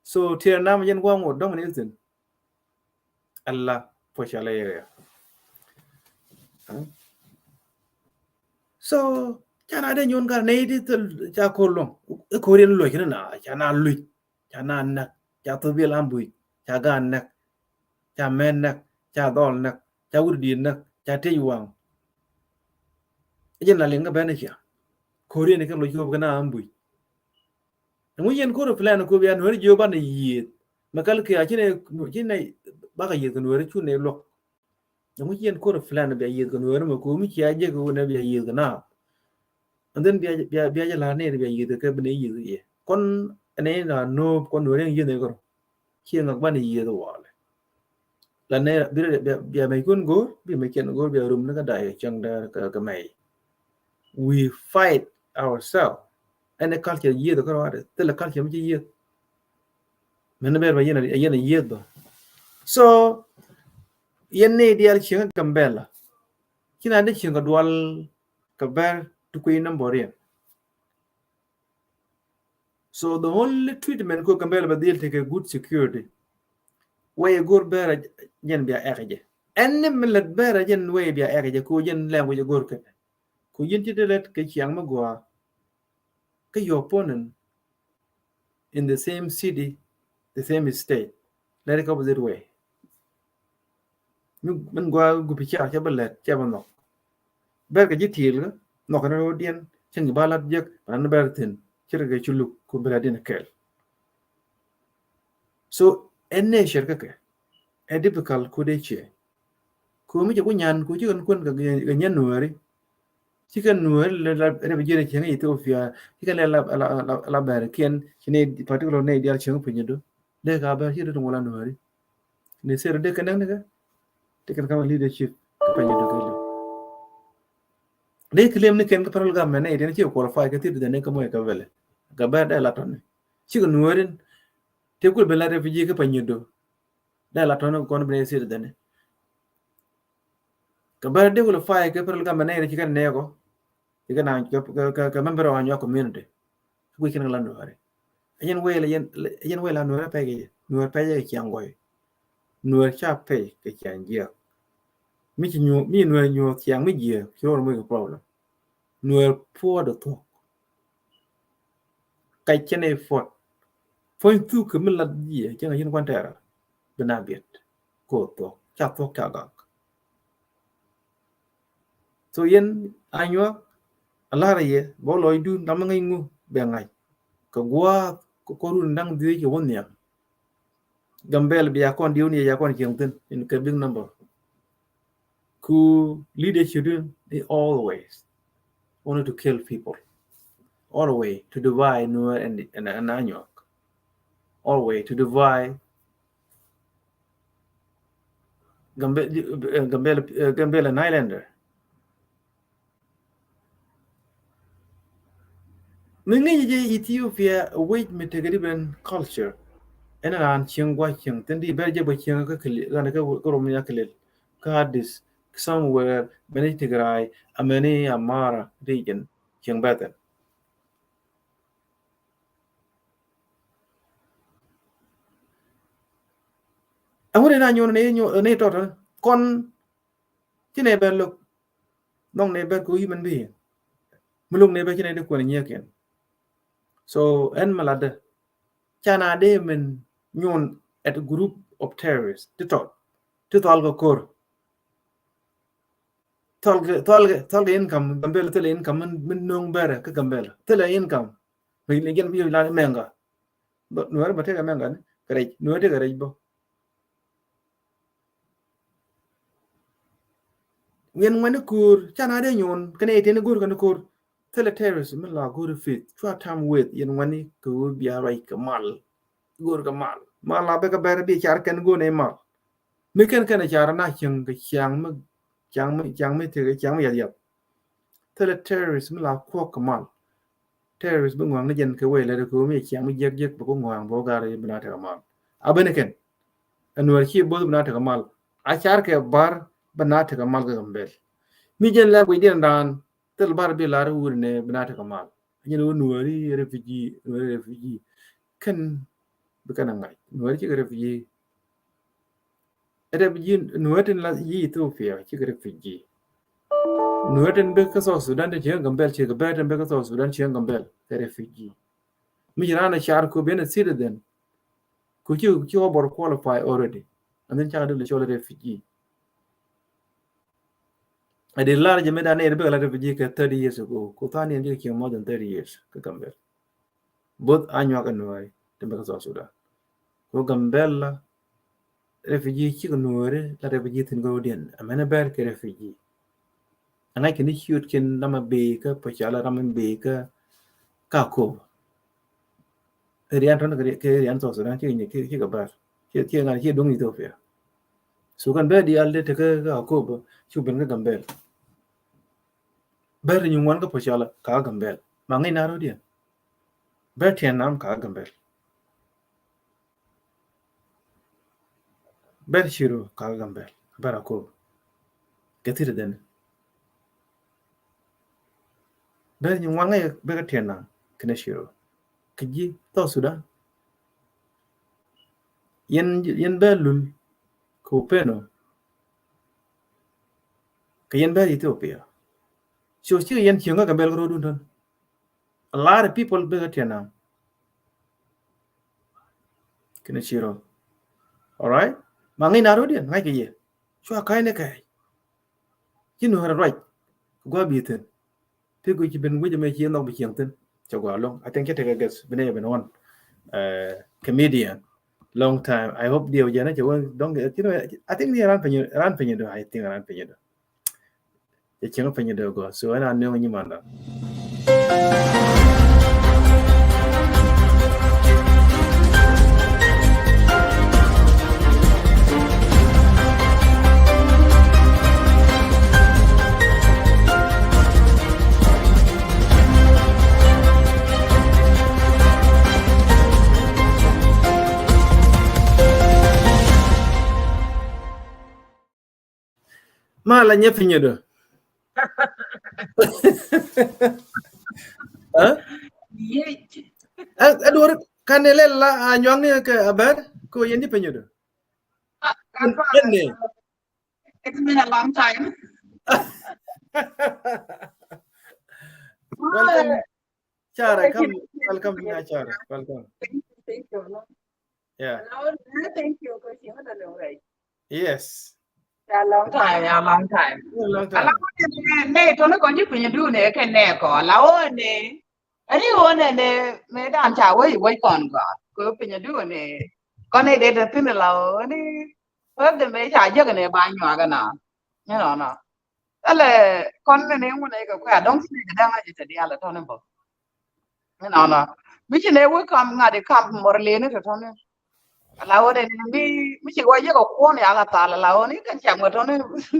So tiɛ nam jɛn guaŋ wä dɔŋ ni thin. Alla puɔc ca lɛ yɛ. So ca na dee nyuɔn kar nɛ iti thil ca kor luɔŋ. Ikor yɛn luɔc ni na ca na luc. Ca na näk ca thop yel ambuc ca gaan näk. Ca mɛn näk ca dhɔl näk ca wut diit näk ca tec waŋ. Jin la liŋ kä bɛn icia. Korean kɛ loc kop kɛ na ambuc. Ɛŋu yɛn kor plan kop ya nuɛri jiö banɛ yieth. Mɛ kal kia ci nɛ ci nɛ bakɛ yieth kɛ nuɛri cu nɛ luɔk. Ɛŋu ci yɛn kor plan bia yieth kɛ nuɛri mɛ komi cia jek wunɛ bia yieth kɛ na. And then bia bia bia jɛ la nɛ bia yieth kɛ bi nɛ yieth kɛ yɛ kɔn. Ɛnɛ na nop kɔn nuɛri yieth nɛ kɔr. Ci ŋak banɛ yieth walɛ. La nɛ bia bia mɛ kun gor bia mɛ kiɛn gor bia rum ni ka dai cɛŋ dɛ kɛ mɛ. We fight ourselves. Ɛn ɛ culture yieth kɔr wa de thilɛ culture mi ci yieth. Mɛn bɛr ba yɛn a yɛn a yieth ba. So yɛn ni dial cieŋ Gambela. Ci na di cieŋ ka dual ka bɛr ti kui̱ number yɛn. So the only treatment ko Gambela ba dhil tekɛ good security. Wɛy gor bɛr a jɛn bia ɛk jɛ. Ɛn ni mi lɛt bɛr a jɛn wɛy bia ɛk jɛ ko jɛn language gor kɛ. Ko yɛn ci di lɛt kɛ ciaŋ mi gua. Kɛ your opponent in the same city, the same state. Let it go this way. Min gua gupi cia cɛ bä lɛt cɛ bä nhɔk. Bɛr kɛ ji̱ tiil kä nhɔk kɛ ni ro̱o̱diɛn cɛn kɛ ba lat jek ba ni bɛr thin cɛ rɛ kɛ ci luk ku bɛ lat diɛn kɛl. So ɛ nature kä kɛ ɛ difficult ku dee ciɛ. Ku mi cɛ ku nyan ku ci kɛn kuɛn kɛ nyɛ nuɛɛri. Ci kɛn nuɛɛri lɛ la refugee ni cieŋ Ethiopia ci kɛn lɛ la la la bɛr kiɛn ci ni particular ni dial cieŋ piny do. Dee ka bɛr ci ri tuŋ wala nuɛɛri. Ni ser dee kɛn ni kɛ ti kɛn kama leadership kɛ piny do kɛ. Dee claim ni kɛn kɛ federal government ni diɛn ci qualify kɛ thir dee ni kɛ mɔy kɛ vɛlɛ kɛ bɛr dee la tɔni. Ci kɛ nuɛɛri ti kul ben la refugee kɛ piny do. Dee la tɔni kɔn ben thir dee ni. Kɛ bɛr dee qualify kɛ federal government ni ci kɛn nɛɛkɔ. Ci kɛn na kɛ member of your community. Kɛ kui̱ kɛn kɛ la nuɛɛri. Ɛyɛn wee la yɛn ɛyɛn wee la nuɛɛri pɛy kɛ nuɛɛri pɛy kɛ ciaŋ gɔy. Nuɛɛri ca pɛy kɛ ciaŋ jiɛk. Mi ci nyuɔ mi nuɛɛri nyuɔ ciaŋ mi jiɛk ci rɔɔd mi kɛ problem. Nuɛɛri puɔt dee thuɔk. Kac cɛ nɛ puɔt puɔ̱ny thuk kɛ mi lat jiɛ cɛ ŋa yin kuan tɛɛrɛ. Bi na biɛt ko thuɔk ca thuɔk ca gak. So yɛn a nyuak a lar yɛ bä lɔcdun ram mi ŋäc ŋu bɛ ŋa̱c kɛ gua̱a̱th kɛ kɔr run da̱ŋ dhiec kɛ wä nhiam. Gambel bia kɔn diw ni ya kɔn cieŋ thin in kɛ big number. Ku leadership dun is always only to kill people. Always to divide Nuer and and, and Anyuak. Always to divide Gambel Gambel Gambel and Islander. Mi ŋi̱ny jɛ Ethiopia wec mi tekɛ different culture. Ɛn raan cieŋ gua̱c cieŋ thin di bɛr jɛ bä cieŋ kä kili ɣän kä rom ya kili. kä Addis, somewhere, mɛni Tigray, a mɛni Amhara region, cieŋ bɛthin. Ɛŋu dee na nyuɔn ni, nyuɔn ni tɔtɔ kɔn ci nɛ bɛr lo̱k. Nhɔŋ nɛ bɛr kɛ human being. Mi lo̱k nɛ bɛr ci nɛ di kuɛn nyiɛkiɛn. So ɛn mi latdä, ca na dee min nyuɔn at a group of terrorists ti tɔt, ti thɔl kɛ ko̱r. Thɔl kɛ, thɔl kɛ, thɔl kɛ income, Gambɛl thilɛ income min, min no̱o̱ŋ bɛrɛ kä Gambɛl. Thilɛ income. Mi, mi jɛn bi la mɛŋga. Bä, Nuäri bä tekɛ mɛŋga ni kɛ rɛc, Nuäri tekɛ rɛc bä. Yɛn ŋuɛni ko̱r, ca na dee nyuɔn kɛnɛ itiɛni go̱o̱r kɛnɛ ko̱r. Thilɛ terrorist mi la go̱o̱r faith, cua tam weth yɛn ŋuɛni kɛ ɣöö bia ruac kɛ mal. Go̱o̱r kɛ mal. Mal la bɛ kɛ bɛr bi car kɛn go̱o̱r ni mal. Mi kɛn kɛn car na cieŋ kɛ ciaŋ mi, ciaŋ mi, ciaŋ mi tekɛ ciaŋ mi yath yath. Thilɛ terrorist mi la kuɔk kɛ mal. Terrorist bi ŋɔaŋ ni jɛn kɛ wee lɛ kɛ mi ciaŋ mi jiɛk jiɛk bɛ ku ŋɔaŋ bɛ ku gar bi na tekɛ mal. A beni kɛn. Ɛ Nuäär ci both bi na tekɛ mal. A car kɛ bar bi na tekɛ mal kɛ Gambɛl. Mi jɛn la guic diɛn daan thil bar bi lar wur ni bi na tekɛ mal. Jɛn wä Nuääri refugee, Nuääri refugee. Kɛn bi kɛn a ŋa̱c. Nuääri cikɛ refugee. Refugee, Nuäär tin la yi Ethiopia, cikɛ refugee. Nuäär tin bek kä South Sudan tin cieŋ Gambɛl, cikɛ bɛr tin bek kä South Sudan cieŋ Gambɛl, kɛ refugee. Mi ci raan a car ku ben a citizen. Ku ci, ci over qualify already. And then cakɛ dee cɔl refugee. A di lar jɛ mi dan nɛy bek la refugee kɛ thirty years ago. Ku than yɛn cikɛ cieŋ more than thirty years kä Gambɛl. Both Anyuak and Nuääri tin bek kä South Sudan. Ku Gambɛl la refugee cikɛ Nuääri la refugee thin go̱o̱diɛn. Ɛmɛn ɛ bɛr kɛ refugee. Ɛŋa̱c kɛn i̱ ciöt kɛn ram ɛ bee kä Pocala, ram ɛ bee kä Akobo. Ɛ rian tɔn kɛ rian South Sudan cikɛ, cikɛ bɛr. Cikɛ ŋa̱n cikɛ duŋ Ethiopia. So kɛn bɛr diaal dee tekä kä Akobo cu ben kä Gambɛl. Bɛr ti nyin ŋuan kä Pocala ka Gambɛl. Ma ŋäc na rɔ̱diɛn. Bɛr Tiɛn Nam ka Gambɛl. Bɛr Ciro ka Gambɛl. Bɛr Akobo. Kɛ thil dɛn. Bɛr nyin ŋuan ŋäc bɛ kä Tiɛn Nam kɛnɛ Ciro. Kɛ ji̱ South Sudan. Yɛn, yɛn bɛ Lul kɛ Upeno. Kɛ yɛn bɛ Ethiopia. So cikɛ yɛn cieŋ kä Gambɛl kä ro̱dun tɔn. A lot of people bɛ kä Tiɛn Nam kɛnɛ Ciro. All right? Ma ŋäc na ro̱diɛn ŋa̱c kɛ yɛ. Cua ka̱c ni kɛɛc. Ci Nuäär ruac. Gua̱ bi thi̱n. Ti guic ci ben guic ɛmɛ ci nhɔk bi cieŋ thi̱n. Cɛ gua̱ loŋ. I think cɛ tekɛ guest bi nɛ ben ɣɔn. Uh, comedian. Long time. I hope diɛ wä jɛn cɛ wä dɔŋ. I think ni ran piny, ran piny do. I think ran piny do. Cɛ cieŋ piny do gɔ. So ɛn a nööŋ nyi manda. Ma la nyɛ pinyɛ dɔ. Huh? Ɛ, ɛ duɔr kan ni lɛl la a nyuaŋ ni kɛ a bɛr ko yɛn di pinyɛ dɔ. Ɛn ni. It's been a long time. Welcome. Chara, come. Welcome, Chara. Welcome. Thank you, thank you. Yeah. Hello, thank you, 'cause you wanna know, right? Yes. Yeah, long time, yeah, long time. Yeah, long time. Ala wone ne, ne, tɔni kɔn ji̱ pinyɛ du ne, kɛ ne kɔ, ala wone. Ani wone ne, me dan ca wei, wei kɔn gɔ. Ko pinyɛ du ne, kɔn ne de de pin la wone. Wek de me ca jek ne ba nyuak na. You know, no. Ɛlɛ kɔn ni ni ŋun ɛ kɛ kuɛ a dɔŋ ti ni kɛ dɛŋ a jɛ tɛ dial tɔni bä. Inɔnɔ mi ci nɛ wä kam ŋa̱t i kam mɔr leni tɔtɔni. Ala wä dɛ ni mi, mi ci wä yek a kuɔn ya la thal ala wä ni kɛn cɛm kɛ tɔni.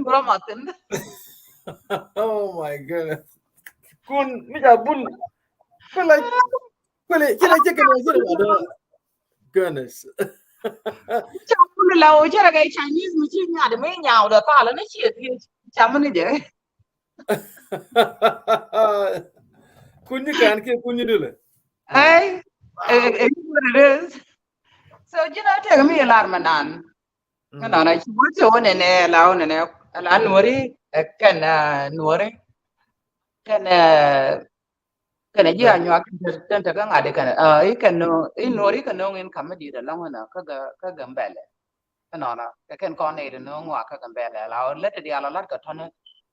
Bro ma thin. Oh my goodness. Kun mi ca bul. Kula, kula, kila chicken wa jira wa dɔ. Goodness. Ca bul la o cɛ rɛ kɛ Chinese mi ci nyaat mi nyaw dɔ thalɛ ni ciɛ thiec. Cam ni jɛ. Kunyi kan kiɛ kunyi dulɛ. Hey, it is what it is. So ji̱n a tɛk mi lar ma nan. Kä nɔnɔ ci wä cɛ wä nɛnɛ la wä nɛnɛ la Nuɔri, ɛ, kɛn, ɛ, Nuɔri kɛn, ɛ, kɛn ɛ ji̱ a nyuak kɛn te kä ŋa̱t kɛn, ɛ, i kɛn nɔ i Nuɔri kɛn nɔŋ in kam mi di̱i̱t ɛlɔŋ ɛnɔ kä Gambɛl. Kä nɔnɔ kɛ kɛn kɔn nɛy ti nɔŋ ŋuak kä Gambɛl la wä lät ti diaal lat kɛ tɔn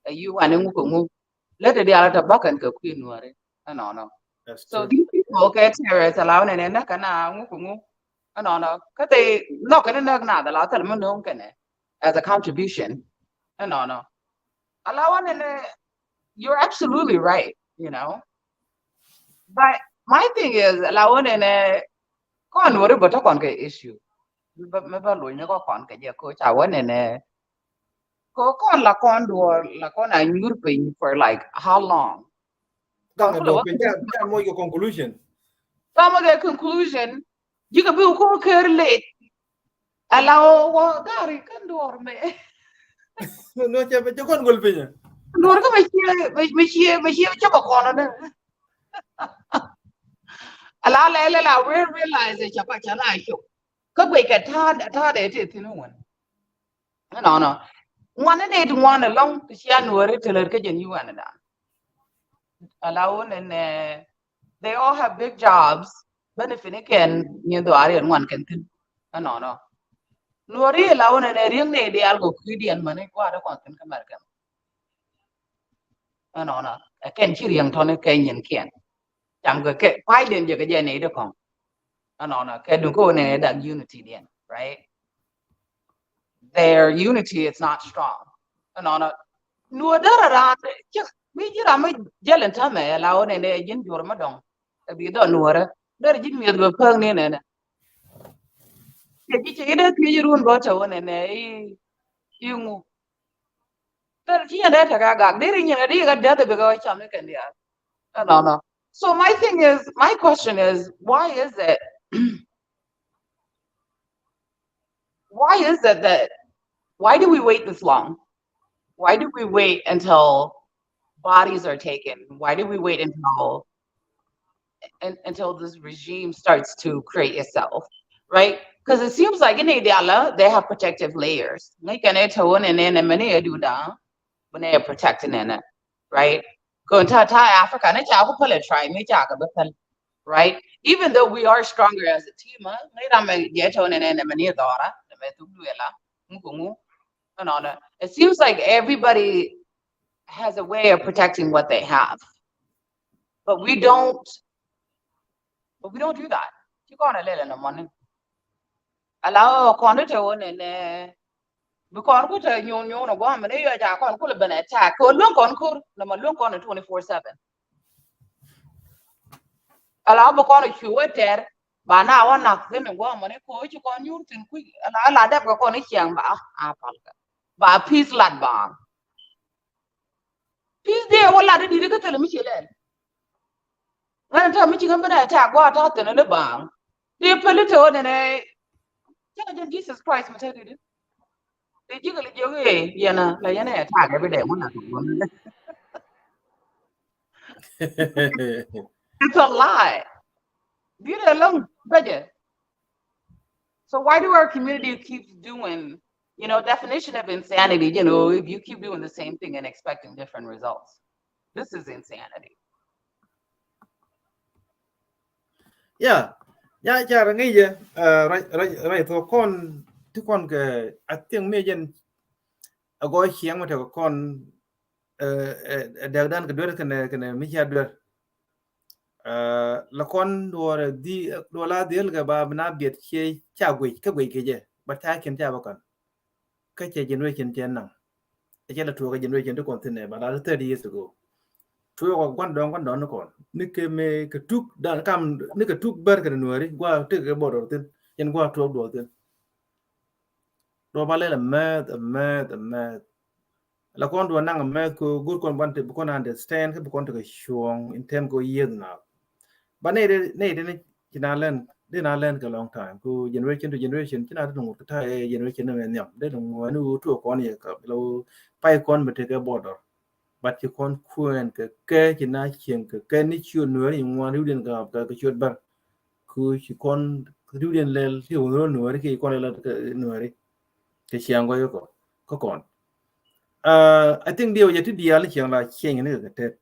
ɛ yi wani ŋuk kɛ ŋuk. Lät ti diaal tɔ bä kɛn kɛ kui̱ Nuɔri. Kä nɔnɔ. So these people kɛ terrorists ala wä nɛnɛ nä kɛn a ŋuk kɛ ŋuk. Kä nɔnɔ kä they nɔk kɛn näk nath ala thil mi no̱o̱ŋ kɛnɛ as a contribution. Kä nɔnɔ ala wä nɛnɛ, you're absolutely right, you know. But my thing is ala wä nɛnɛ kɔn Nuɔri bä tɔ kɔn kɛ issue. Mi bä luny ni kɔ kɔn kɛ jɛ ko ca wä nɛnɛ. Ko kɔn la kɔn duɔ la kɔn a nyur piny for like how long? Gaŋ a duɔ piny ca ca moc kɛ conclusion. Ca moc kɛ conclusion. Ji̱ kɛ bi ko ker late. Ala wä gari kɛn duɔr mɛ. No cɛ bɛ jɛ kɔn gol piny. Duɔr kä mɛ cie mɛ cie mɛ cie cɛ bɛ kɔn nɛ. Ala lɛ lɛ la realize cɛ pa cɛ la cok. Kä guic kɛ ta̱a̱ ta̱a̱ dee ti thi̱n wän. Nɔnɔ ŋuan ni ti ŋuan ɛlɔŋ ti cia Nuɔri ti lät kä jɛn yuan dan. Ala wun ɛn, eh, they all have big jobs. Benefit ni kɛn nyin dhuaar yɛn ŋuan kɛn thi̱n. Nɔnɔ Nuɔri ala wun ɛn riäŋ ni diaal kɔ kui̱diɛn mäni gua̱a̱r kɔn thi̱n kä America. Nɔnɔ ɛ kɛn ci riäŋ tɔni kɛ nyin kiɛn. Cam kɛ kɛ pay den jɛ kɛ jɛ ni di kɔŋ. Nɔnɔ kɛ dun ko ni dak unity diɛn, right? Their unity is not strong. Nɔnɔ Nuɔr dara ran cik mi ji̱ ram mi jɛl in tamɛ la wä nɛnɛ ji̱n jur mi dɔŋ. Ɛ bi dɔ Nuɔrɛ dara ji̱n miɛth bɛ päk ni nɛnɛ. Kɛ ji̱ cɛ idɛ kiɛ ji̱ run bɔ tɛ wä nɛnɛ i i ŋu. Dara ji̱ yɛn dɛ tɛ ka gak deri nyɛ di ka dɛth bi ka wä cam ni kɛn diaal. Nɔnɔ. So my thing is, my question is, why is it? Why is it that, why do we wait this long? Why do we wait until bodies are taken? Why do we wait until un, until this regime starts to create itself, right? Because it seems like in Idiala, they have protective layers. Like an eto and then a many do down when they are protecting in it, right? Kɔn ta̱a̱ ta̱a̱ Africa ni ca ku päl ɛ tribe mi ca kɛ bä päl, right? Even though we are stronger as a team, ŋäc ram mɛ jɛ tɔn nɛnɛ nɛ mɛ ni dhɔra nɛ mɛ thuk duela ŋu kɛ ŋu. Nɔnɔ, it seems like everybody has a way of protecting what they have, but we don't, but we don't do that. Ci kɔn a lɛlɛ nɛ mɔni. Ala kɔn te wä nɛnɛ. Bi kɔn ku te nyuun nyuun a guam ni yɔ ja kɔn ku lɛ ben attack. Ko luŋ kɔn kur na ma luŋ kɔn twenty-four seven. Ala bi kɔn cu wä tɛr ba na wä nak thin a guam ni ko ci kɔn nyuur thin ku ala ala dɛp ka kɔn ciaŋ ba a pal ka ba peace lat ba. Peace dee wä lat di di ka thil mi ci lɛl. Ŋän tɛ mi ci ŋän ben attack gua ta thin ni ba. Di peli te wä nɛnɛ. Cɛ ka jɛn Jesus Christ mi te di di. Di ji̱ kɛ li jiök i̱ yɛn a la yɛn ɛ ta̱a̱ kɛ bi dee ŋun a kɛ ŋun. It's a lie. Di dee loŋ bäjɛ. So why do our community keep doing, you know, definition of insanity, you know, if you keep doing the same thing and expecting different results? This is insanity. Ya, ya, ca rɛ ŋi̱i̱cɛ, eh, rɛy, rɛy, rɛy thok kɔn ti kɔn kɛ, I think mi jɛn a gɔɔ ciɛŋ mi tekɛ kɔn, eh, eh, dɛk dan kɛ duer kɛnɛ, kɛnɛ mi cia duer. Eh, la kɔn duɔrɛ di, duɔla dhiel kɛ ba bi na biɛt cie ca guic, kä guic kɛ jɛ, ba ta̱a̱ kiɛn ca ba kɔn. Kä cɛ generation cɛ naŋ. Ɛ cɛ la tuɔɔk ɛ generation ti kɔn thin ɛ ba la thirty years ago. Tuɔɔk ɛ gua̱n dɔ̱ŋ gua̱n dɔ̱ŋ ni kɔn ni kɛ mɛ kɛ tuk dan kam ni kɛ tuk bär kɛ ni nuɛri gua ti kɛ bɔdɔr thin. Yɛn gua tuɔɔk duɔr thin. Duɔr ba lɛl ɛ mɛth ɛ mɛth ɛ mɛth. La kɔn duɔr naŋ ɛ mɛth kɛ go̱r kɔn ban ti bi kɔn understand kä bi kɔn ti kɛ cuɔ̱ɔ̱ŋ in term kɛ yieth na. Ba nɛy dee nɛy dee ni ci na lɛn. Dee na lɛn kɛ long time. Ku generation to generation, ci na dee ŋut kɛ ta̱a̱ ɛ generation ni mɛ nhiam. Dee ŋut ni wä tuɔ kɔn yɛ kɛ lo pay kɔn bɛ tekɛ border. But ci kɔn kuɛn kɛ kɛ ci na cieŋ kɛ kɛ ni ciöt Nuɛri ŋuan riwdiɛn kɛ kɛ ciöt bär. Ku ci kɔn riwdiɛn lɛl ci wä nuɔri kɛ kɔn lɛl kɛ nuɔri. Kɛ ciaŋ gɔy kɔ kɛ kɔn. Uh, I think diɛ wä jɛ ti diaal ni ciaŋ la cieŋ ni kɛ tɛt.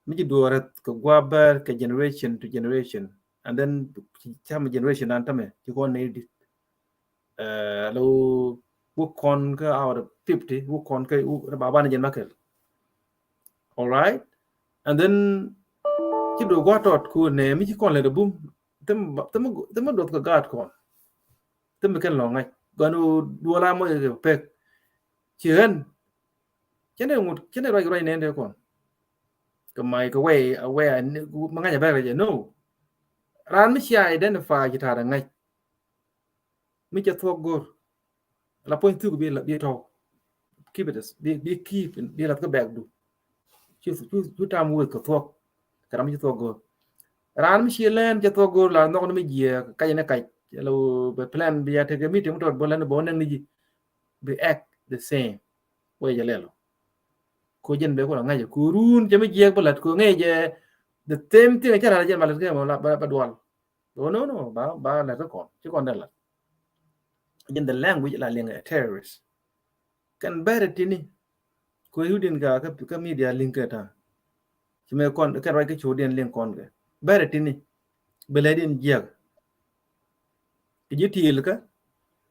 Mi ci duɔrɛ kɛ gua̱a̱ bär kɛ generation to generation. And then ci tamɛ generation dan tamɛ ci kɔn ni dit. Uh, lo wä kɔn kä out of fifty, wä kɔn kä wä ba ban jɛn makɛl. All right. And then ci duɔ gua̱a̱ tɔt ku nɛ mi ci kɔn lɛ de bum. Thim thim thim duɔth kɛ gaat kɔn. Thim kɛn lɔ ŋa̱c gɔn wä duɔla mɔ kɛ pek. Ci ɣän cɛn dee ŋut cɛn dee ruac ruac nɛn dee kɔn. Kɛ may kɛ wɛy a wɛy a ma ŋa̱c a bɛr kɛ jɛ no. Raan mi cia identify ci ta̱a̱ dee ŋa̱c. Mi cɛ thuɔk go̱r la puɔ̱ny thuk bi la bi tɔw. Keep it as bi bi keep bi la kä bɛk du. Cu cu cu tam weth kɛ thuɔk. Kɛ ram mi cɛ thuɔk go̱r. Raan mi ci lɛn cɛ thuɔk go̱r la nhɔk ni mi jiɛ kac ni kac. Lo bɛ plan bi ya tekɛ meeting mi tɔt bä lɛn bä näŋ ni ji. Bi act the same way jɛ lɛl. Ko jɛn bɛ ko la ŋa̱c ko run cɛ mi jiɛ bä lat ko ŋa̱c jɛ the same thing cɛ la jɛn ma lat kɛ mɔ la ba dual. Oh, no, no, ba ba la kɛ kɔn ci kɔn dɛ la. Jɛn the language la liŋ a terrorist. Kɛn bɛrɛ tini ko yudin ka ka media liŋ kɛ ta. Ci mɛ kɔn kɛn ruac kɛ codiɛn liŋ kɔn kɛ bɛrɛ tini. Bɛ lɛ din jiɛk. Kɛ ji̱ tiil kä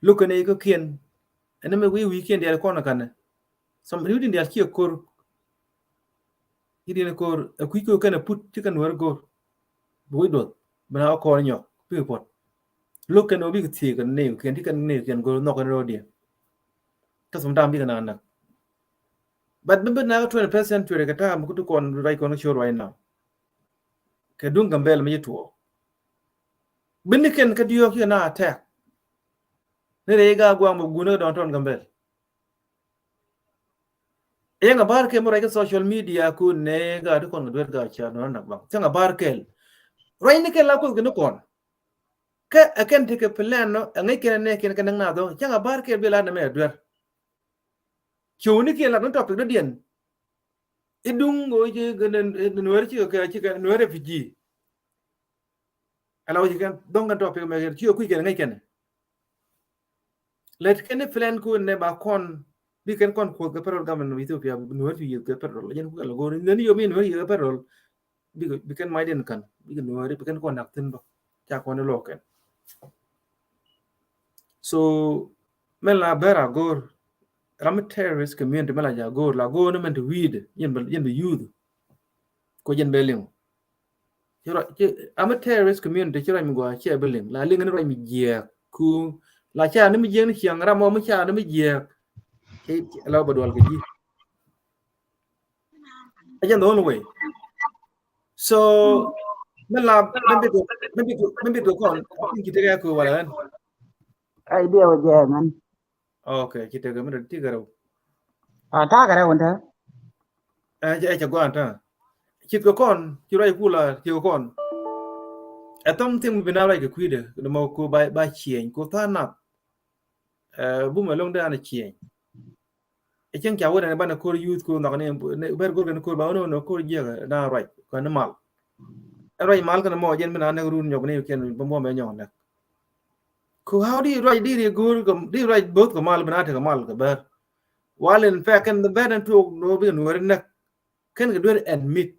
lukɛ ni kä kiɛn. Ɛn mɛ wi̱i̱ wi̱i̱ kiɛn diɛl kɔn kanɛ. Some riwdin diaal ciɛ kor. Ci diɛn kor ɛ kui̱ kor kɛn ɛ put ci kɛn wär go̱r. Bi wi̱c duɔth bi na wä kɔɔr nyɔk bikɛ puɔt. Lo̱k kɛn ɛ wä bikɛ thiek kɛn nɛy kiɛn ci kɛn nɛy kiɛn go̱r nhɔk kɛn rɔɔdiɛn. Kä sometime bikɛ na näk. But bi bi na kä twenty first century kɛ ta̱a̱ mi kutu kɔn ruac kɔn kä ciöt right now. Kɛ duŋ Gambɛl mi ci tuɔɔk. Bi ni kɛn kä diɔ̱ɔ̱k ci kɛ na attack. Ni rɛy ga gua̱a̱ŋ bɛ guun kä dɔ̱ŋ tɔn Gambɛl. Yɛn a bar kɛl mi ruac kä social media kun nɛ ga ti kɔn kɛ duet ga ca nɔ nak baŋ. Cäŋ a bar kɛl. Ruac ni kɛl la kuth kɛ ni kɔn. Kä ɛ kɛn ti kɛ plan nɔ ɛ ŋäc kɛn ɛ nɛ kɛn kɛ näŋ na dhɔ. Cäŋ a bar kɛl bi la nɛ mɛ a duer. Cio̱w ni kɛl la ni topic dɔ̱diɛn. I duŋ ɣöö ci kɛ nuɛr ci kɛ ci kɛ nuɛr refugee. Ala wä ci kɛn dhɔŋ kɛn topic mɛ kɛn ci kɛ kui̱ kɛn ŋäc kɛn. Lät kɛn ni plan kun nɛ ba kɔn bi kɛn kɔn kuoth kɛ federal government of Ethiopia nuɔr ci yieth kɛ federal jɛn ku kɛn lɛ go̱o̱r ni yom in nuɔr yieth kɛ federal. Bi kɛn mac den kan bi kɛn nuɔr bi kɛn kɔn nak thin bä ca kɔn ni lɔ kɛn. So mɛn la bɛr a go̱o̱r ram mi terrorist community mɛn la ja go̱o̱r la go̱o̱r ni mɛn ti wi̱i̱dɛ yɛn bi youth. Ko jɛn bɛ liŋ. Ci ruac ci am a terrorist community ci ruac mi gua ci a bi liŋ la liŋ ni ruac mi jiɛk ku la ca ni mi jiɛk ni ciɛŋ ram mɔ mi ca ni mi jiɛk. Ci la ba dual kɛ ji̱. A jɛn the only way. So mi la mi bit mi bit mi bit kɔn a tin ci tekɛ ku wala ɣän. Ai diɛ wä jɛ mɛn. Okay, ci tekɛ mi dɔ̱ ti gɛrɛw. A ta gɛrɛw wä ntä. Ɛ cɛ guan ta. Ci kɛ kɔn ci ruac kula ci kɛ kɔn. Ɛ thɔm thim bi na ruac kɛ kui̱dɛ ni mɔ ku ba ba ciɛny ku tha nap. Ɛ bumɛ loŋ dee an ciɛny. Ɛ cieŋ ca wä dɛn banɛ kor youth kor nhɔk ni bɛr gor kɛn kor ba wä ni wä ni kor jiɛk na ruac kɛn ni mal. Ɛ ruac mal kɛn mɔ jɛn mi na nɛk run nyɔk ni kɛn bä mɔ mɛ nyɔk nɛk. Ku how di ruac di ri gor kɛ di ruac both kɛ mal bi na tekɛ mal kɛ bɛr. Wal in fact kɛn bɛr ni tuɔk ni wä bi kɛ nuɔri nɛk. Kɛn kɛ duer admit.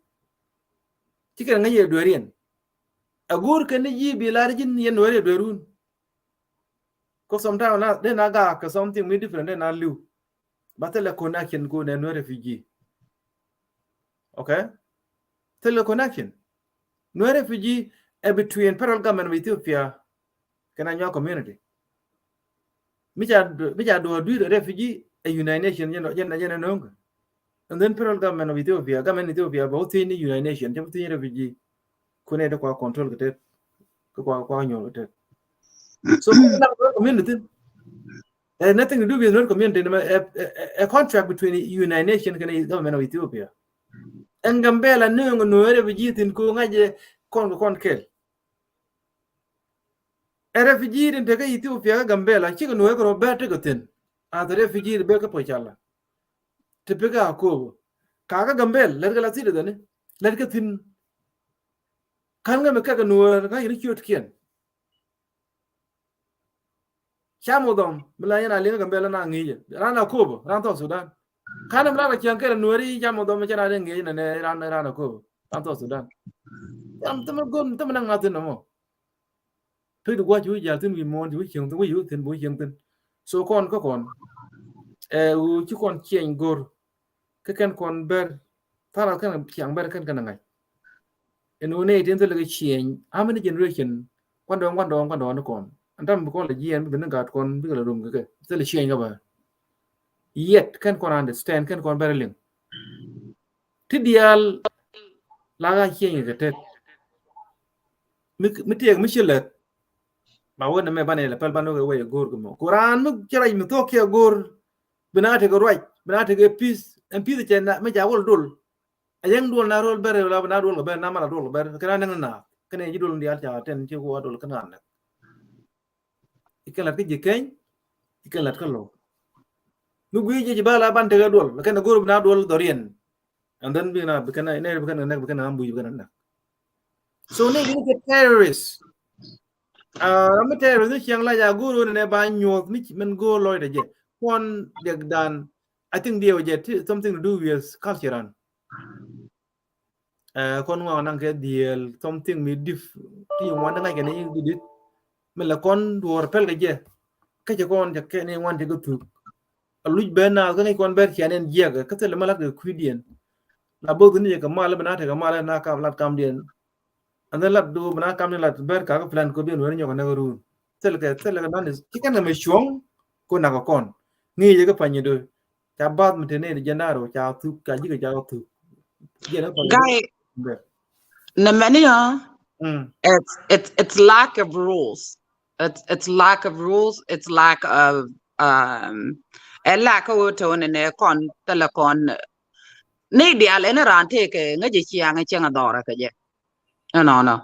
Ci kɛn ŋäc yɛ duer yɛn. A gor kɛn ni ji̱ bi lar ji̱n yɛn nuɔri yɛ duer run. Ko sometimes na dee na gak kɛ something mi different dee na liw. Ba thilɛ connection ko nɛ nuɛ refugee. Okay. Thilɛ connection. Nuɛ refugee ɛ between federal government of Ethiopia kɛn a nyuak community. Mi ca mi ca duɔ dui̱r refugee ɛ United Nations jɛn jɛn jɛn no̱o̱ŋ. And then federal government of Ethiopia, government Ethiopia bɛ wä thiec ni United Nations cɛ wä thiec refugee. Kunɛ de kua control kɛ tet. Kɛ kua kua nyuɔl kɛ tet. So community. Has nothing to do with Nuer community. A, a, a contract between United Nations kɛnɛ government of Ethiopia. Ɛn Gambɛla nööŋ nuɔɔri bi ji̱ thi̱n ko ŋa̱c jɛ kɔn kɛ kɔn kɛl. Ɛ refugee tin tekä Ethiopia kä Gambela cikɛ Nuäär kɛ rɔ bɛr tekɛ thi̱n. Ath refugee ti bɛ kä Pocala ti pekɛ Akobo. Kakä Gambel lɛt kɛ la thi̱n dani lɛt kɛ thi̱n. Ka̱n ŋämɛ kɛ kɛ Nuäär kä yini ciötkiɛn. Cam wä dhɔm mi la yɛn a liŋ Gambela na ŋi̱i̱cɛ ran Akobo ran South Sudan. Ka̱n mi la kɛ cäŋ kɛ Nuäär i̱ cam wä dhɔm mi cɛ na dee ŋi̱i̱cɛ nɛ nɛ ran ran Akobo ran South Sudan. Cam thimɛ gon thimɛ na ŋa̱thin nɔmɔ. Pek di gua̱c ci wi̱c jal thi̱n wi̱i̱ muɔ̱ɔ̱n ci wi̱c cieŋ thi̱n wi̱i̱ cieŋ thi̱n. So kɔn kä kɔn ɛ ɣöö ci kɔn ciɛny go̱r kä kɛn kɔn bɛr tha̱a̱r kɛn ciaŋ bɛr kɛn kɛn ŋa̱c. Ɛn ɣöö nɛy tin thilɛ kɛ ciɛny how many generation kuan dɔɔŋ kuan dɔɔŋ kuan dɔɔŋ ni kɔn. Ɛn tam bi kɔn lɛ jiɛn bi ni gat kɔn bikɛ lɛ rom kɛ kɛ thilɛ ciɛny kä bä. Yet kɛn kɔn understand kɛn kɔn bɛr liŋ. Ti diaal la ka cieny kɛ tet. Mi, mi tiɛk mi ci lɛt. Ma wen mɛ banɛ lɛ pɛl ban wek wek go̱o̱r kɛ mɔ. Ku raan mi ci rac mi thok kiɛ go̱o̱r. Bina tekɛ ruac, bina tekɛ peace, ɛn peace cɛ na mi ca wol dol. A yɛŋ duɔl na rol bɛr la bina duɔl kɛ bɛr na mala duɔl kɛ bɛr. Kɛ na nɛŋ na kɛn ci duɔl diaal ca tɛn ci wua duɔl kɛn na nɛŋ. Ikɛn lat kä ji̱ keny, ikɛn lat kä lo̱k. Mi gui̱ ji̱ ji̱ ba la ban tekɛ duɔl, la kɛn a go̱r bi na duɔl dhɔriɛn. And then bi na bi kɛn a nɛ bi kɛn a nɛk bi kɛn a ambush bi kɛn a nɛk. So ni bi ni kɛ terrorist. Ah, ram mi terrorist ni ciɛŋ la ja go̱r wä ni nɛ ba nyuɔth ni ci min go̱r lɔc dɛ jɛ. Kuɔn diɛk dan, I think diɛ wä jɛ ti something to do with culture an. Ɛ kɔn ŋɔak naŋ kɛ dhieel something mi dip ti ŋuan ti ŋa̱c kɛ ni didit. Mi lɛ kɔn duɔɔr pɛl kɛ jɛ kä cɛ kɔn cɛ kɛ ni ŋuan ti kɛ thuk. A luc ben na kä ŋäc kɔn ber cian in jiɛk kä thilɛ mi lat kɛ kui̱diɛn. La both ni jɛ kɛ mal bi na tekɛ mal na kam lat kamdiɛn. And then lat du bi na kamdiɛn lat ber ka kɛ plan ko bien wen nyɔk kɛ näk run. Thilɛ kɛ thilɛ kɛ nan is ci kɛn kɛ mi cuɔ̱ŋ ko nak kɛ kɔn ŋi̱i̱c kɛ pany do. Ca bath mi tene di jɛn da̱r ca thuk ca ji̱ kɛ ca thuk. Jɛn kɔn. Guy, nɛ mɛni yɔ. Mm. It's, it's, it's lack of rules. It's, it's lack of rules. It's lack of, um, ɛ lack of wä tone nɛ kɔn thilɛ kɔn. Ni dial ɛn raan tëëkɛ ŋäc ciaŋ ciaŋ a dhɔrɛ kɛ jɛ. Ɛnɔnɔ.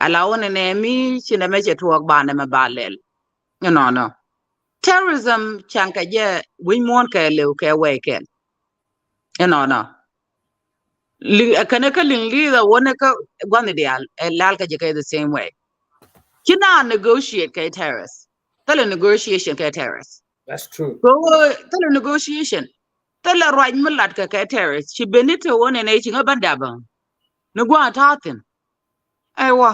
Ala wä nɛ nɛ mi ci nɛ mɛ cɛ tuɔɔk ba nɛ mɛ ba lɛl. Ɛnɔnɔ. Terrorism can kɛ jɛ wi̱ny muɔ̱ɔ̱n kɛ lëw kɛ wɛy kɛn. Ɛnɔnɔ. Liŋ, ɛ kɛnɛ kä liŋ li̱th ɛ wä nɛ kä gua̱n diaal ɛ lal kɛ jɛ kɛ the same way. Ci na negotiate kɛ terrorist. Thilɛ negotiation kɛ terrorist. That's true. Kɛ ɣöö thilɛ negotiation. Thilɛ ruac mi lat kɛ kɛ terrorist. Ci ben ni te wä nɛnɛ ci ŋä bä dap. Ni gua̱a̱ ta̱a̱ thi̱n. Ɛwa.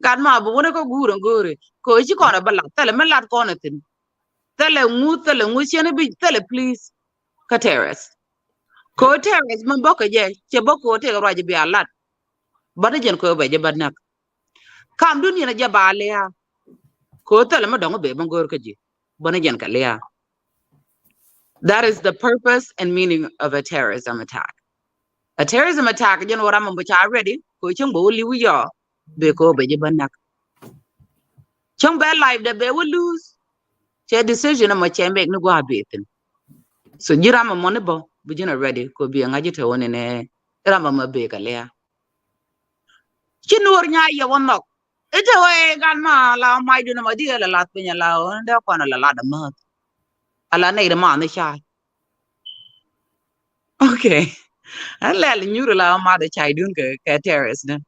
Gat ma bi wä ni kä guur ɛn go̱o̱ri. Kɛ ɣöö ci kɔn ɛ bä lat. Thilɛ mi lat kɔn ɛ thi̱n. Thilɛ ŋu, thilɛ ŋu ciɛn bi, thilɛ please. Kä terrorist. Kɛ ɣöö terrorist mi bä kɛ jɛ, cɛ bä kɛ ɣöö tëëkɛ ruac bi a lat. Bä ni jɛn kɛ ɣöö bɛ jɛ bä näk. Kam dun yɛn a jɛ ba lia̱a̱. Kɛ ɣöö thilɛ mi dɔ̱ŋ bɛ bä go̱o̱r kä ji̱. Bä ni jɛn kɛ lia̱a̱. That is the purpose and meaning of a terrorism attack. A terrorism attack jɛn wä ram mi bi ca ready kɛ cäŋ bɛ wä li̱w yɔ bɛ kɛ wä bɛ jɛ bä näk. Cäŋ bɛ life dɛ bɛ wä lose. Cɛ decision ɛmɔ cɛ make ni gua̱a̱ bɛ thi̱n. So ji̱ ram ɛmɔ ni bä bi ji̱n a ready kɛ bi a ŋa̱c ji̱ te wä ni nɛ ram ɛmɔ bɛ kɛ lia̱a̱. Ci nuɔr nya yɛ wä nhɔk. Ite wee gan ma la mac dun ma di la lath piny la wä dee kɔn la lat amäth. Ala nɛy de ma ni cay. Okay. An lɛl nyur la ma de cay dun kɛ, kɛ terrorist dun.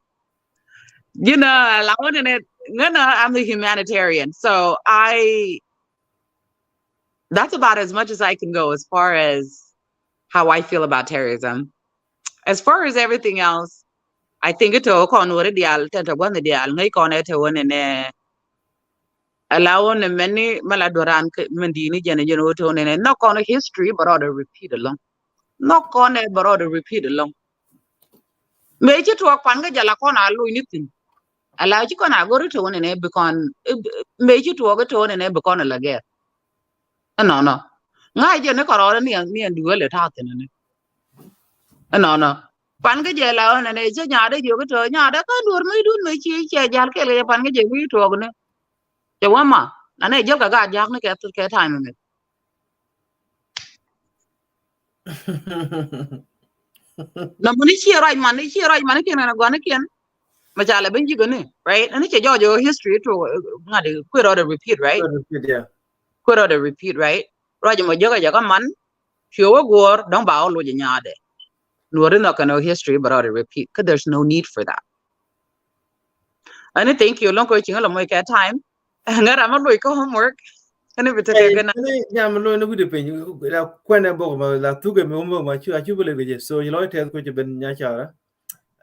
You know, la wä ni ne, ngana, I'm a humanitarian. So I, that's about as much as I can go as far as how I feel about terrorism. As far as everything else, I think it to kɔn wä ri dial, tɛn to gua̱n dial, ŋäc kɔn ɛ to wä ni ne. Ala wä ni mɛn ni mɛ la duɔran kɛ mɛn di ni jɛn jɛn wä to ni ne. Not kɔn history, but all the repeat along. Not kɔn ɛ, but all the repeat along. Mëë ci tuɔɔk pan kä jɛ la kɔn a loc ni thi̱n. Ala ci kɔn a go̱r i̱ te wä nɛnɛ bi kɔn, mëë ci tuɔɔk i̱ te wä nɛnɛ bi kɔn ala gɛr. Ɛnɔnɔ. Ŋa̱c jɛ ni kɔrɔɔrɛ ni ɛn, ni ɛn duël ɛ ta̱a̱ thi̱n ɛnɛ. Ɛnɔnɔ. Pan kä jɛ la wä nɛnɛ cä nyaadɛ jiök i̱ te wä nyaadɛ kä duɔ̱r mi dun mëë ci cɛ jal kɛl kɛ jɛ pan kä jɛ wi̱i̱ tuɔɔk ni. Cɛ wä ma nanɛ jäl kɛ gaat ja̱a̱k ni kɛ, kɛ ta̱a̱ mi mɛ. Na muni ciɛ ruac man, ciɛ ruac man kiɛn kɛn a guan kiɛn. Mɛ ca lɛ ben ji̱ gɛ ni, right? Ɛn i̱ cɛ jɔɔc ɔ history to, uh, ŋa̱t i̱ kui̱ rɔɔdɛ repeat, right? Kui̱ rɔɔdɛ repeat, yeah. Kui̱ rɔɔdɛ repeat, right? Ruac mɔ jiäkä jɛ kä man, cuɛ wä guɔ̱ɔ̱r, dɔ̱ŋ ba wä loc ɛ nyaadɛ. Nuɔ̱ɔ̱ri nhɔk kɛn ɔ history bɛ rɔɔdɛ repeat. Kä there's no need for that. Ɛn i̱ thank you, lɔ̱ŋ kɛ ciŋ lɔ moc kɛ time. Ŋära mɛ loc kä homework. Ɛn i̱ bi tekɛ gɛ na. Ɛn i̱ nyam loc ni wi̱dɛ piny. La kuɛnɛ bok ma la thukɛ mi homework ma cu, a cu bi lɛ gɛ jɛ. So, ci lɔc tɛth kuec ben nya cara.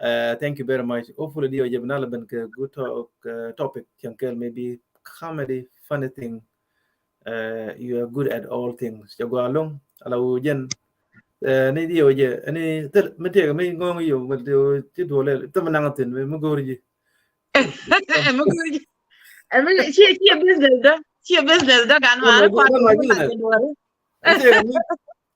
Uh, thank you very much. Hopefully, diɔ jɛ bi na la ben kɛ good talk, uh, topic. Cɛn kɛl maybe comedy, funny thing. Uh, you are good at all things. Cɛ gɔaa loŋ, ala wä jɛn. Uh, ni diɔ jɛ, ni thil, mi tɛk, mi ŋɔŋ yio, mi diɔ, ti duɔ lɛ, thil mi naŋ thin, mi, mi go̱o̱r ji̱. Mi go̱o̱r ji̱. Ɛn mi, ci, ci business dɔ, ci business dɔ gan ma, mi kuat mi business.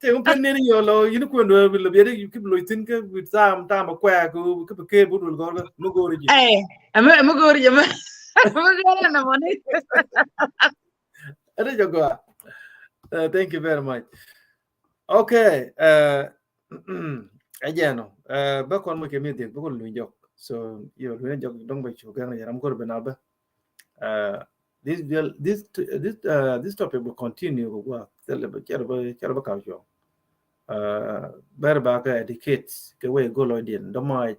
Tëë mi pen neni yɔ lɔ yin kuën duel bi lɔ biɛ di ki bi lɔ thin ke bi tam tam a kuɛ ke ke bi ke bu dul gɔr mi gori ji. Ɛ, mi, mi gori ji mi. Mi gori na mani. Ade jɔ gɔa. Uh, thank you very much. Okay, uh, ɛ jɛ nɔ, uh, bɛ kɔn mo ke mi dik bɛ kɔn lu jɔk. So yɔ lu jɔk dong bɛ cu gɛŋ ram kor bɛ na bɛ. Uh, this will, this, this, uh, this topic will continue kɛ gua̱a̱th. Thilɛ bä, cɛ rɛ bä, cɛ rɛ bä ka̱p cuɔ̱ŋ. Uh, bɛr ba kɛ educate kɛ wee go̱l lɔcdiɛn. Dämac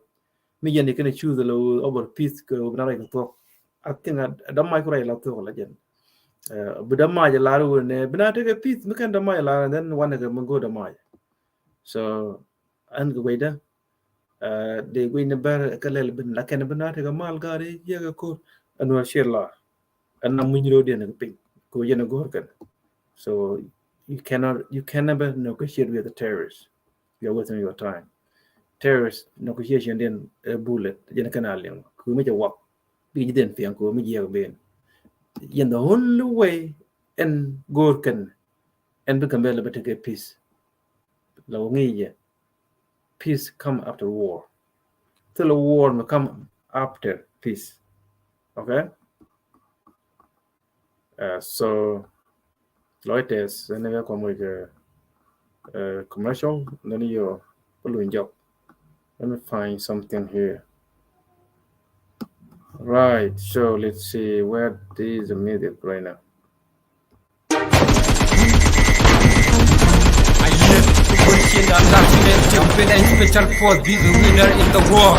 mi yɛn ikɛn choose lɛ over peace kɛ wee bi na rɛy kɛ thuɔ̱k. I think, uh, dämac ku rɛy la thuɔ̱k la jɛn. Uh, bi dämac lar wee nɛ bi na tekɛ peace mi kɛn dämac lar, and then wanɛ kɛ mi go̱o̱r dämac. So ɛn kɛ guecdä, uh, dee guec ni bär kä lɛl bin la kɛn bin a tekɛ mal gari yɛ kɛ kor. Ɛn wä ciɛ la ɛn na muny ro̱diɛn kɛ piny kɛ yɛn a go̱r kɛn. So you cannot, you can never negotiate with the terrorists. You are wasting your time. Terrorists negotiation diɛn ɛ bullet jɛn kɛn a liŋ kɛ mi cɛ wak. Bi ji̱ diɛn piɛŋ kɛ mi jiɛk ben. Yɛn the only way ɛn go̱r kɛn ɛn bi Gambɛla bä tekɛ peace. La wä ŋi̱i̱cɛ. Peace come after war. Thilɛ war mi come after peace. Okay? Uh, so, Reuters, ɛn ni kɛ kɔm wec, uh, commercial, then yɔ, pä luny jɔk. Let me find something here. Right, so let's see, where is the music right now? Special force, be the winner in the war.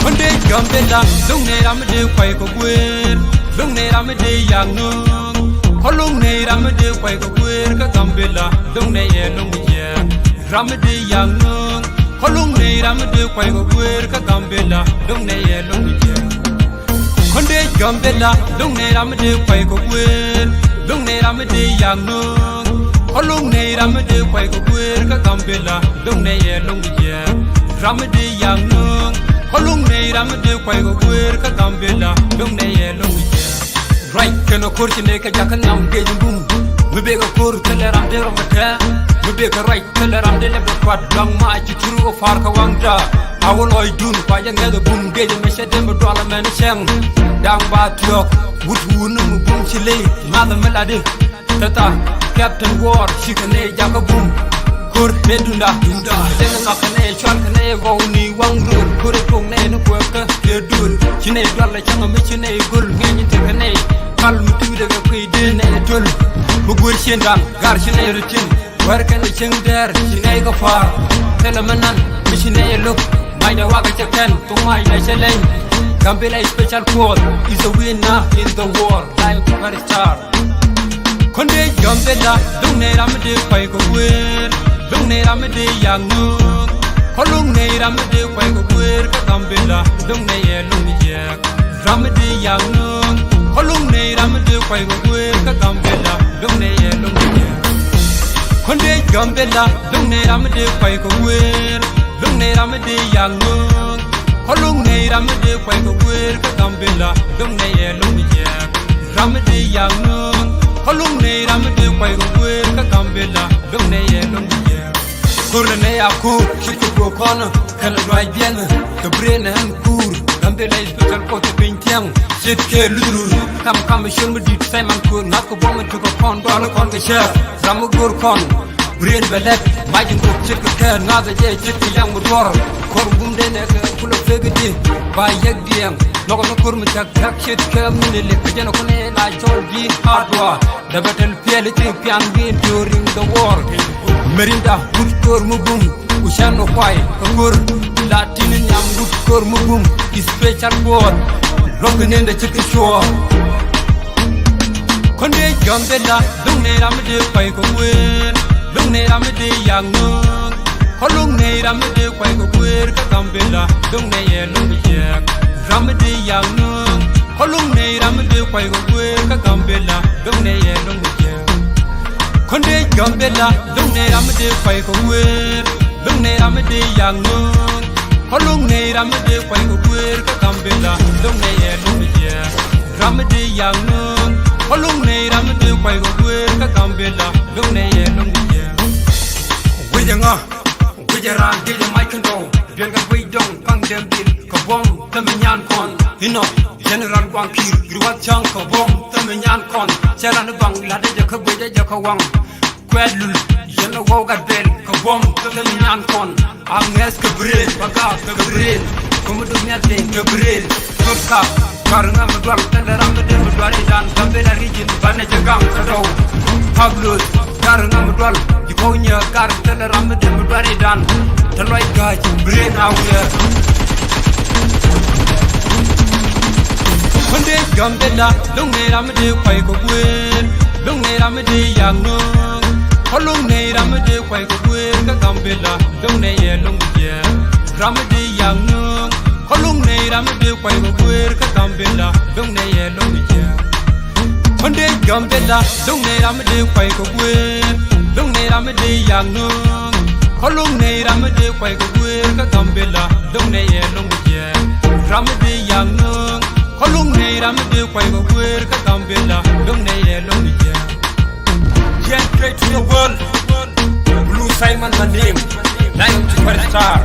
Kɔn dee Gambɛla, duŋ nɛ ram dee kuay kɛ guer. Duŋ nɛ ram dee yak nuŋ. Kɔn luŋ nɛ ram dee kuay kɛ guer kä Gambɛla. Duŋ nɛ yɛ luŋ yɛ. Ram dee yak nuŋ. Kɔn luŋ nɛ ram dee kuay kɛ guer kä Gambɛla. Duŋ nɛ yɛ luŋ yɛ. Kɔn dee Gambɛla, duŋ nɛ ram dee kuay kɛ guer. Duŋ nɛ ram dee yak nuŋ. Kɔn luŋ nɛ ram dee kuay kɛ guer kä Gambɛla. Duŋ nɛ yɛ luŋ yɛ. Ram dee yak nuŋ. Kɔn luŋ nɛ ram dee kuay kɛ guer kä Gambɛla. Duŋ nɛ yɛ luŋ yɛ. Ruac kɛn a ko̱r ci nɛ kɛ jakä nam gec bum. Mi bek a ko̱r thilɛ ram dee rɔ kɛ kɛ. Mi bek a ruac thilɛ ram dee lɛ bɛ kuat luaŋ ma ci tur kɛ far kɛ waŋda. A wä lɔcdun kua jɛ ŋɛth a bum gec mi cɛ dee mi dual mɛn cɛŋ. Daŋ ba thiɔk wut wun mi bum ci ley math mi latdi. Theta Captain War cikɛ nɛ jakä bum. Ko̱r nɛ dunda dunda. Cɛ nɛ ŋak kɛ nɛ cual kɛ nɛ gɔw ni waŋ rol. Ko̱r ɛ tuɔk nɛ ni kuɛ kä kɛ dul. Ci nɛ dual lɛ cäŋ mi ci nɛ gol ŋɛny tekɛ nɛ. Kal mi tuudɛ kɛ kui̱ dee nɛ dol. Mi guer cien daŋ gar ci nɛ rutin. Wɛr kɛn cieŋ dɛɛr ci nɛy kɛ pa̱a̱r. Thilɛ mi nan mi ci nɛy lo̱k. Macdɛ wakɛ cɛ kɛn thok macdɛ cɛ leny. Gambɛla special force is a winner in the war like superstar. Kɔn dee Gambɛla duŋ nɛy ram mi dee kuay kɛ guer. Duŋ nɛy ram mi dee yak nuŋ. Kɔn luŋ nɛy ram mi dee kuay kɛ guer kä Gambɛla duŋ nɛy yɛ luŋ yɛɛk. Ram mi dee yak nuŋ. Kɔn luŋ nɛy ram mi dee kuay kɛ guer kä Gambɛla duŋ nɛy yɛ luŋ yɛɛk. Kɔn dee Gambɛla duŋ nɛy ram mi dee kuay kɛ guer. Duŋ nɛy ram mi dee yak nuŋ. Kɔn luŋ nɛy ram mi dee kuay kɛ guer kä Gambɛla duŋ nɛy yɛ luŋ yɛɛk. Ram mi dee yak nuŋ. Kɔn luŋ nɛy ram mi dee kuay kɛ guer kä Gambɛla duŋ nɛy yɛ luŋ yɛɛk. Ko̱r nɛ nɛy a ko̱r ci kɛ guɔ kɔn kɛn luac biɛn kɛ bre nɛ ɣän kuur. Gambɛla special force piny ti Yɛŋ ce̱tkɛ luthurur kam kam col mi di̱t Simon Kuer ŋa̱th kɛ buɔ̱m in tukɛ kɔn dɔl kɔn kɛ cäär ram mi go̱o̱r kɔn. Brain bɛ lɛt mac in kok ce̱tkɛ kɛɛr ŋa̱th ɛ jɛ ce̱tkɛ yɛŋ mi duɔ̱r. Ko̱r gumdɛ nɛ kɛ kulɛ pek di ba yɛk diɛŋ nhɔkɛ ni ko̱r mi cak cak ce̱tkɛ min ilik kɛ jɛn ɛ kun ɛ la cɔl ji̱ hardware. Dee bɛ tɛl piɛl i̱ ci pian wi̱i̱ during the war. Merinda wut ko̱r mi bum ku cɛn ɔ kuay kɛ ko̱r. La tin nhiam wut ko̱r mi bum i̱ special board. Luɔ̱k kɛ nin dee ci kɛ cuɔɔr. Kɔn dee jɔ̱m dee la duŋ ni ram mi dee kuay kɛ kuëër. Duŋ ni ram mi dee yak nööŋ. Kɔ luŋ nɛy ram mi dee kuay kɛ kuëër kä Gambela, duŋ nɛy ɛ luŋ bi jiɛɛk. Ram mi dee yak nööŋ. Kɔ luŋ nɛy ram mi dee kuay kɛ kuëër kä Gambela, duŋ nɛy ɛ luŋ bi jiɛɛk. Kɔn dee Gambela, duŋ nɛy ram mi dee kuay kɛ kuëër, duŋ nɛy ram mi dee yak nööŋ. Kɔ luŋ nɛy ram mi dee kuay kɛ kuëër kä Gambela, duŋ nɛy ɛ luŋ bi jiɛɛk. Ram mi dee yak nööŋ. Kɔ luŋ nɛy ram mi dee kuay kɛ kuëër kä Gambela, duŋ nɛy ɛ luŋ bi jiɛɛk. Wecɛ ŋa? Guic ɛ raan guic ɛ mac kɛn tɔw. Duel kɛ guic dɔŋ kaŋ dɛm dhil kɛ buɔ̱m thämi nyan kɔn. Inɔ General Guaŋ Kiir ruath cäŋ kɛ buɔ̱m thämi nyan kɔn. Cɛ ran i̱ baŋ la̱t ɛ jɛ kä guic ɛ jɛ kä waŋ. Kuɛt lul yɛn ɛ waw gat bɛl kɛ buɔ̱m thämi nyan kɔn. A ŋɛth kɛ brain ba gaak kɛ brain. Kä mi duk nhial tɛn kɛ brain. Thot kap. Kar ŋa mi dual thilɛ ram mi dee mi dual idan Gambela region banɛ jɛ gaŋ kä dɔw. Pablos kar ŋa mi dual ji̱ kɔw nyɛ kar thilɛ ram mi dee mi dual idan. Te lɔc ga̱a̱c brain a wiɛɛr. Kɔn dee Gambela duŋ ni ram mi dee kuay kɛ kuëër. Duŋ ni ram mi dee yak nööŋ. Kɔ luŋ ni ram mi dee kuay kɛ kuëër kä Gambela. Duŋ ni yɛ luŋ bi jiɛɛk. Ram mi dee yak nööŋ. Kɔ luŋ nɛy ram mi dee kuay kɛ kuëër kä Gambela, duŋ nɛy ɛ luŋ mi jiɛɛk. Kɔn dee Gambela, duŋ nɛy ram mi dee kuay kɛ kuëër, duŋ nɛy ram mi dee yak nööŋ. Kɔ luŋ nɛy ram mi dee kuay kɛ kuëër kä Gambela, duŋ nɛy ɛ luŋ mi jiɛɛk. Ram mi dee yak nööŋ. Kɔ luŋ nɛy ram mi dee kuay kɛ kuëër kä Gambela, duŋ nɛy ɛ luŋ mi jiɛɛk. G N K to the world. Blue Simon my name. Lion to Superstar.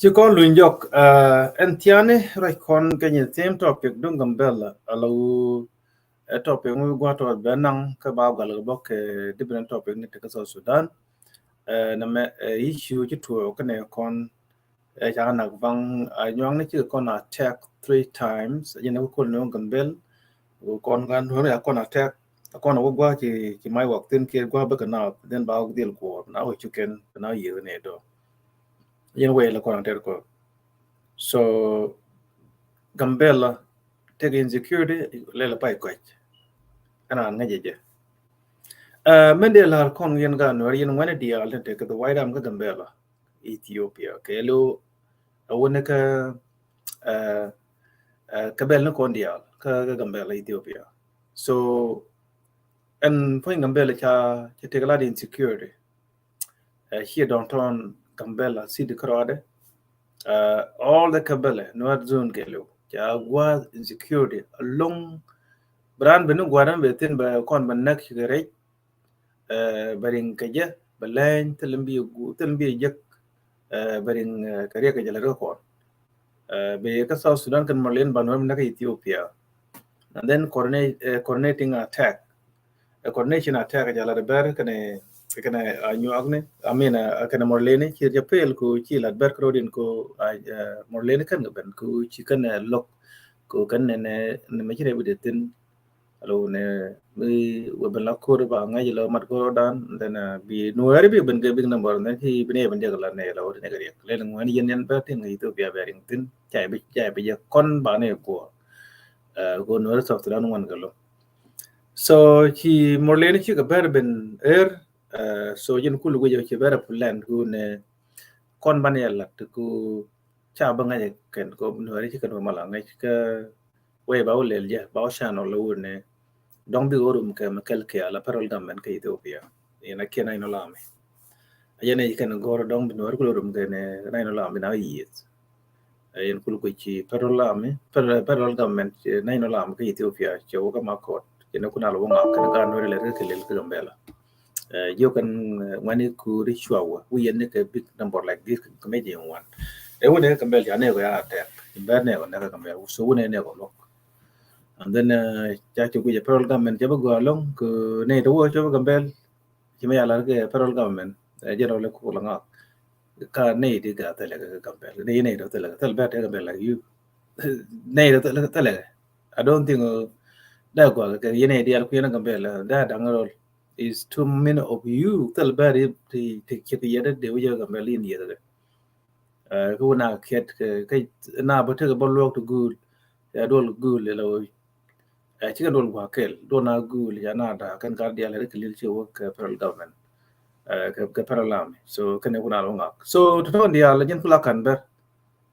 Ci kɔn luny jɔk, ɛn thiani ruac kɔn kɛ nyin theme topic duŋ Gambɛla, ala wu ɛ topic ŋu gua̱a̱th tɔt bɛ naŋ kä ba gal kɛ bä kɛ different topic ni ti kä South Sudan. Ɛ nɛ mɛ ɛ issue ci tuɔɔk kä nɛ kɔn ɛ ca nak baŋ a nyuaŋ ni ci kɔn attack three times, ɛ jɛn ɛ kɔn ni Gambɛl kɔn gan hɔn ya kɔn attack kɔn wä gua̱a̱th ci ci may wak thin kiɛ gua̱a̱th bä kɛ na, then ba wä dhil kuɔɔr na wä ci kɛn na yir ni dɔ. Yen wee la kɔn a tɛr kɔ. So Gambɛla tɛk insecurity lɛl pay kɔc. Ɛn an ŋäc jɛ. Mɛn diɛ lar kɔn yen gan nuɛr yen ŋuɛn diaal tin tɛk the White Army kä Gambɛla, Ethiopia kɛ lo a wä ni kä kä bɛl ni kɔn diaal kä Gambɛla, Ethiopia. So ɛn puɔ̱ny Gambɛla ca ca tɛk lat insecurity. Ɛ ciɛ downtown Gambɛla city kärɔadɛ. Ɛ all the Gambɛla Nuer zone kɛɛliw ca gua̱a̱th insecurity along. Bɛ raan ben ni gua̱a̱th bɛ thin bɛ kɔn bɛ näk cikɛ rɛc. Ɛ bɛ riŋ kɛ jɛ bɛ lɛny thil in bi gu thil in bi jek. Ɛ bɛ riŋ kɛ riɛk kɛ jɛ lɛ rɛ kɔn. Ɛ bɛ kä South Sudan kɛn mɔlin ba Nuer mi näk Ethiopia. And then coordinate, ɛ coordinating attack. Ɛ coordination attack jɛ lat bɛr kɛnɛ kɛnɛ a nyuak ni, I mean ɛ kɛnɛ mɔrleni ci jɛ pel ku ci lat bɛr krodin ku a mɔrleni kɛn kɛ ben ku ci kɛnɛ lok ku kɛn nɛ nɛ nɛ mɛ ci rɛ bi de thin. Alo nɛ mi wɛ ben la kor ba ŋa̱c lɔ mat kor dan then bi Nuɛri bi ben kɛ big number then ci bi nɛ ben jɛ kɛ la nɛ la wä nɛ kɛ riɛk lɛ ŋuɛn yɛn yɛn bɛ tin Ethiopia bɛ riŋ thin. Ca bi ca bi jɛ kɔn ba nɛ kuɔ. Ɛ ku Nuɛri South Sudan ŋuan kɛ lɔ. So ci mɔrleni ci kɛ bɛr ben er. Ɛ so jin kul guic ci bɛr plan ku nɛ kɔn ban yɛ lat ku ca bä ŋa̱c kɛn ko Nuɛri ci kɛn wä mala ŋa̱c kä wee ba wä lɛl jɛ ba wä channel la wun nɛ dɔŋ bi wä rum kɛ mɛ kɛl kɛ ala federal government kä Ethiopia. Yɛn a kiɛ national army a jɛ nɛ ci kɛn gɔr dɔŋ bi Nuɛri kul wä rum kɛ nɛ national army na yieth. Ɛ yɛn kul guic ci federal army federal government ci national army kä Ethiopia cɛ wä kä ma kɔt cɛ nɛ kun ala wä ŋak kɛn gaa Nuɛri lɛ kä kɛ lɛl kä Gambɛla. Ɛ jiök kɛn ŋuani kuuri cua wä wi̱i̱ yɛn ni kɛ big number like this kɛ mɛ ji̱ ŋuan. Ɛ wä ni kɛ Gambɛl ca nɛ kɔ ya attack in bɛr nɛ kɔ nɛ kɛ Gambɛl so wä nɛ nɛ kɔ lok. And then ca ci guic ɛ federal government ca bä gɔa lɔŋ kɛ nɛ tɛ wä ca bä Gambɛl. Ci mɛ ya lar kɛ federal government ɛ jɛ rɔ lɛ kɔ la ŋak. Ka nɛ ti ga thɛlɛ kɛ Gambɛl nɛ nɛ tɛ thɛlɛ kɛ thɛl bɛr tɛ Gambɛl like you. Nɛ tɛ thɛlɛ kɛ thɛlɛ kɛ I don't think. Dɛ gɔa kɛ yɛn nɛ dial ku yɛn Gambɛl dɛ daŋ rɔl. Is too many of you thil bɛr ti ti ti yɛt de wi̱cɛ Gambɛl in yɛt de. Ɛ kä wä na kiɛt kɛ kɛ na bä tekɛ bä luɔk ti guul. Ya duɔl guul la wä. Ɛ cikɛ duɔl gua kɛl duɔl na guul ya na da kɛn kar dial ri kɛ lil ci wä kɛ federal government. Ɛ kɛ kɛ federal army so kɛn wä na wä ŋak so ti tɔn dial jin kula kan bɛr.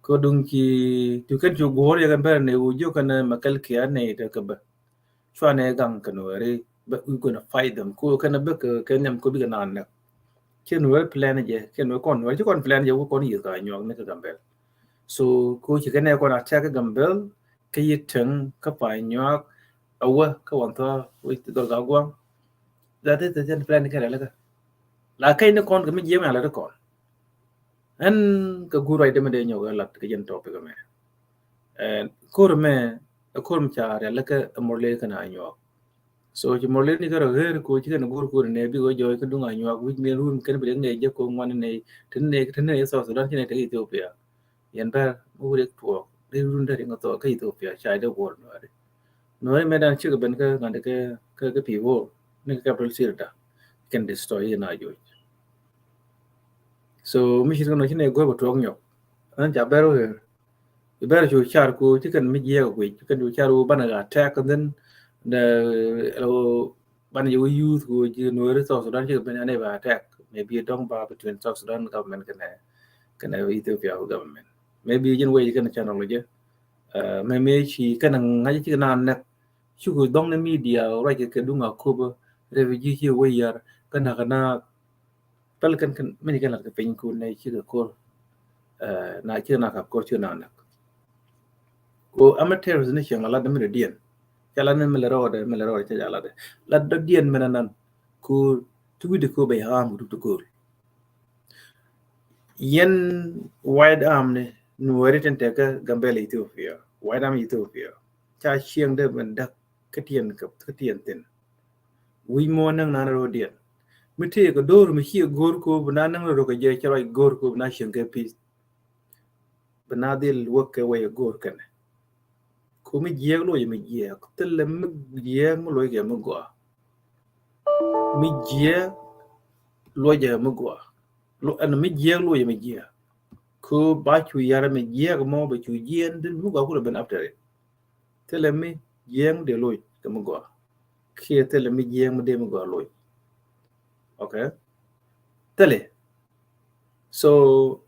Ko duŋ ci tu kɛn cu guɔr yɛ kɛn bɛr ne wä jiök kɛn mɛ kɛl kia ne te kɛ bä. Cuanɛ gaŋ kɛ Nuɛri bɛ we gonna fight them ko kɛn bä kɛ kɛ nhiam ko bikɛ naan nɛk. Ci Nuɛri plan jɛ kɛ Nuɛri kɔn Nuɛri ci kɔn plan jɛ wä kɔn yieth ka nyuak ni kɛ Gambɛl. So ko ci kɛn ɛ kɔn attack kɛ Gambɛl kɛ yi teŋ kɛ pa nyuak a wä kɛ wan thɔ wä ti dhɔl ka guaŋ. That is the plan kɛ rɛ lɛ kɛ la kɛn ni kɔn kɛ mi jiɛm ya lɛ ti kɔn. Ɛn kɛ guur ruacdɛ mi dee nyɔk ɛ lat kɛ jɛn topic mɛ. Ɛ ko̱r mɛ ɛ ko̱r mi ca rial lɛ kɛ mɔr lɛ kɛn a nyuak. So ci mɔr lɛ ni kɛ rɔ ɣer ko ci kɛn guur ko̱r nɛ bi wä jɔɔc kɛ duŋ a nyuak wi̱c mi run kɛn bi dee ŋɛ jɛ ko ŋuan nɛ ti nɛ ti nɛ South Sudan ci nɛ te Ethiopia. Yɛn bɛr mi wurek tuɔɔk dee run dee riŋ thɔɔk kä Ethiopia ca dee guɔr Nuɛri. Nuɛri mɛ dan cikɛ ben kä ŋa̱n kɛ kɛ kɛ pi̱i̱ wor ni kɛ capital city da kɛn destroy in a joc. So mi ci kɛn ci nɛ go̱r bɛ tuɔk nyɔk. Ɛn ca bɛr wä ɣer. Bɛr cu car ku ci kɛn mi jiɛk guic ci kɛn cu car wä banɛ ka tɛk kɛn dhin. Dɛ ɛlɛ wä banɛ jɛ wä youth ku ji̱ Nuɛri South Sudan cikɛ ben anɛ bɛ attack. Maybe dɔŋ ba between South Sudan government kɛnɛ kɛnɛ Ethiopia government. Maybe jin wä ci kɛn channel jɛ. Mɛ mëë ci kɛn ŋa̱c ci kɛn a nɛk. Cuk dhɔŋ ni media ruac kɛ kɛ duŋ a köpä refugee ci wä yar kä nak na pɛl kɛn kɛn mini kɛn lat kɛ piny kun nɛ ci kɛ kor. Na ci kɛ nak kap kor ci kɛ nak nɛk. Ko amɛ terrorist ni cieŋ a lat ni mi rɛ diɛn ca lat ni mi lɛ rɔɔdɛ mi lɛ rɔɔdɛ ca ca lat dɛ lat dɔ diɛn mi na nan. Ko ti wi̱dɛ ko bɛ yam ku duk ti kor. Yɛn White Army ni Nuɛri tin te kä Gambɛla Ethiopia, White Army Ethiopia, ca cieŋdɛ ben däk kä tiɛn, kä tiɛn thin. Wi̱c muɔ̱ɔ̱n näŋ nan rɔ̱diɛn mi tëëkɛ do̱r mi ciɛ go̱o̱r ko bi na näŋ rɔ kɛ jɛ cɛ ruac go̱o̱r ko bi na cieŋ kɛ peace. Bi na dhil wäk kɛ wec ɛ go̱o̱r kɛnɛ. Ko mi jiɛɛk luɔcɛ mi jiɛɛk, thilɛ mi jiɛɛk mi luɔckɛ mi gɔaa. Mi jiɛɛk luɔcɛ mi gɔaa. Ɛn mi jiɛɛk luɔcɛ mi jiɛɛk. Ko ba cu yar mi jiɛɛk mɔ bɛ cu jiɛɛn din mi gɔaa kulɛ ben after it. Thilɛ mi jiɛɛk mi dee loc kɛ mi gɔaa. Kiɛ thilɛ mi jiɛɛk mi dee mi gɔaa loc. Okay. Thilɛ. So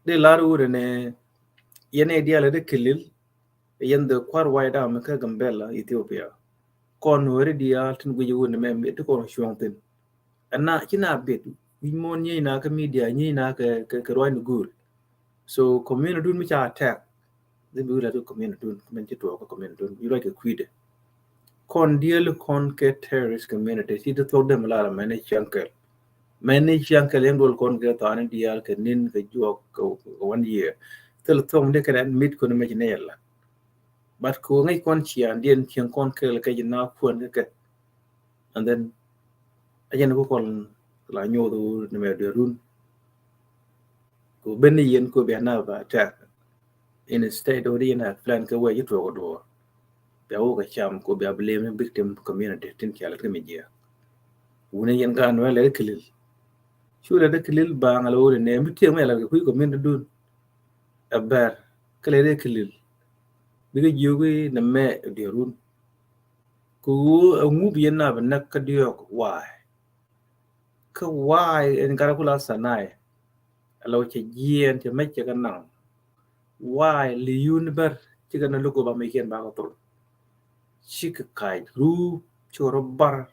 dee lar wurɛ nɛ yɛn ɛ dialɛ dee kilil. Yɛn dhɛ kua̱r White Army kä Gambɛla Ethiopia. Kɔn Nuɛri diaal tin guic wun mɛ mi ti kɔn cuɔ̱ŋ thin. Ɛn na ci na bit wi̱c muɔ̱ɔ̱n nyiec na kä media nyiec na kɛ, kɛ, kɛ ruac ni guul. So community dun mi ca attack. Dhi bi wi̱c la ti community dun, mɛn ci tuɔɔk kä community dun. Wi̱c ruac kɛ kui̱dɛ. Kɔn diaal kɔn kɛ terrorist community ci ti thuɔk dem lar mɛn ni ciaŋ kɛl. Mɛn ni ciaŋ kɛl yɛn duɔl kɔn kɛ thani diaal kɛ nin kɛ juɔk kɛ, kɛ one year. Thil thuɔk mi dee kɛ dɛn mit kɔn mɛ ci nɛ yɛn la. But ko ŋäc kɔn ciaŋ diɛn cieŋ kɔn kɛl kɛ ci na kuɔn kɛ kɛ. And then a jɛn ku kɔn la nyoth ni mɛ duerun. Ko ben ni yɛn ko bia na ba attack. Instead ɔ di yɛn a plan kɛ wee ci tuɔk duɔr. Bia wok a cam ko bia blame victim community tin ca la kɛ mi jiɛɛk. Wuni yɛn ka Nuɛr lɛ di kilil. Cu lɛ di kilil baŋ a la wuri nɛ mi tiɛŋ mi a la kɛ kui̱ community dun. A bɛr kɛ lɛ di kilil. Bikɛ jiök i̱ nɛ mɛ duerun. Ko ɣöö a ŋup yɛn na bi näk kä diɔ̱ɔ̱k wa̱a̱. Kä wa̱a̱ ɛn gat a kula Sanai. A la wä cɛ jiɛɛn cɛ mec cɛ kɛ naŋ. Wa̱a̱ li yun bär cikɛ na luk ba mec kiɛn bakɛ thol. Cikɛ kac ruup cikɛ rɔ bar.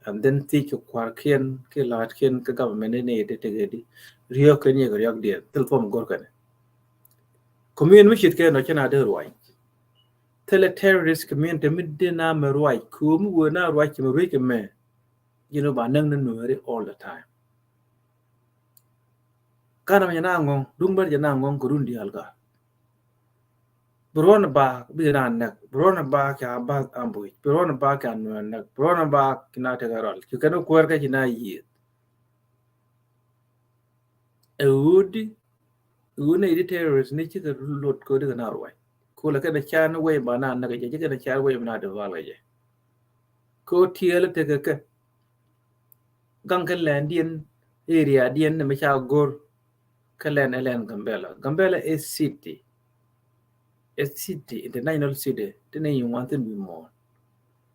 And then thiec kɛ kua̱r kiɛn kɛ la̱a̱t kiɛn kɛ government ni ni ti tekɛ di riɔk kɛ ni kɛ riɔk diɛn thil thuɔm gor kɛnɛ. Community mi cit kɛ nɔ cɛ na dee ruac. Thilɛ terrorist community mi dee na mɛ ruac ko̱o̱m wee na ruac cɛ mɛ ruec kɛ mɛ. Ji̱n ba näŋ ni Nuɛri all the time. Kanɛ mɛ jɛ na ŋɔ̱ŋ duŋ bär jɛ na ŋɔ̱ŋ kɛ run diaal ka. Bi ruɔn ba bi na näk, bi ruɔn ba kɛ a bath ambush, bi ruɔn ba kɛ a Nuɛr näk, bi ruɔn ba kɛ na tekɛ rɔl. Ci kɛn kuäär kä ci na yiëth. Ɛ ɣöödi, ɣöö nɛy di terrorist ni cikɛ luɔt kɛ ɣöödi kɛ na ruac. Ko lɛ kɛn ɛ car ni wei ba na näk kɛ jɛ, cikɛ kɛn ɛ car wei ba na deval kɛ jɛ. Ko tiɛɛl tekɛ kɛ gaŋ kɛ lɛndiɛn, area diɛn ni mi ca go̱r kɛ lɛn ɛ lɛn Gambɛla. Gambɛla ɛ city. Ɛ city, international city ti ni ŋuan thin bi muɔ̱ɔ̱n.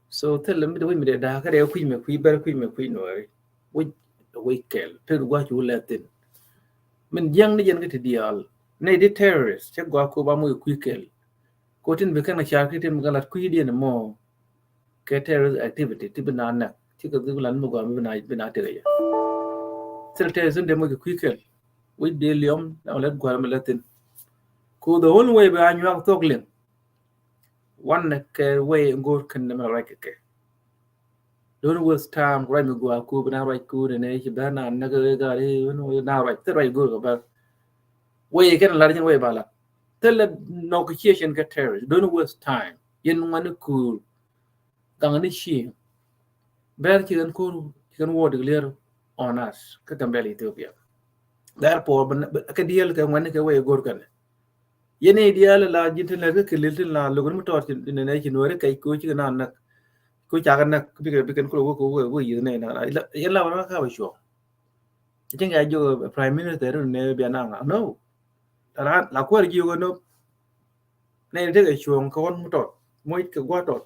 So thilɛ mi de wec mi de da̱a̱ kä dee kui̱ mɛ kui̱ bɛr kui̱ mɛ kui̱ Nuɛri. Wec, wec kɛl pek gua̱c cu lɛ thin. Min jiäŋ ni jɛn kä ti diaal ni di terrorist cɛ gɔaa ko ba moc kui̱ kɛl. Ko tin bi kɛn a car ki tin bi kɛn lat kui̱ diɛn mɔ. Kɛ terrorist activity ti bi na näk cikɛ dhuk lan mi gɔaa mi bi na, bi na tekɛ jɛ. Thil terrorist in dee moc kɛ kui̱ kɛl. Wec dee liɔm na lɛt gua̱a̱r mi lɛ thin. Ko the only way bi a nyuak thok liŋ. Wan nɛ kɛ wee go̱o̱r kɛn nɛ mɛ ruac kɛ kɛ. Don't waste time ruac mi gua̱a̱ ku bi na ruac ku nɛ nɛ ci bɛ na nɛ kɛ gaa ri na ruac thil ruac go̱o̱r kɛ bɛ. Wee kɛn lar jɛn wee ba lat thil lɛ nɔk ci cɛn kɛ terrorist. Don't waste time yɛn ŋuani kuur. Gaŋ ni ci bɛr ci kɛn ko̱r ci kɛn wä declare on us kä Gambɛla Ethiopia. Therefore kɛ diɛl kɛ ŋuani kɛ wee go̱o̱r kɛn. Yɛn i̱ diaal la ji̱n tin lɛr kä kilil tin la lo̱k ni mi tɔɔt ci nɛnɛ ci Nuɛri kɛc ko ci kɛ na näk ko cakɛ näk bikɛ bikɛn kulɛ wä ko wä wä yi̱th nɛy na yɛn la wä na ka wä cuɔ̱ŋ. Cieŋ ya jiök prime minister ni nɛ bia na ŋa no. La kuäär jiök nop. Nɛy tekɛ cuɔ̱ŋ kɛ wän mi tɔt moc kɛ gua̱ tɔt.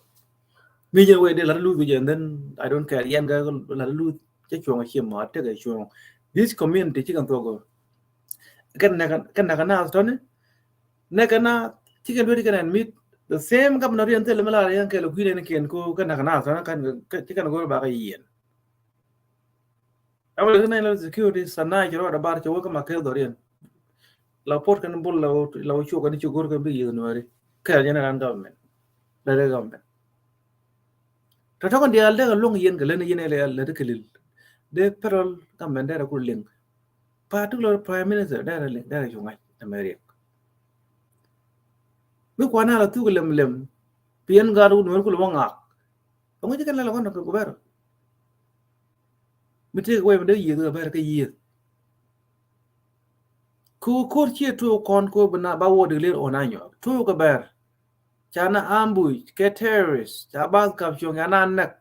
Mi jɛn wee dee lat luth kɛ jɛn then I don't care yɛn kɛ lat luth cɛ cuɔ̱ŋ a ciɛ ma tekɛ cuɔ̱ŋ. This community ci kɛn thuɔk. Kɛn nɛkɛ naath tɔni nɛkɛ naath ci kɛn luet kɛn ɛn mit the same governor yɛn thil mi lar yɛn kɛl kui̱n ɛn kiɛn ko kɛn nɛkɛ naath tɔni kɛn ci kɛn go̱r bakɛ yiɛn. Amɛ kɛ national security sanai ci rɔɔdɛ bar ci wä kä ma kɛ dhɔriɛn. La pot kɛn bul la wä cuɔ kɛn ci go̱r kɛn bi yiëth Nuɛri kɛl jɛn ran government. Lɛ dee government. Tɔ̱tɔ̱ kɛn diaal dee kɛ luŋ yɛn kɛ lɛn yɛn ɛlɛ lɛ dee kɛ lil. Dee federal government dee rɛ kur liŋ. Particular Prime Minister derɛ liŋ, derɛ cu ŋa̱c America. Mi kuan a la thuk lem lem, bi ɛn gaat wun wer kul wä ŋak. Ɛŋu ci kɛn la la kɔn kɛ ku bɛr. Mi tëëk wee mi dee yiëth kɛ bɛr kɛ yiëth. Ku ko̱r ciɛ tuuk kɔn ko bi na ba wä declare on a nyɔk. Tuuk kɛ bɛr. Ca na ambush, kɛ terrorist, ca bath kap cuɔ̱ŋ, ca na näk.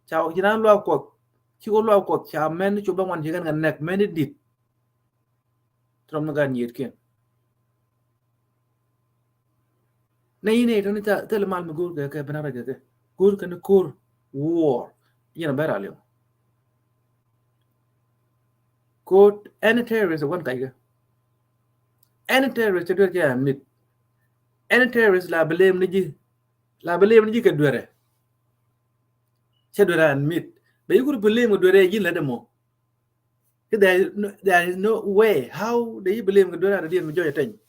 Ca ci na luak Kuɔth, ci ko luak Kuɔth, ca mɛn ni cop bä ŋuan ci kɛn kɛ näk, mɛn ni dit. Tɔm ni gan yiet kiɛn. Nɛ yi nɛ yi tɔni thil mal mi go̱o̱r kɛ kɛ, ben a rɔ kɛ kɛ. Go̱o̱r kɛ ni ko̱r war. Yɛn a bɛ ra liŋ. Ko̱r any terrorist wan kac kɛ. Any terrorist cɛ duer cɛ admit. Any terrorist la blame ni ji̱. La blame ni ji̱ kɛ duerɛ. Cɛ duerɛ admit. Bɛ yi kur blame kɛ duerɛ ji̱ lɛ dɛ mɔ. Ki there is no, there is no way how the yi blame kɛ duerɛ admit mi jɔyɛ tɛny.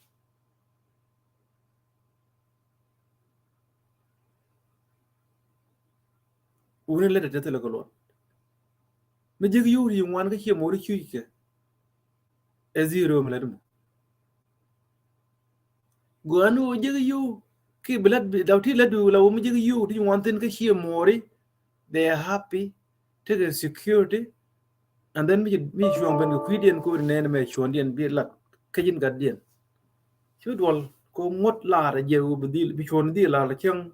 Wuni lɛ tɛ tɛ thilɛ kɛ luɔt. Mi ji̱k yio̱w ri ŋuan kä cie mɔri cuc kɛ. Ɛ zero mi lɛ dum. Guani wä ji̱k yio̱w ki bi lät bi daw ti lät bi la wä mi ji̱k yio̱w ti ŋuan thin kä cie mɔri. They are happy. Tekɛ security. And then mi, mi cuɔ̱ŋ ben kɛ kui̱diɛn ko̱ri nɛɛni mɛ cuɔ̱ndiɛn bi lat kä ji̱n gatdiɛn. Ci duɔl ko ŋuɔ̱t laar a jiɛ wä bi dhil, bi cuɔ̱n dhil laar cäŋ.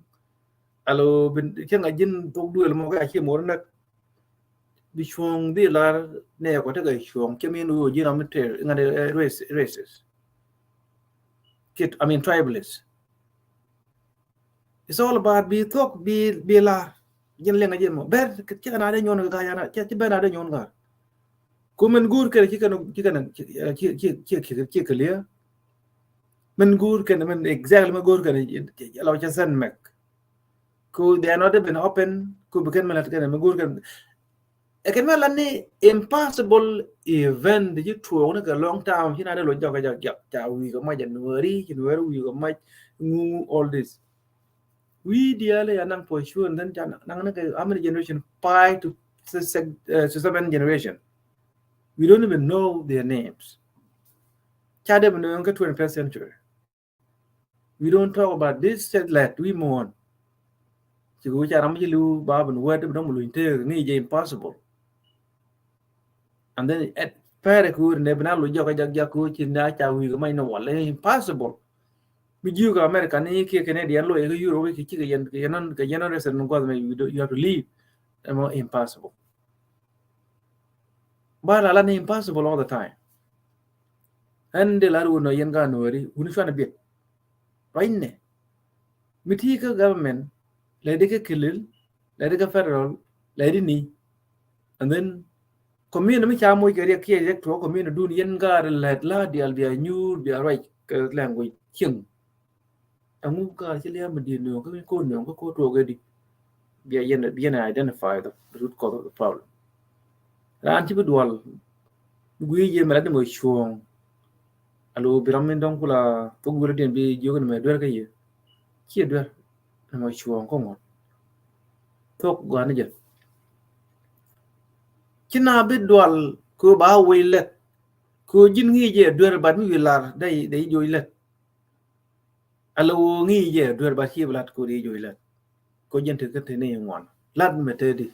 Alo bi cäŋ a ji̱n thok duël mɔ kɛ a ci mor näk. Bi cuɔ̱ŋ dhil laar nɛ kɔ tekɛ cuɔ̱ŋ cä min wä ji̱n ram mi tɛr ŋa̱n, eh, race, races. Kit, I mean, tribalists. It's all about bi thuɔ̱k, bi, bi lar. Ji̱n liŋ a ji̱n mɔ. Ber, ci kɛ na dee nyuɔn kɛ ga̱a̱c ana, ci, ci ber na dee nyuɔn ga̱a̱c. Ku min guur kɛn ci kɛn, ci kɛn, ci, ci, ci, ci, ci clear. Min guur kɛn, min exactly min guur kɛn, la cɛ send mɛk. Ku they are not even open, ku bi kɛn min lat kɛn, min guur kɛn. Ɛ kɛn mɛ la ni impossible event di ci tuɔɔk ni kɛ long time ci na dee lo jɔk jɔk jɔk ca wi̱i̱ kɛ mac January, January wi̱i̱ kɛ mac ŋu all this. Wi̱i̱ diaal ya naŋ for sure, and then ca naŋ ni kɛ how many generation, five to six, uh, to seven generation. We don't even know their names. Ca dee bi nööŋ kɛ twenty-first century. We don't talk about this, said let we move on. Ci ku ca ram ci liu ba bin wet bi dɔm luny te ni je impossible. And then at pɛrɛ ku ne bina lu jɔk jak jak ku ci na ca wi̱i̱ ma ina wal impossible. Mi jiu ka America ni ke Canadian lo ye Europe ki ci ke yen ke yen ke yen resident guath me you, you have to leave. Emo impossible. Ba la la ni impossible all the time. Ɛn de la ru no yen ga no ri wuni chwana biet. Right ne. Mi ti ka government, lɛ di kɛ kilil, lɛ di kɛ federal, lɛ di ni. And then community mi ca moc kɛ riɛk kiɛ riɛk tuɔ community dun yen gar lɛt la dial bia nyuur bia ruac kɛ language cieŋ. Ɛŋu gar ci liam mi di nööŋ kä ko nööŋ kä ko tuɔk kɛ di. Bia yen, bia yen identify the root cause of the problem. Raan ci bi dual. Bi guiy jɛ mɛ la di mɔ cuɔ̱ɔ̱ŋ. Alo bi ram min dɔŋ kula thok guiy la diɛn bi jiök ni mɛ duer kä yɛ. Ciɛ duer. Ni mɔ cuɔ̱ɔ̱ŋ kä ŋuɔ̱t. Thok gɔaa ni jɛ. Ci na bi dual ko ba wei lɛt. Ko ji̱n ŋi̱i̱c jɛ duer bat mi wi lar dee, dee joc lɛt. Ala wä ŋi̱i̱c jɛ duer bat ci bi lat ko dee joc lɛt. Ko jɛn te kä te ni ŋuan. Lat mɛ te di.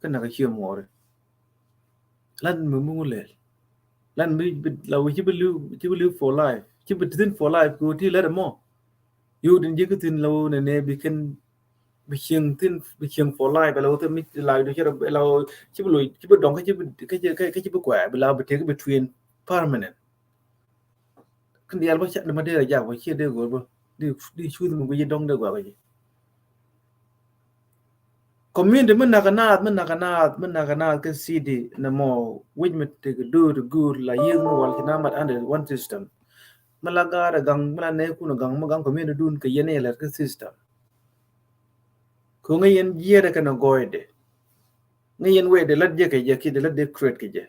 Kä nak kä cie muɔri. Lat mɛ muŋ lɛl. Lat mɛ bi la wä ci bi liw, ci bi liw for life. Ci bi thin for life ko ti lat mɔ. Yow din ji̱ kä thin la wä ne ne bi ken bi cieŋ thin, bi cieŋ for life. Ala wä thin mi la du ci la wä ci bi loc, ci bi dɔŋ kä ci bi, kä ci bi kuɛ bi la bi tek bi twin permanent. Kä diaal bä ca dee ma dee rɛ jak bä ciɛ dee go̱o̱r bä. Di, di cuuth mi guic dɔŋ dee guak ji̱. Community mi nak naath, mi nak naath, mi nak naath kä city nɛ mɔ wi̱c mi tek duut guur la yiëth mi wal ci na mat under one system. Mi la ga̱a̱r ɛ gaŋ, mi la nɛy kun ɛ gaŋ, mi gaŋ community dun kɛ yɛn i̱ lɛt kä system. Ku ŋäc yɛn jiɛɛr ɛ kɛn ɛ gɔɔydɛ. Ŋäc yɛn wɛɛdɛ lät jɛ kɛ jɛ, kiɛ dɛ lät dee create kɛ jɛ.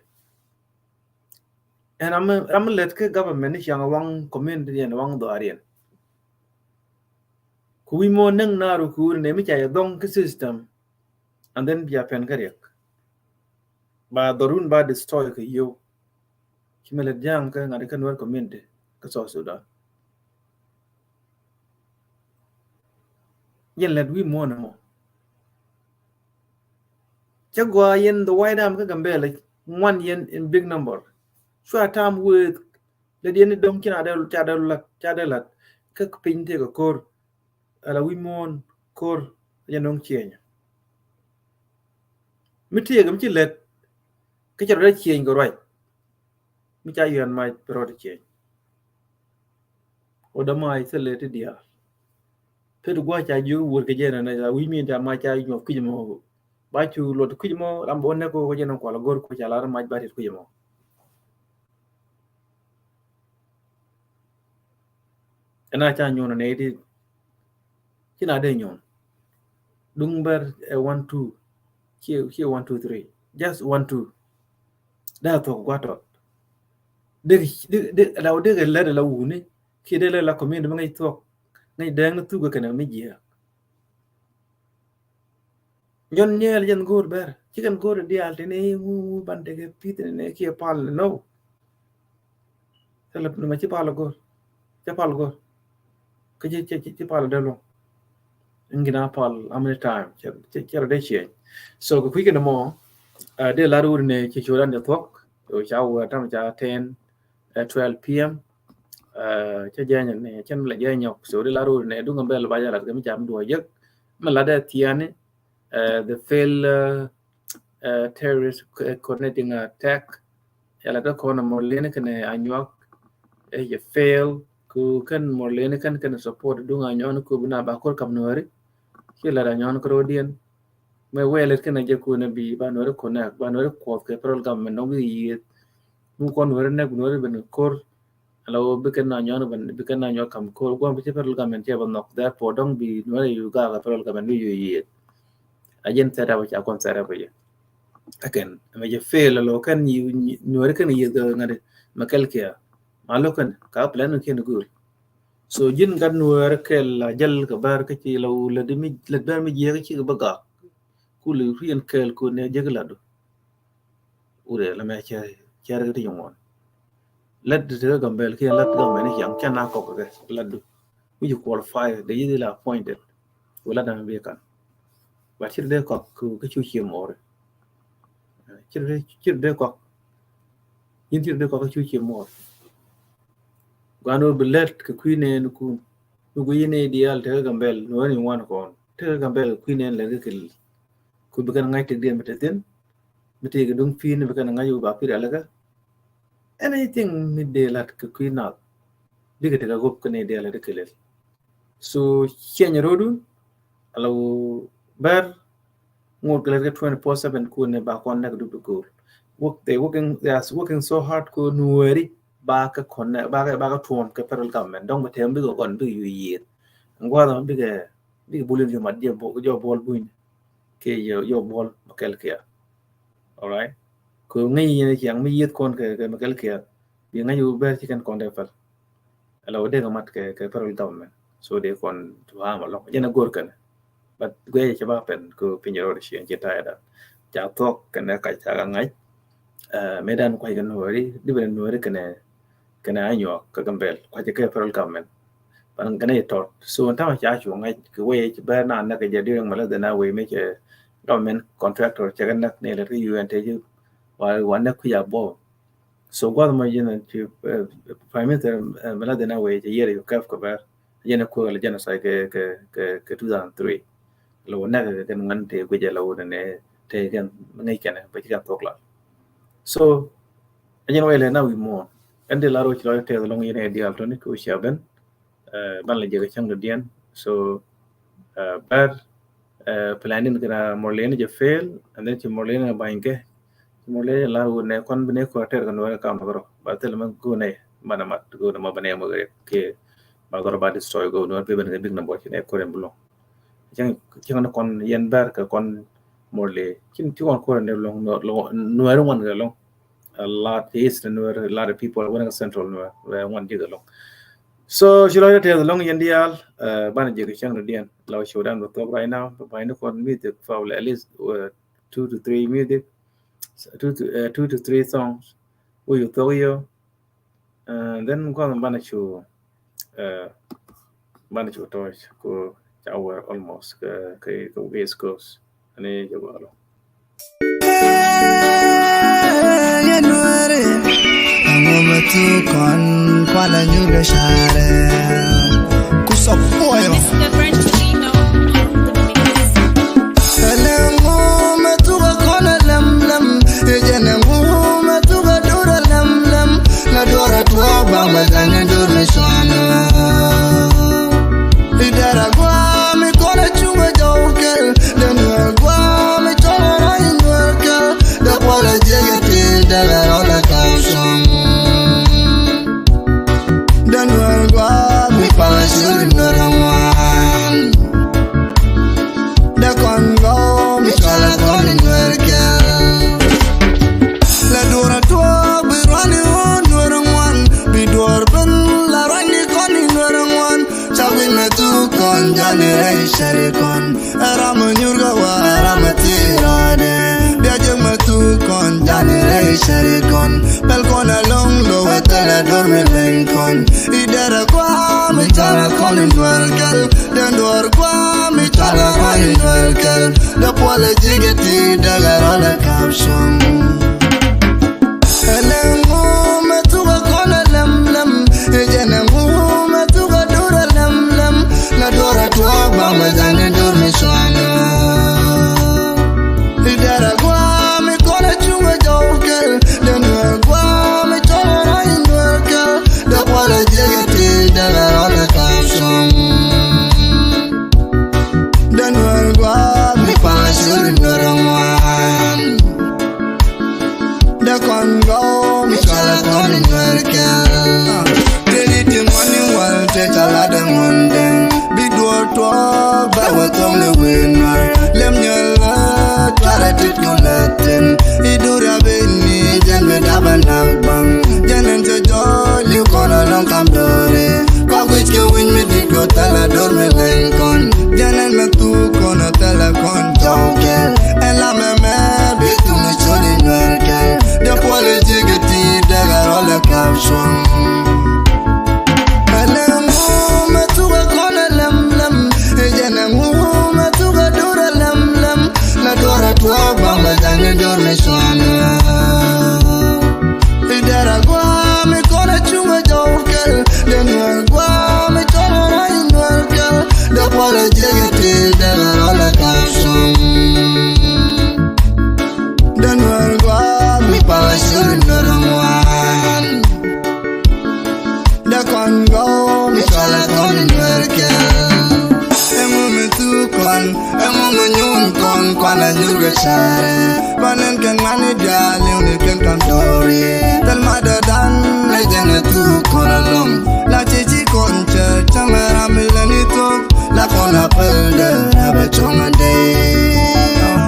Ɛn ram mi, ram mi lät kä government ni ciaŋ waŋ community yɛn waŋ dhɔaar yɛn. Ku wi̱c mɔ näŋ naaru kuuri nɛ mi ca yɛ dhɔŋ kä system. And then bia pɛn kä riɛk. Ba dhɔrun ba destroy kɛ yio̱w. Ci mɛ lät ja̱a̱ŋ kä ŋa̱t kä Nuer community kä South Sudan. Yɛn lät wi̱i̱ muɔ̱ɔ̱n ɛmɔ. Cä gɔaa yɛn the White Army kä Gambɛla ŋuan yɛn in big number. Cua tam wëë lät yɛn ni dɔ̱ŋ ci na dee ca dee lat ca dee lat kä piny tëëkɛ ko̱r. Ala wi̱i̱ muɔ̱ɔ̱n ko̱r yɛn dɔ̱ŋ ciëny. Mi tëëkɛ mi ci lät kä cɛ rɔ dee ciëny kɛ ruac. Mi ca yuɛn mac pɛ rɔɔd cieny. Wä dämac thilɛ ti diaal. Pet gua̱c ca jiök wuɔ̱r kɛ jɛn ɛnɛ ca wi̱i̱ mi ca mac ca nyuɔth kui̱c mɔ. Ba cu luɔt kui̱c mɔ ram bä wä nɛk kɛ jɛn ɛn kual go̱r kɛ ca lar mac ba tit kui̱c mɔ. Ɛn a ca nyuɔn nɛ ti ci na dee nyuɔn. Duŋ bɛr ɛ one two. Ci ci one two three, just one two. Dee a thuɔk gua̱tɔt. Dee dee dee la dee kɛ lɛt la wuni. Ki dee lɛ la community mi ŋäc thuɔk ŋäc dɛɛŋ ni thuk kɛ kɛnɛ mi jiɛɛk. Nyɔn nyɛɛl jɛn go̱o̱r bɛr ci kɛn go̱o̱r diaal ti ni ŋu ŋu ban tekɛ pith ni ni kiɛ pal ni no. Thilɛ ni ma ci pal go̱o̱r. Ca pal go̱o̱r. Kä ci ci ci pal dee luɔ̱ŋ. Ingina pal how many time cɛ cɛ cɛ rɔ dee ciɛny. So kɛ kui̱ kɛn mɔ dee lar wur ni ci curan jɛ thuɔk. Ca wur tam ca ten twelve p.m. Cä jɛny ni cɛn mi la jɛny nyɔk so di la rur ni duŋ bɛl ba jɛ lat kɛ mi jam duɔ jek. Mi la dee thiani the fail terrorist coordinating attack. Yɛ la dee kɔn mor leni kɛn a nyuak. Ɛ jɛ fail ku kɛn mor leni kɛn kɛn support duŋ a nyuak ni ku bi na ba kor kam nuɛri. Ci la da nyuak ni kɛ rodiɛn. Mɛ wɛlɛ kɛn a jɛ ku ni bi ba nuɛri connect ba nuɛri kuɔth kɛ federal government dɔŋ bi yieth. Mu kɔn nuɛri nɛk nuɛri ben kor. Ala wä bikɛ na nyɔn bɛ bikɛ na nyɔn kam ko guam bi ci federal government cɛ bɛ nhɔk. Therefore dɔŋ bi nuɛrɛ yu gaak federal government bi yu yiet. A jɛn set up ca kɔn set up yɛ. Akɛn mɛ jɛ fail lo kɛn yu nuɛrɛ kɛn yiet ŋadi mɛ kɛl kia. Ma lo kɛn ka plan kɛn gul. So jin gat nuɛrɛ kɛl a jɛl kɛ bɛr kɛ ci lo lɛ di mi lɛ bɛr mi jiɛ kɛ ci kɛ bɛ gaak. Kuli rien kɛl ko ne jɛ kɛ ladu. Wurɛ la mɛ cɛ cɛ rɛ ti yɔŋɔn. Lat ti te Gambɛl kiɛ lat Gambɛl ni ciaŋ cɛ na kɔk kɛ lat du. Which you qualify de yi la appointed. Wala dan bi kan. But cir de kɔk ku ke cu cie mɔri. Cir de cir de kɔk. Yin cir de kɔk ke cu cie mɔri. Gano bi lat ke kuine ni kun. Ni ku yine dial te Gambɛl no ni wan kon. Te Gambɛl kuine le ke kil. Ku bi kɛn ŋa̱c tekdiɛn mi te thi̱n. Mi tëëkɛ duŋ pi̱i̱n bi kɛn ŋa̱c wä ba pi̱i̱r alɛkä. Anything mi dee lat kɛ kui̱ nath bikɛ tekɛ gop kɛn i̱ dee lat ikɛ lel. So ciɛny ro̱du ala wä bɛr ŋot kɛ lɛt kɛ twenty four seven kun ni ba kɔn nɛk du bi go̱o̱r. Work, they working, they are working so hard ko nuɛɛri ba kɛ kɔn nɛ ba kɛ ba kɛ tuɔm kɛ federal government dɔŋ bi tɛm bikɛ gɔn bikɛ yu yieth. Ŋuath bikɛ bikɛ bulin jɔ mat jɔ buɔl buny. Kɛ yɛ yɔ buɔl mɛ kɛl kiɛ. Alright. Kɛ ŋäc yɛn ciaŋ mi yieth kɔn kɛ mɛ kɛl kiɛ. Bi ŋäc wä bɛr ci kɛn kɔn dee pɛl. Ala wä dee kɛ mat kɛ kɛ federal government. So dee kɔn tu ham alɔŋ jɛn a go̱r kɛn. But guɛ cɛ ba pɛn kɛ piny rɔɔd ciɛn ci tayɛ dan. Ca thuɔk kɛn ɛ kac ca ka ŋac. Mɛ dan kuac kɛ nuɔri di bɛ nuɔri kɛn ɛ kɛnɛ a nyuɔk kɛ Gambɛl kua̱c kɛ federal government. Ban kɛnɛ tɔt so tamɛ ca cu ŋa̱c kɛ wee ci bɛr na näk kɛ jɛ during mɛ lɛ dhen a wee mi cɛ government contractor cɛ kɛ näk ni lɛ kɛ U N te ci wa wa näk kui̱ a bɔ. So guath mɔ jin ci prime minister mɛ lɛ dhen a wee cɛ yiɛr yu kɛf kɛ bɛr. Jɛn kuäk la genocide kɛ kɛ kɛ kɛ two thousand three. Lɛ wä nɛk kɛ kɛn ŋuan te guic ala wä nɛ te kɛn ŋäc kɛnɛ bɛ ci kɛn thok la. So a jɛn wä ilɛ na wi̱i̱ muɔ̱ɔ̱n ɛn di la ro̱c lɔ tɛth lɔŋ yɛn ɛ diaal tɔni kɛ wä cia ben. Ban la jɛ kɛ cäŋ dɔ̱diɛn. So bɛr plan in kɛ na mɔrleni jɛ fail and then ci mɔrleni na ba̱ny kɛ. Mɔ le la wun ne kɔn bi ne kɔ ter kɛ nuɔrɛ kam bakro ba tel mɛ go ne mana mat go ne mɔ bane mɔ ke ba gɔrɔ ba destroy go nuɔrɛ pe ben ke big na bɔ ci ne kore bulo. Cɛŋ cɛŋ ne kɔn yɛn ber kɛ kɔn mɔ le cin ti kɔn kore ne long nuɔrɛ wan ke long. A lot is the nuɔrɛ a lot of people when central nuɔrɛ wan jig long. So ci lɔ te long yɛn dial ban jig cɛŋ diɛn la show down the top right now ba ne kɔn mi te fa at least two to three music, two to, uh, two to three songs. Where you throw your Uh, then gua̱n banɛ cu, uh, banɛ cu tɔc ku ca wä almost kɛ, kɛ, kɛ West Coast. Ani jɛ gua̱n lɔ. Yɛ Nuɛri, ɛŋu mɛ thuk kɔn kualɛ nyuur kɛ carɛ. Kusɔ puɔyɔ. Ɛlɛ ŋu mɛ thuk kɔn ɛ lɛm lɛm. Ɛ jɛn ɛŋu mɛ thuk ɛ dur ɛ lɛm lɛm. La duɔrɛ tuɔɔk ba mɛ dhani dur mi cuanɛ. Idara guam ikɔn a cuŋ a jɔw kɛl. Den Nuɛr guam ikɔn a rɔy Nuɛr kɛl. De kuɔl a jiɛk iti dɛl a rɔl a kaw cuŋ. Den Nuɛr guam ikɔn a cuŋ Nuɛr a ŋuan. De kɔn gɔw mi cɔl a kɔn Nuɛr kɛl. La duɔr a tuɔɔk bi ruani wä Nuɛr a ŋuan. Bi duɔr ben la ruani kɔn Nuɛr a ŋuan. Ca wi̱n mɛ thuk kɔn jani rɛy cɛri kɔn. Ɛ ram mɛ nyur kɛ wa ɛ ram mɛ thil rɔɔdɛ. Bia jek mɛ thuk kɔn jani rɛy cɛri kɔn. Pɛl kɔn aloŋ lo wɛ thɛl ɛ dor mi leny kɔn. Idara guam icara kɔn Nuɛr kɛl. Den duɔr guam icara kɔn Nuɛr kɛl. De puɔl ɛ ji̱ kɛ ti dɛl ɛ rɔl ɛ kap cuŋ. Ɛlɛ ŋu mɛ thuk ɛ kɔn ɛ lɛm lɛm. Ɛ jɛn ɛ ŋu mɛ thuk ɛ dur ɛ lɛm lɛm. La duɔr ɛ tuɔɔk ba mɛ dhani dur mi cuanɛ. Idara guam ikɔn a cuŋ a jɔw kɛl. Den Nuɛr guam ikɔn a rɔy Nuɛr kɛl. De kuɔl a jiɛk iti dɛl a rɔl a kap cuŋ. Den Nuɛr guam ikɔn a cuŋ Nuɛr a ŋuan. De kɔn gɔw mi cɔl a kɔn Nuɛr kɛl. Tëë di ti ŋuan in wal tëë ca lat a ŋuan dɛŋ. Bi duɔr tuɔɔk bɛ wä thɔŋ ni wëë Nuɛr. Lem nyɛl la tuarɛ tit ku lɛ thin. Idur ya ben ni jɛn bi dap a nak baŋ. Jɛn in cɛ jɔɔc li̱w kɔn a lɔŋ kam do̱ri. Kɔk wi̱c kɛ wi̱ny mi dit kɔ thɛl a dor mi leny kɔn. Jɛn ɛn mɛ thuk kɔn a thɛl a kɔn jɔw kɛl. Ɛn la mɛ mɛ bi thuk mi col in Nuɛr kɛl. De puɔl in ji̱ kɛ ti dɛk a rɔl a kap cuɔ̱ŋ. Ɛlɛ ŋu mɛ thuk ɛ kɔn ɛ lɛm lɛm. Ɛ jɛn ɛ ŋu mɛ thuk ɛ dur ɛ lɛm lɛm. La duɔr ɛ tuɔɔk ba mɛ dhani dur mi cuanɛ. Idara guam ikɔn a cuŋ a jɔw kɛl. Den Nuɛr guam ikɔn a rɔy Nuɛr kɛl. De puɔl a jiɛk iti dɛl a rɔl a kap cuŋ. Den Nuɛr guam ikɔn a cuŋ Nuɛr a ŋuan. De kɔn gɔw mi cɔl a kɔn Nuɛr kɛl. Ɛŋu mi thuk kɔn, ɛŋu mi nyuun kɔn kuan a nyur kɛ carɛ. Ban in kɛn ŋuan i̱ diaal i̱ wuni kɛn kam do̱ri. Thil ma dɔ̱dan ɛ jɛn ɛ thuk kɔn aloŋ. La ci ci kɔn cɛ cäŋ ɛ ram ilɛ ni thuk. La kɔn a päl dee ɛ bɛ cuɔ̱ŋ a dee.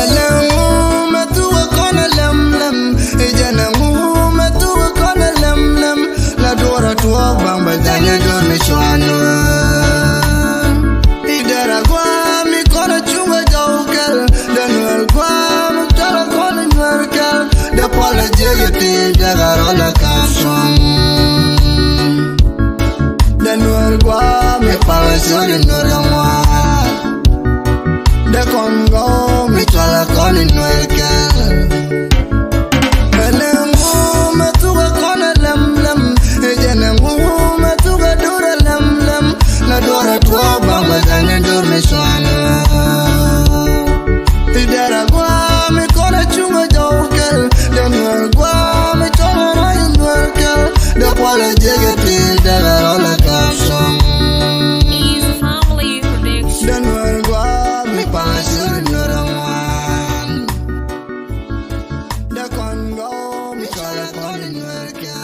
Ɛlɛ ŋu mɛ thuk ɛ kɔn ɛ lɛm lɛm. Ɛ jɛn ɛ ŋu mɛ thuk ɛ kɔn ɛ lɛm lɛm. La duɔr a tuɔɔk baŋ bɛ dhani dur mi cuanɛ. Idara guam ikɔn a cuŋ a jɔw kɛl. Den Nuɛr guam ikɔn a kɔn Nuɛr kɛl. De puɔl a jiɛk iti dɛk a rɔl a kap cuɔ̱ŋ. Den Nuɛr guam ikɔn a cuŋ Nuɛr a ŋuan. De kɔn gɔw mi cɔl a kɔn Nuɛr kɛl. Ɛlɛ ŋu mɛ thuk ɛ kɔn ɛ lɛm lɛm. Ɛ jɛn ɛ ŋu mɛ thuk ɛ dur ɛ lɛm lɛm. La duɔr ɛ tuɔɔk ba mɛ dhani dur mi cuanɛ. Idara guam ikɔn a cuŋ a jɔw kɛl. Den Nuɛr guam ikɔn a rɔy Nuɛr kɛl. De puɔl a jiɛk iti dɛk a rɔl a kap cuɔ̱ŋ. Den Nuɛr guam ikɔn a cuŋ Nuɛr a ŋuan. De kɔn gɔw mi cɔl a kɔn Nuɛr kɛl.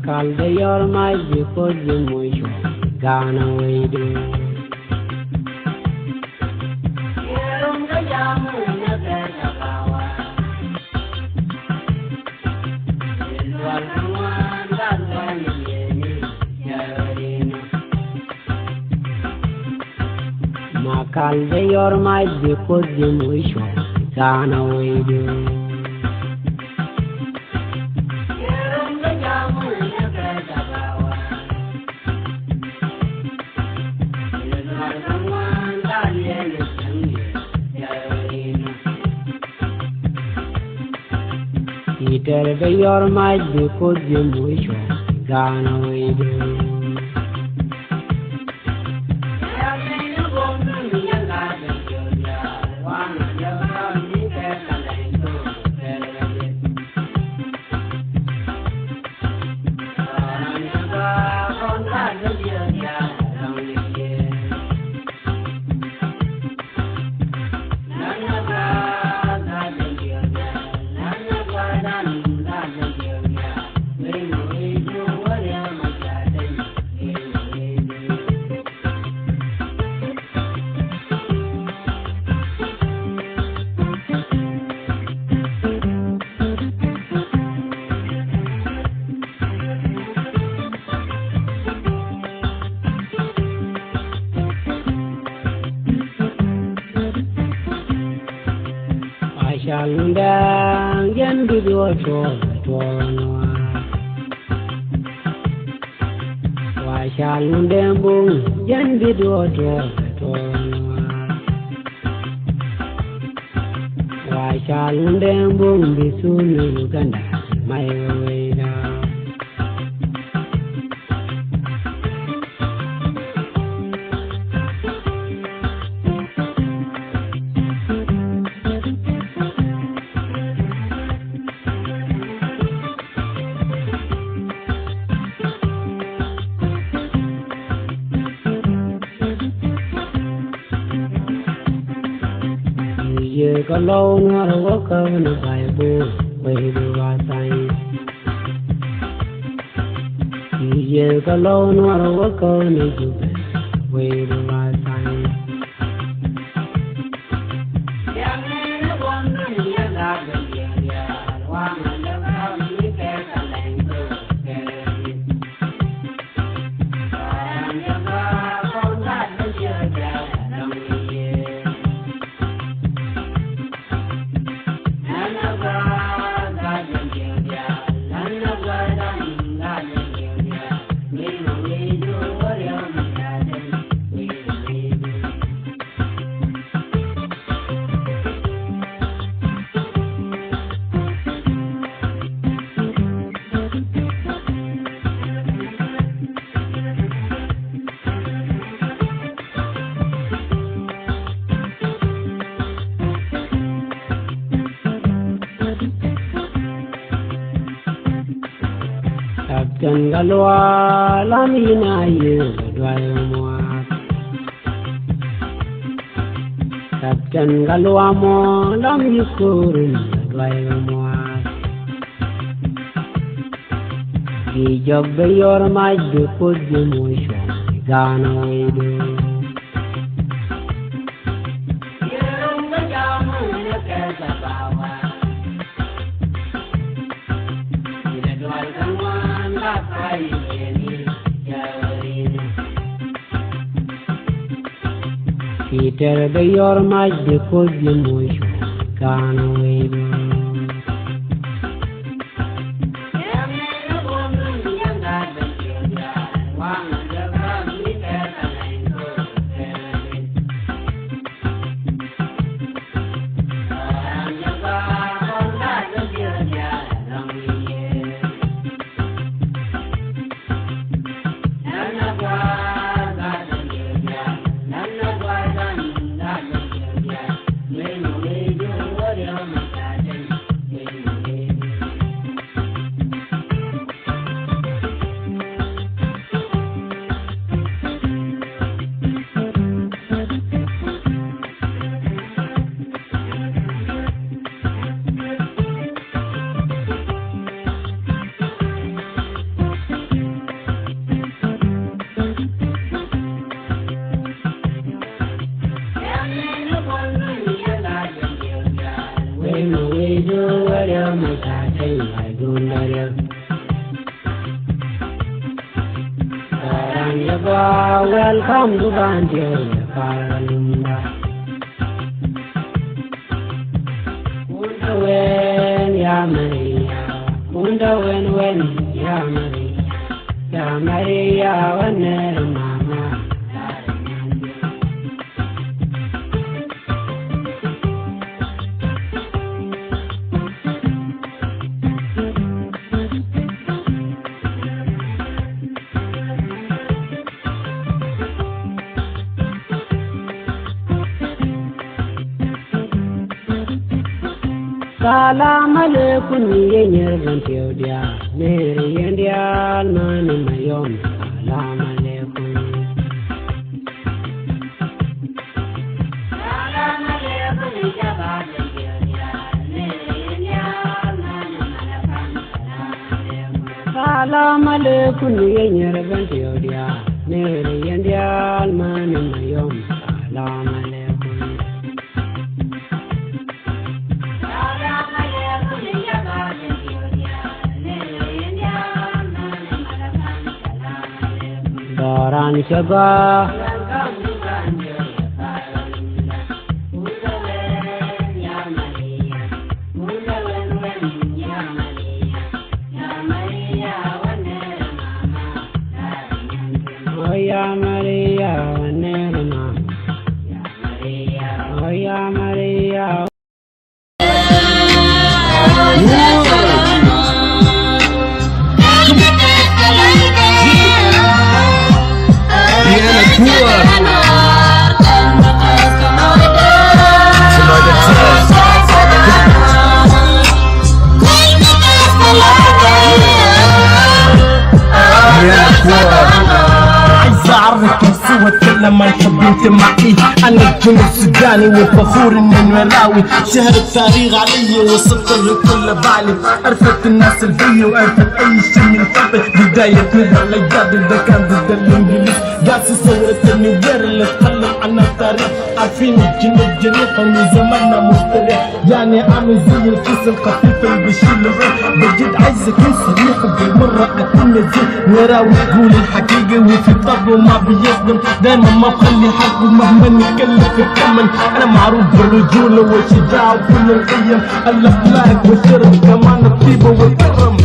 Kal bɛ yɔr mac bi Kuoth bi muc cuɔ̱ŋ Ghana wecdu. Ma kal bɛ yɔr mac bi Kuoth bi muc cuɔ̱ŋ Ghana wecdu. Peter bɛ yɔr mac bi Kuoth bi muc cuɔ̱ŋ Ghana wecdu. Wa cal Lundɛŋ jɛn bi duɔ̱ɔ̱r tuɔɔk tuɔɔk nuaar. Wa cal Lundɛŋ Buŋ jɛn bi duɔ̱ɔ̱r tuɔɔk tuɔɔk nuaar. Wa cal Lundɛŋ Buŋ bi thun ni Uganda may wewey da. Yie kä lɔw nuɔr wä kä ni Baibul wecdu wa tha̱a̱ŋ. Yie kä lɔw nuɔr wä kä ni Jubɛ wecdu wa tha̱a̱ŋ. Kaptɛn Gatluak lam yi na yi duay muath. Kaptɛn Gatluak mɔ lam yi ko̱o̱rin duay muath. Bi jɔk bɛ yɔr mac bi Kuoth bi muc cuɔ̱ŋ Ghana wecdu. Peter bɛ yɔr mac bi Kuoth bi muc cuɔ̱ŋ Ghana wecdu. Welcome to Bandia Paralumba. Kunda wen ya Maria, kunda wen wen ya Maria, ya Maria wanero mama. Salam alaikum, yɛ nyɛr bän tiɛw diaal, nɛr yɛn diaal, mani ma yɔm. Salam alaikum. Salam alaikum, yɛ nyɛr bän tiɛw diaal, nɛr yɛn diaal, mani ma yɔm. Salam alaikum. Dɔran cɛ gɔaa. Oh, ya Maria, wanero mama. Oh, ya Maria. عايز أعرف بس وأتكلم عن حب انتمائي. أنا الجنوب السوداني وفخور إني نوراوي. شهر التاريخ علي وصلت لكل بالي. عرفت الناس البي وعرفت أي شي من قبل. بداية نضال الأجداد ده كان ضد الإنجليز. قاسي ثورة النوير اللي اتكلم عن التاريخ. عارفين الجنوب جريح ومن زماننا مستريح. يعني عامل زي الكيس الخفيف اللي بيشيل الريح. بجد عايزك صريح بالمرة أكون نزيه. نراوي تقول الحقيقة وفي طبله ما بيصدم. دايما ما بخلي حد مهما نتكلم في الثمن. أنا معروف بالرجولة والشجاعة وكل القيم. الأخلاق والشرف كمان الطيبة والكرم.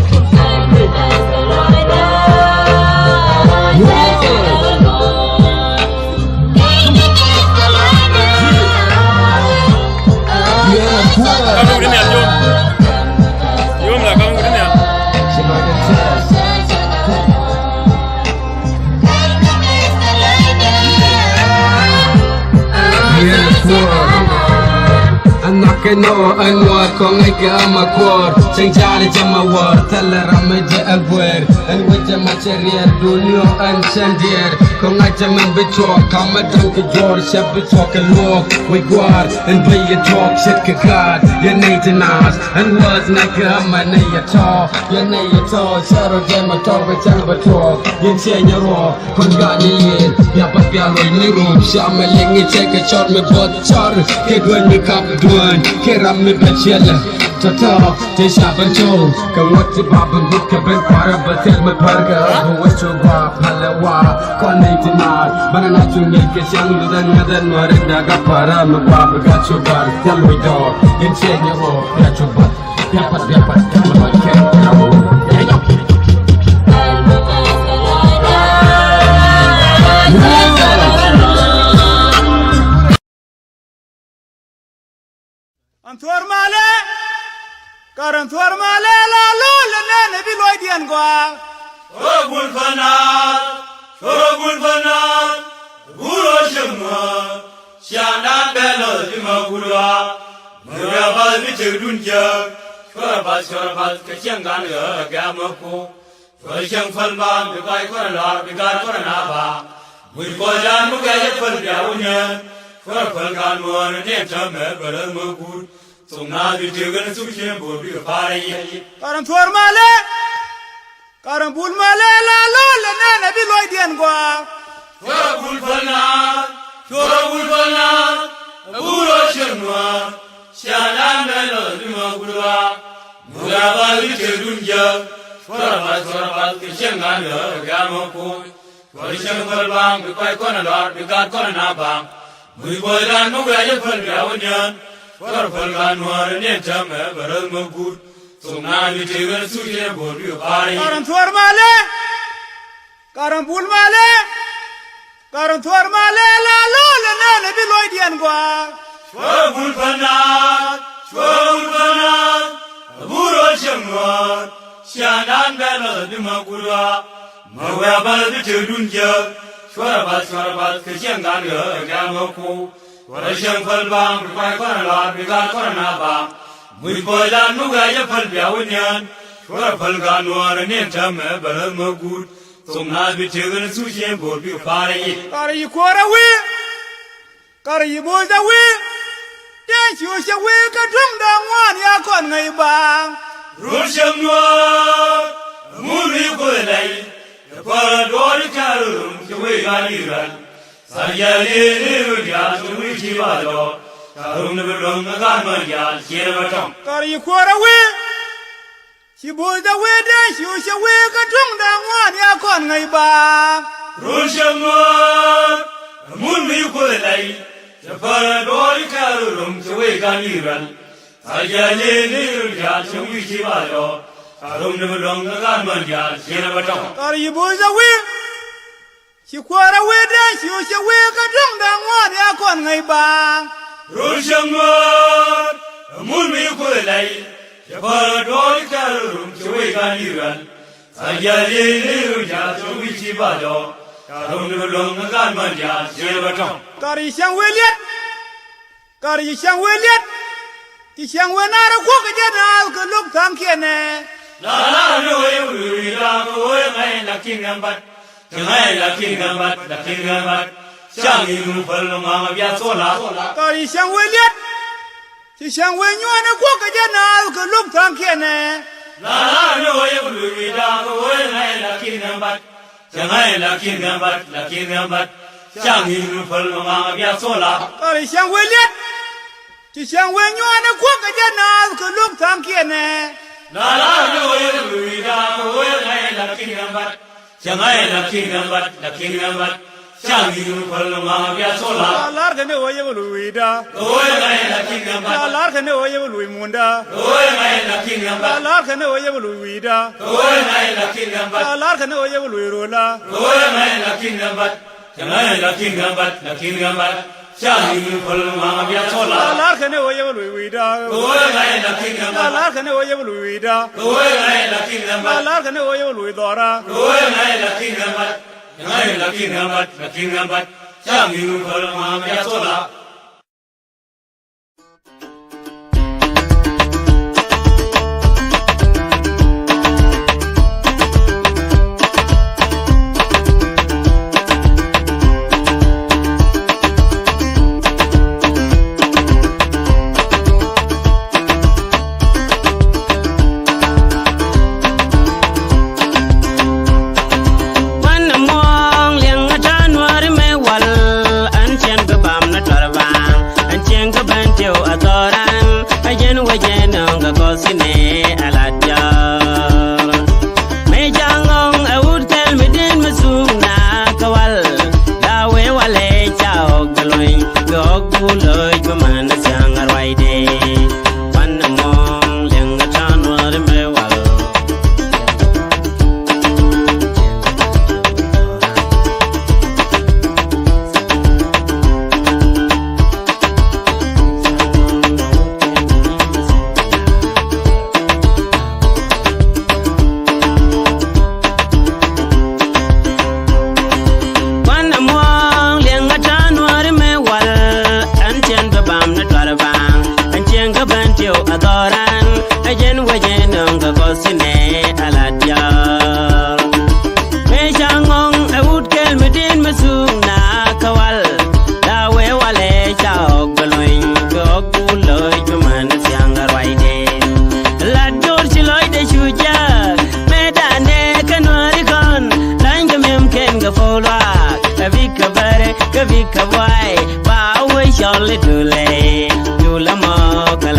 Ɛn nhɔk kɛ nɔ ɛn ŋuɔ̱t kɔŋ ŋäc kɛ ama kuɔɔr. Cäŋ ja̱a̱n jɛ ma wäär thilɛ ram mi jɛ ɛ gueer. Ɛn wec jɛ ma cɛ riɛɛr duniɔ ɛn cɛn diɛɛr. Kɔŋ ŋa̱c jɛ mɛn bi cuɔɔk kam ma däŋ kɛ juɔ̱ɔ̱r cɛ bi cuɔɔk kɛ luɔɔk. Wec gua̱a̱r ɛn duec yɛ tuɔɔk ce̱tkɛ gaat yɛ nɛy ti naath. Ɛn wäth ŋa̱c kɛ ama nɛy yɛ tɔ̱ yɛ nɛy yɛ tɔ̱ cɛ rɔ jɛ ma tɔ̱ bɛ cäŋ bɛ tuɔɔk yɛn ciɛ nyɛ ruɔɔk. Kun gani yen bia bat bia loi ni rum. Siamɛ liŋ i̱ cɛ kɛ cɔr mi buɔth cɔr kɛ dueny mi kap dueny kɛ ram mi bɛ ciɛlɛ. Tɔtɔ tɛ ca ben cɔw kɛ ŋuɔt ti ba ben gut kɛ ben kuarɛ bɛ thil mi pär kɛ rɔ bi wec cu gua palɛ wa. Kɔn ni ti maar banɛ na cu ŋi̱i̱c kɛ ciaŋ luthɛ ŋäthɛ nuɔri daga parä mi gua bi gat cu bar thil wec dɔɔr. Yɛn ciɛ nyɛ rɔ bia cu bat. An thuɔr malɛ, kar an thuɔr malɛ la lo̱l ɛ nɛn ɛ bi luɔcdiɛn gɔaa. Thuɔr gul pä naath, thuɔr gul pä naath, gul ɔ cieŋ muɔ̱ɔ̱r, ciaaŋdan bɛ lɔth ti ma gul ɣɔaa. Mɛ wiaa bath bi tëkdun jiääk, cuɔr a bath cuɔr a bath kɛ cieŋ gan ɣä ɛ gɛ̈m ɛ ku. Cuɔr cieŋ päl mbaam bi kɔc kɔn ɛ lɔr bi gaat kɔn ɛ na baam. Muc kɔc raan mi kɛc ɛ päl bia wä niɛɛn. Cuɔr ɛ päl gaat muɔ̱ɔ̱n ɛ niɛn täämɛ bɛ läth mi kuut. Thok naath bi tëk ɛn thuk cieŋ bo̱o̱r bikɛ pa̱a̱r ɛ yiëë. Kar ɛn thuɔ̱ɔ̱r malɛ. Kar ɛn bul malɛ la lo̱l ɛ nɛn ɛ bi luɔcdiɛn gɔaa. Cuɔr ɛ bul päl naath. Cuɔr ɛ bul päl naath. Ɛ bul ɔ cieŋ nuäär. Ciaŋdan bɛ lɔ di mɛ gudua. Mugɛ bal bi tëë dun jɛ. Cuɔrɛ bal, cuɔrɛ bal kɛ cieŋ gan gɛ gɛ mɛ kuny. Cuɔrɛ cieŋ bal baŋ bi kuay kɔn a lɔr bi gat kɔn a na baŋ. Mui bɔy dan mugɛ jɛ päl bia wä niɛn. Cuɔrɛ päl gan nuɔrɛ niɛn tɛmɛ bɛ rɛl mɛ gud. Thok naan bi tëë gɛn thuc yɛn bol bi pa̱a̱r yi. Karan thuɔr malɛ. Karan bul malɛ. Karan thuɔr malɛ la lɔ lɛ nɛn bi lɔcdiɛn gɔaa. Cuɔr bul panath, cuɔr bul panath. Bur ɔ cieŋ nuɔr. Ciaŋdan bɛ lɔ di ma gurua. Ma wɛ bal bi tëë dun jɛ. Cuɔr bal, cuɔr bal kɛ cieŋ gan gɛ gɛ mɛ ku. Cuɔr cieŋ päl baŋ bi kuay kɔn a lɔr bi gat kɔn a na baŋ. Mui kɔc dan mugɛ jɛ päl bia wä niɛn. Cuɔr päl gan nuɔrɛ niɛn tɛmɛ bɛ rɛl mɛ gud. Thok naath bi tëë gɛn thuc yɛn bol bi pa̱a̱r yi. Kar yi kuɔrɛ wi̱i̱. Kar yi bo̱o̱c a wi̱i̱. Dee ciööc a wi̱i̱ kä tuŋ da̱ŋ ŋuan ya kɔn ŋäc baaŋ. Run cieŋ nuɔɔr. Mun wi̱i̱ kuoth lɛy. Cɛ päl duɔɔr i̱ kɛɛl rum cɛ wee gan i̱ rɛl. Tha̱a̱ŋ yɛl i̱ ni run diaal cɛ wi̱i̱ ci ba jɔɔk. Ca rum ni bi luäŋ kä gan män diaal cieen bä tɔ̱ŋ. Kar yi kuɔrɛ wi̱i̱. Ci bo̱o̱c a wee dee ciööc a wee kä tuŋ da̱ŋ ŋuan ya kɔn ŋäc baaŋ. Run cieŋ nuɔɔr. Mun mi kuoth lɛy. Cɛ päl duɔɔr i̱ kɛɛl rum cɛ wee gan i̱ rɛl. Tha̱a̱ŋ yɛl i̱ ni run diaal cɛ wi̱i̱ ci ba jɔɔk. Ca rum ni bi luäŋ kä gan män diaal cieen bä tɔ̱ŋ. Kar yi bo̱o̱c a wee. Ci kuäär a wee dee ciööc a wee kä tuŋ da̱ŋ ŋuan ya kɔn ŋäc baaŋ. Run cieŋ nuɔɔr. Mun mi kuoth lɛy. Cɛ päl duɔɔr i̱ kɛɛl rum cɛ wee gan i̱ rɛl. Tha̱a̱ŋ yɛl i̱ ni run diaal cɛ wi̱i̱ ci ba jɔɔk. Ca rum ni bi luäŋ kä gan män diaal cieen bä tɔ̱ŋ. Kar yi cäŋ wee liɛt. Kar yi cäŋ wee liɛt. Ci cäŋ wee naar a kuɔk kɛ jɛ naath kɛ lo̱k tha̱a̱ŋkiɛn ɛ. La la ni wee wee wee la kɛ wee ŋa̱c la ki̱n ŋa̱c bat. Cɛ ŋa̱c la ki̱n ŋa̱c bat, la ki̱n ŋa̱c bat. Cäŋ yi nu päl ŋa̱ŋ a bia thola. Kar yi cäŋ wee liɛt. Ci cäŋ wee nyuɔ̱ɔ̱n a kuɔk kɛ jɛ naath kɛ lo̱k tha̱a̱ŋkiɛn ɛ. La la ni wee wee wee la kɛ wee ŋa̱c la ki̱n ŋa̱c bat. Cäŋ ɛ la ki̱n ŋämbat, la ki̱n ŋämbat. Cäŋ i̱ nu päl mɛ ŋa̱ŋ a bia thola. Kar i̱ cäŋ wee liɛt. Ci cäŋ wee nyuɔ̱ɔ̱n ɛ kuɔk kɛ jɛ naath kɛ lo̱k tha̱a̱ŋkiɛn ɛ. La la ni wee wee wi̱i̱ da̱a̱ kɛ wee ŋa̱c la ki̱n ŋämbat. Cäŋ ɛ la ki̱n ŋämbat, la ki̱n ŋämbat. Cäŋ i̱ nu päl mɛ ŋa̱ŋ a bia thola. La lar kɛ ni wee yɛ wee wi̱i̱ da̱a̱. Kɛ wee ŋa̱c la ki̱n ŋämbat. La lar kɛ ni wee yɛ wee wi̱i̱ munda. Kɛ wee ŋa̱c la ki̱n ŋämbat. La lar kɛ ni wee yɛ wee wi̱i̱ da̱a̱. Kɛ wee ŋa̱c la ki̱n ŋämbat. La lar kɛ ni wee yɛ wee wi̱i̱ rola. Kɛ wee ŋa̱c la ki̱n ŋämbat. Cɛ ŋa̱c la ki̱n ŋämbat, la ki̱n ŋämbat. Cäŋ i̱ nu päl mɛ ŋa̱ŋ a bia thola. La lar kɛ ni wee yɛ wee wi̱i̱ da̱a̱. Kɛ wee ŋa̱c la ki̱n ŋämbat. La lar kɛ ni wee yɛ wee wi̱i̱ da̱a̱. Kɛ wee ŋa̱c la ki̱n ŋämbat. La lar kɛ ni wee yɛ wee wi̱i̱ dhɔra. Kɛ wee ŋa̱c la ki̱n ŋämbat. Cɛ ŋa̱c la ki̱n ŋämbat, la ki̱n ŋämbat. Cäŋ i̱ nu päl mɛ ŋa̱ŋ a bia thola. Wanɛ muɔ̱ɔ̱ŋ liɛŋ a ta̱a̱ nuääri mëë wal. Ɛn cieŋ kä bam ni tɔr baaŋ. Ɛn cieŋ kä ben tiw a dhɔran. A jɛn wä jɛn nööŋ kɛ kɔs inɛ a lat jɔr. Mëë ca ŋɔŋ a wut kɛl mi din mi thuŋ na kä wal. La wee walɛ ca ɣɔk bi luny kɛ ɣɔk bu loc bi man a thiaŋ a ruacdɛ. Wanɛ muɔ̱ɔ̱ŋ liɛŋ a ta̱a̱ nuääri mëë wal. Wanɛ muɔ̱ɔ̱ŋ liɛŋ a ta̱a̱ nuääri mëë wal. Ɛn cieŋ kä bam ni tɔr baaŋ. Ɛn cieŋ kä ben tiw a dhɔran. A jɛn wä jɛn nööŋ kɛ kɔs inɛ a lat jɔr. Mëë ca ŋɔŋ a wut kɛl mi din mi thuŋ na kä wal. La wee walɛ ca ɣɔk bi luny kɛ ɣɔk bu loc bi man thiaŋ a ruacdɛ. Lat jɔr ci lɔcdɛ cu jak. Mëë danɛ kä nuääri kɔn. Lany kɛ mi̱em kɛn kɛ puɔl luaak. Kä bikɛ bäri kä bikɛ buay. Ba wee cɔl i̱ dulɛ. Dulɛ mɔ kɛ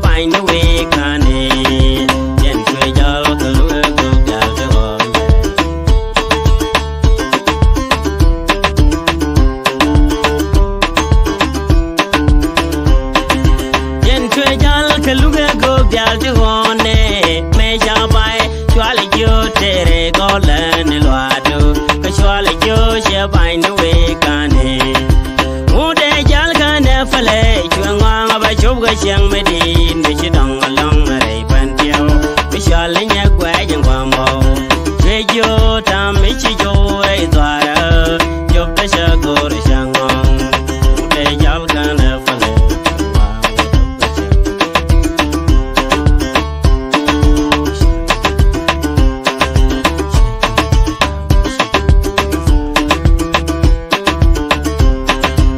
Pany ni wee kani, yɛn cuɛ jal kɛ luk ɛ gok jal ti ɣɔn. Yɛn cuɛ jal kɛ luk ɛ gok jal ti ɣɔn nɛ, mɛ ca bay cual jiö tere gɔlɛ ni luaadu, kɛ cual jiö cɛ pany ni wee kani. Ŋut ɛ jal kɛnɛ pälɛ cuɛ ŋɔaŋ a bɛ cop kɛ cieŋ mi di̱i̱t mi ci dɔŋ alɔŋ rɛy pɛn tiɛw. Mi cɔl inyɛ guɛc in gua̱a̱m bɔw cuɛ jiö tam mi ci jiö rɛy dhuaarä. Cop kä cä go̱o̱r cä ŋɔaŋ. Ŋut ɛ jal kɛnɛ pälɛ.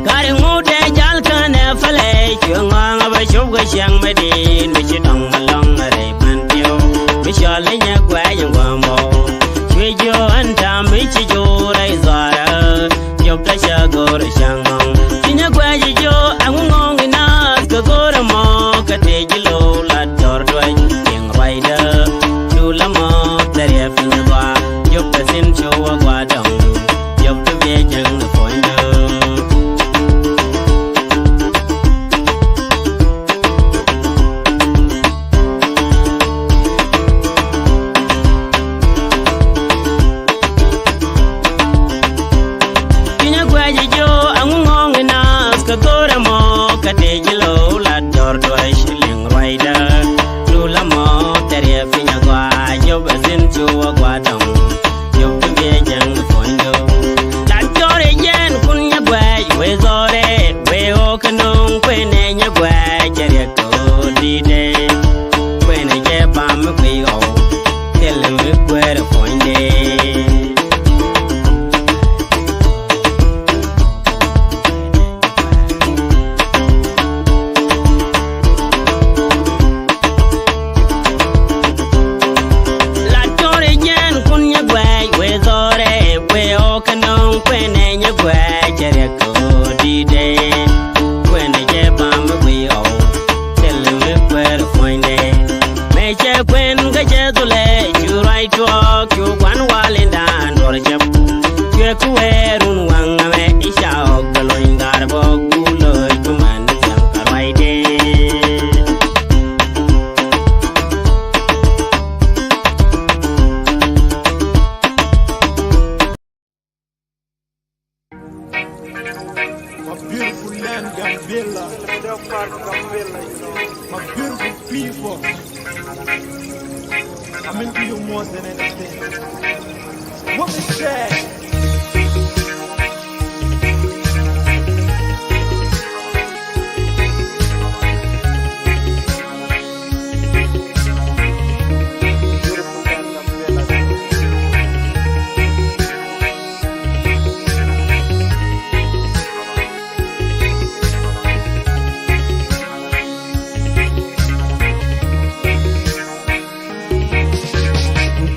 Kari ŋut ɛ jal kɛnɛ pälɛ cuɛ ŋɔaŋ a bɛ cop kɛ cieŋ mi di̱i̱t mi ci dɔŋ alɔŋ rɛy pɛn tiɛw. Mi cɔl inyɛ guɛc in gua̱a̱m bɔw cuɛ jiö ɛn tam mi ci jiö rɛy dhuaarä. Yop ta ca go̱r ca ŋɔŋ. Ci nyɛ guɛc jiö ɛŋu ŋɔŋ inas kɛ go̱r ɛmɔ kɛ tëë ji̱ lo̱w la dɔr duäc. Liŋ ruacdä cu la mɔ tɛriɛ piny gɔaa. Yop ta thin cu wä gɔaa dɔŋ. Yop ta biɛ jäŋ ni puɔ̱nydä. Kinyɛ guɛc jiö ɛŋu ŋɔŋ inas kɛ go̱r ɛmɔ kɛ tëë ji̱ lo̱w la dɔr duäc. Liŋ ruacdä cu la mɔ tɛriɛ piny gɔaa. Yop ɛ thin cu wä gɔaa dɔŋ. Yop ti biɛ jäŋ ni puɔ̱nydä. La jɔrɛ yɛn kun nyɛ guɛc wee dhɔrɛ wee ɣɔɔ kɛ no̱o̱ŋ kuënɛ nyɛ guɛc cɛ riɛk kɛ ɣöö di̱tɛ. Kuënɛ jɛ pam mi kui̱ ɣɔw thilɛ mi kuɛɛrɛ puɔ̱nydɛ. La tɔrɛ jɛn kun nyɛ guɛc wee dhɔrɛ wee ɣɔɔ kɛ nɔŋ kuɛnɛ nyɛ guɛc cɛ riɛk kɛ ɣöö di̱tɛ. Kuɛnɛ jɛ pam mi guiy ɣɔw thilɛ mi kuɛɛrɛ puɔ̱nydɛ. Mëë cɛ kuɛn kä cɛ dhulɛ cu ruac tuɔɔk cu gua̱n wal in da̱a̱n duɔr jɛp. Cuɛ ku wee run waŋ amɛ i̱ ca ɣɔk kɛ lony dhar bɔk ku lo̱c ku man thiaŋ kɛ ruacdɛ. My beautiful land, Gambela. My beautiful people. I mean to you more than anything. What is that?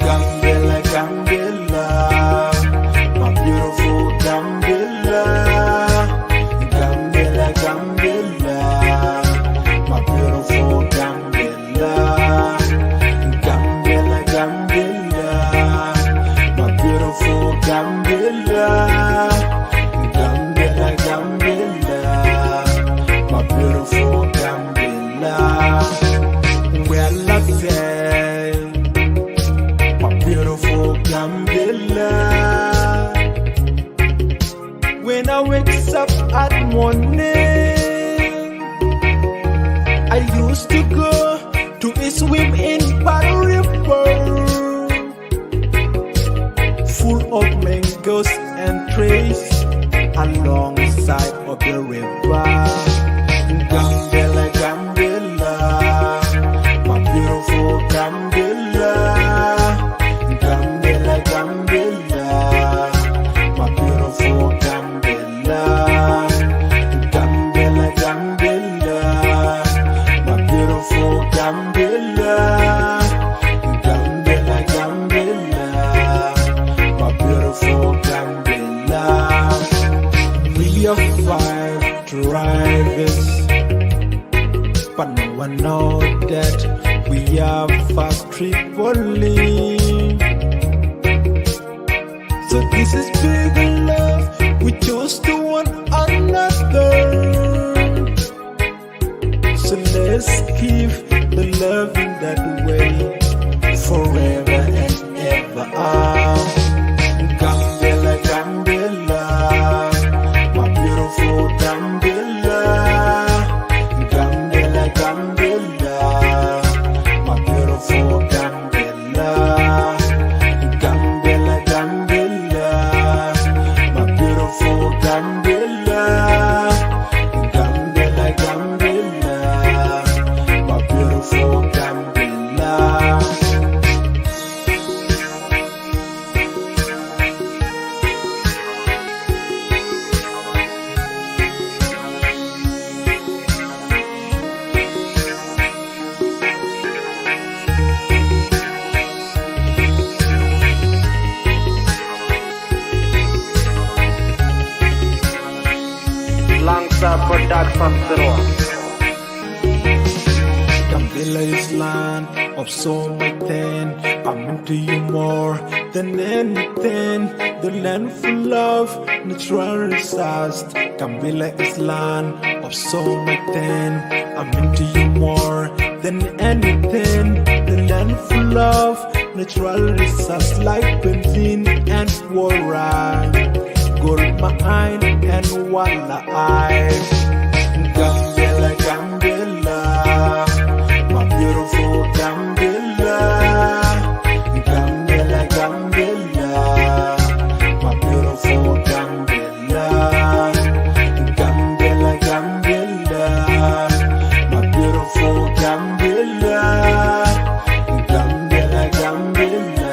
Gambela, Gambela, my beautiful Gambela. Gambela, Gambela, my beautiful Gambela. Gambela, Gambela, my beautiful Gambela. Gambela, Gambela, my beautiful Gambela. Well, I say, my beautiful Gambela. When I wake up at morning, I used to go to swim in Palu River, full of mangoes and trees alongside of the river. Gambela, Gambela, my beautiful Gambela. Gambela, Gambela, my beautiful Gambela. Gambela, Gambela, my beautiful Gambela. Gambela, Gambela, my beautiful Gambela. We are five drivers, but no But know that we are first Tripoli. So this is big love we chose to one another. So let's keep the love in that way forever and ever. Ah, Gambela, Gambela, my beautiful Gambela. Gambela, Gambela, my beautiful Gambela. Gambela, Gambela, my beautiful Gambela. Gambela, Gambela, my beautiful Gambela. Langsa Production Zero. Gambela is land of so much things. I'm into you more than anything. The land full of natural resources. Gambela is land of so much things. I'm into you more than anything. The land full of natural resources like benzene and water, gold mine and walleye. Gambela, Gambela, my beautiful Gambela. Gambela, Gambela, my beautiful Gambela. Gambela, Gambela, my beautiful Gambela. Gambela, Gambela,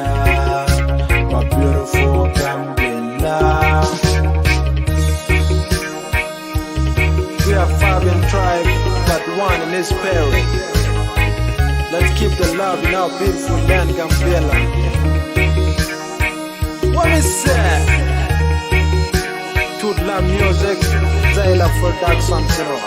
my beautiful Gambela. We are Fabian tribe, but one in his spirit. Let's keep the love in our beautiful land, Gambela. What is that? Tut la music, Zayla Production Zero.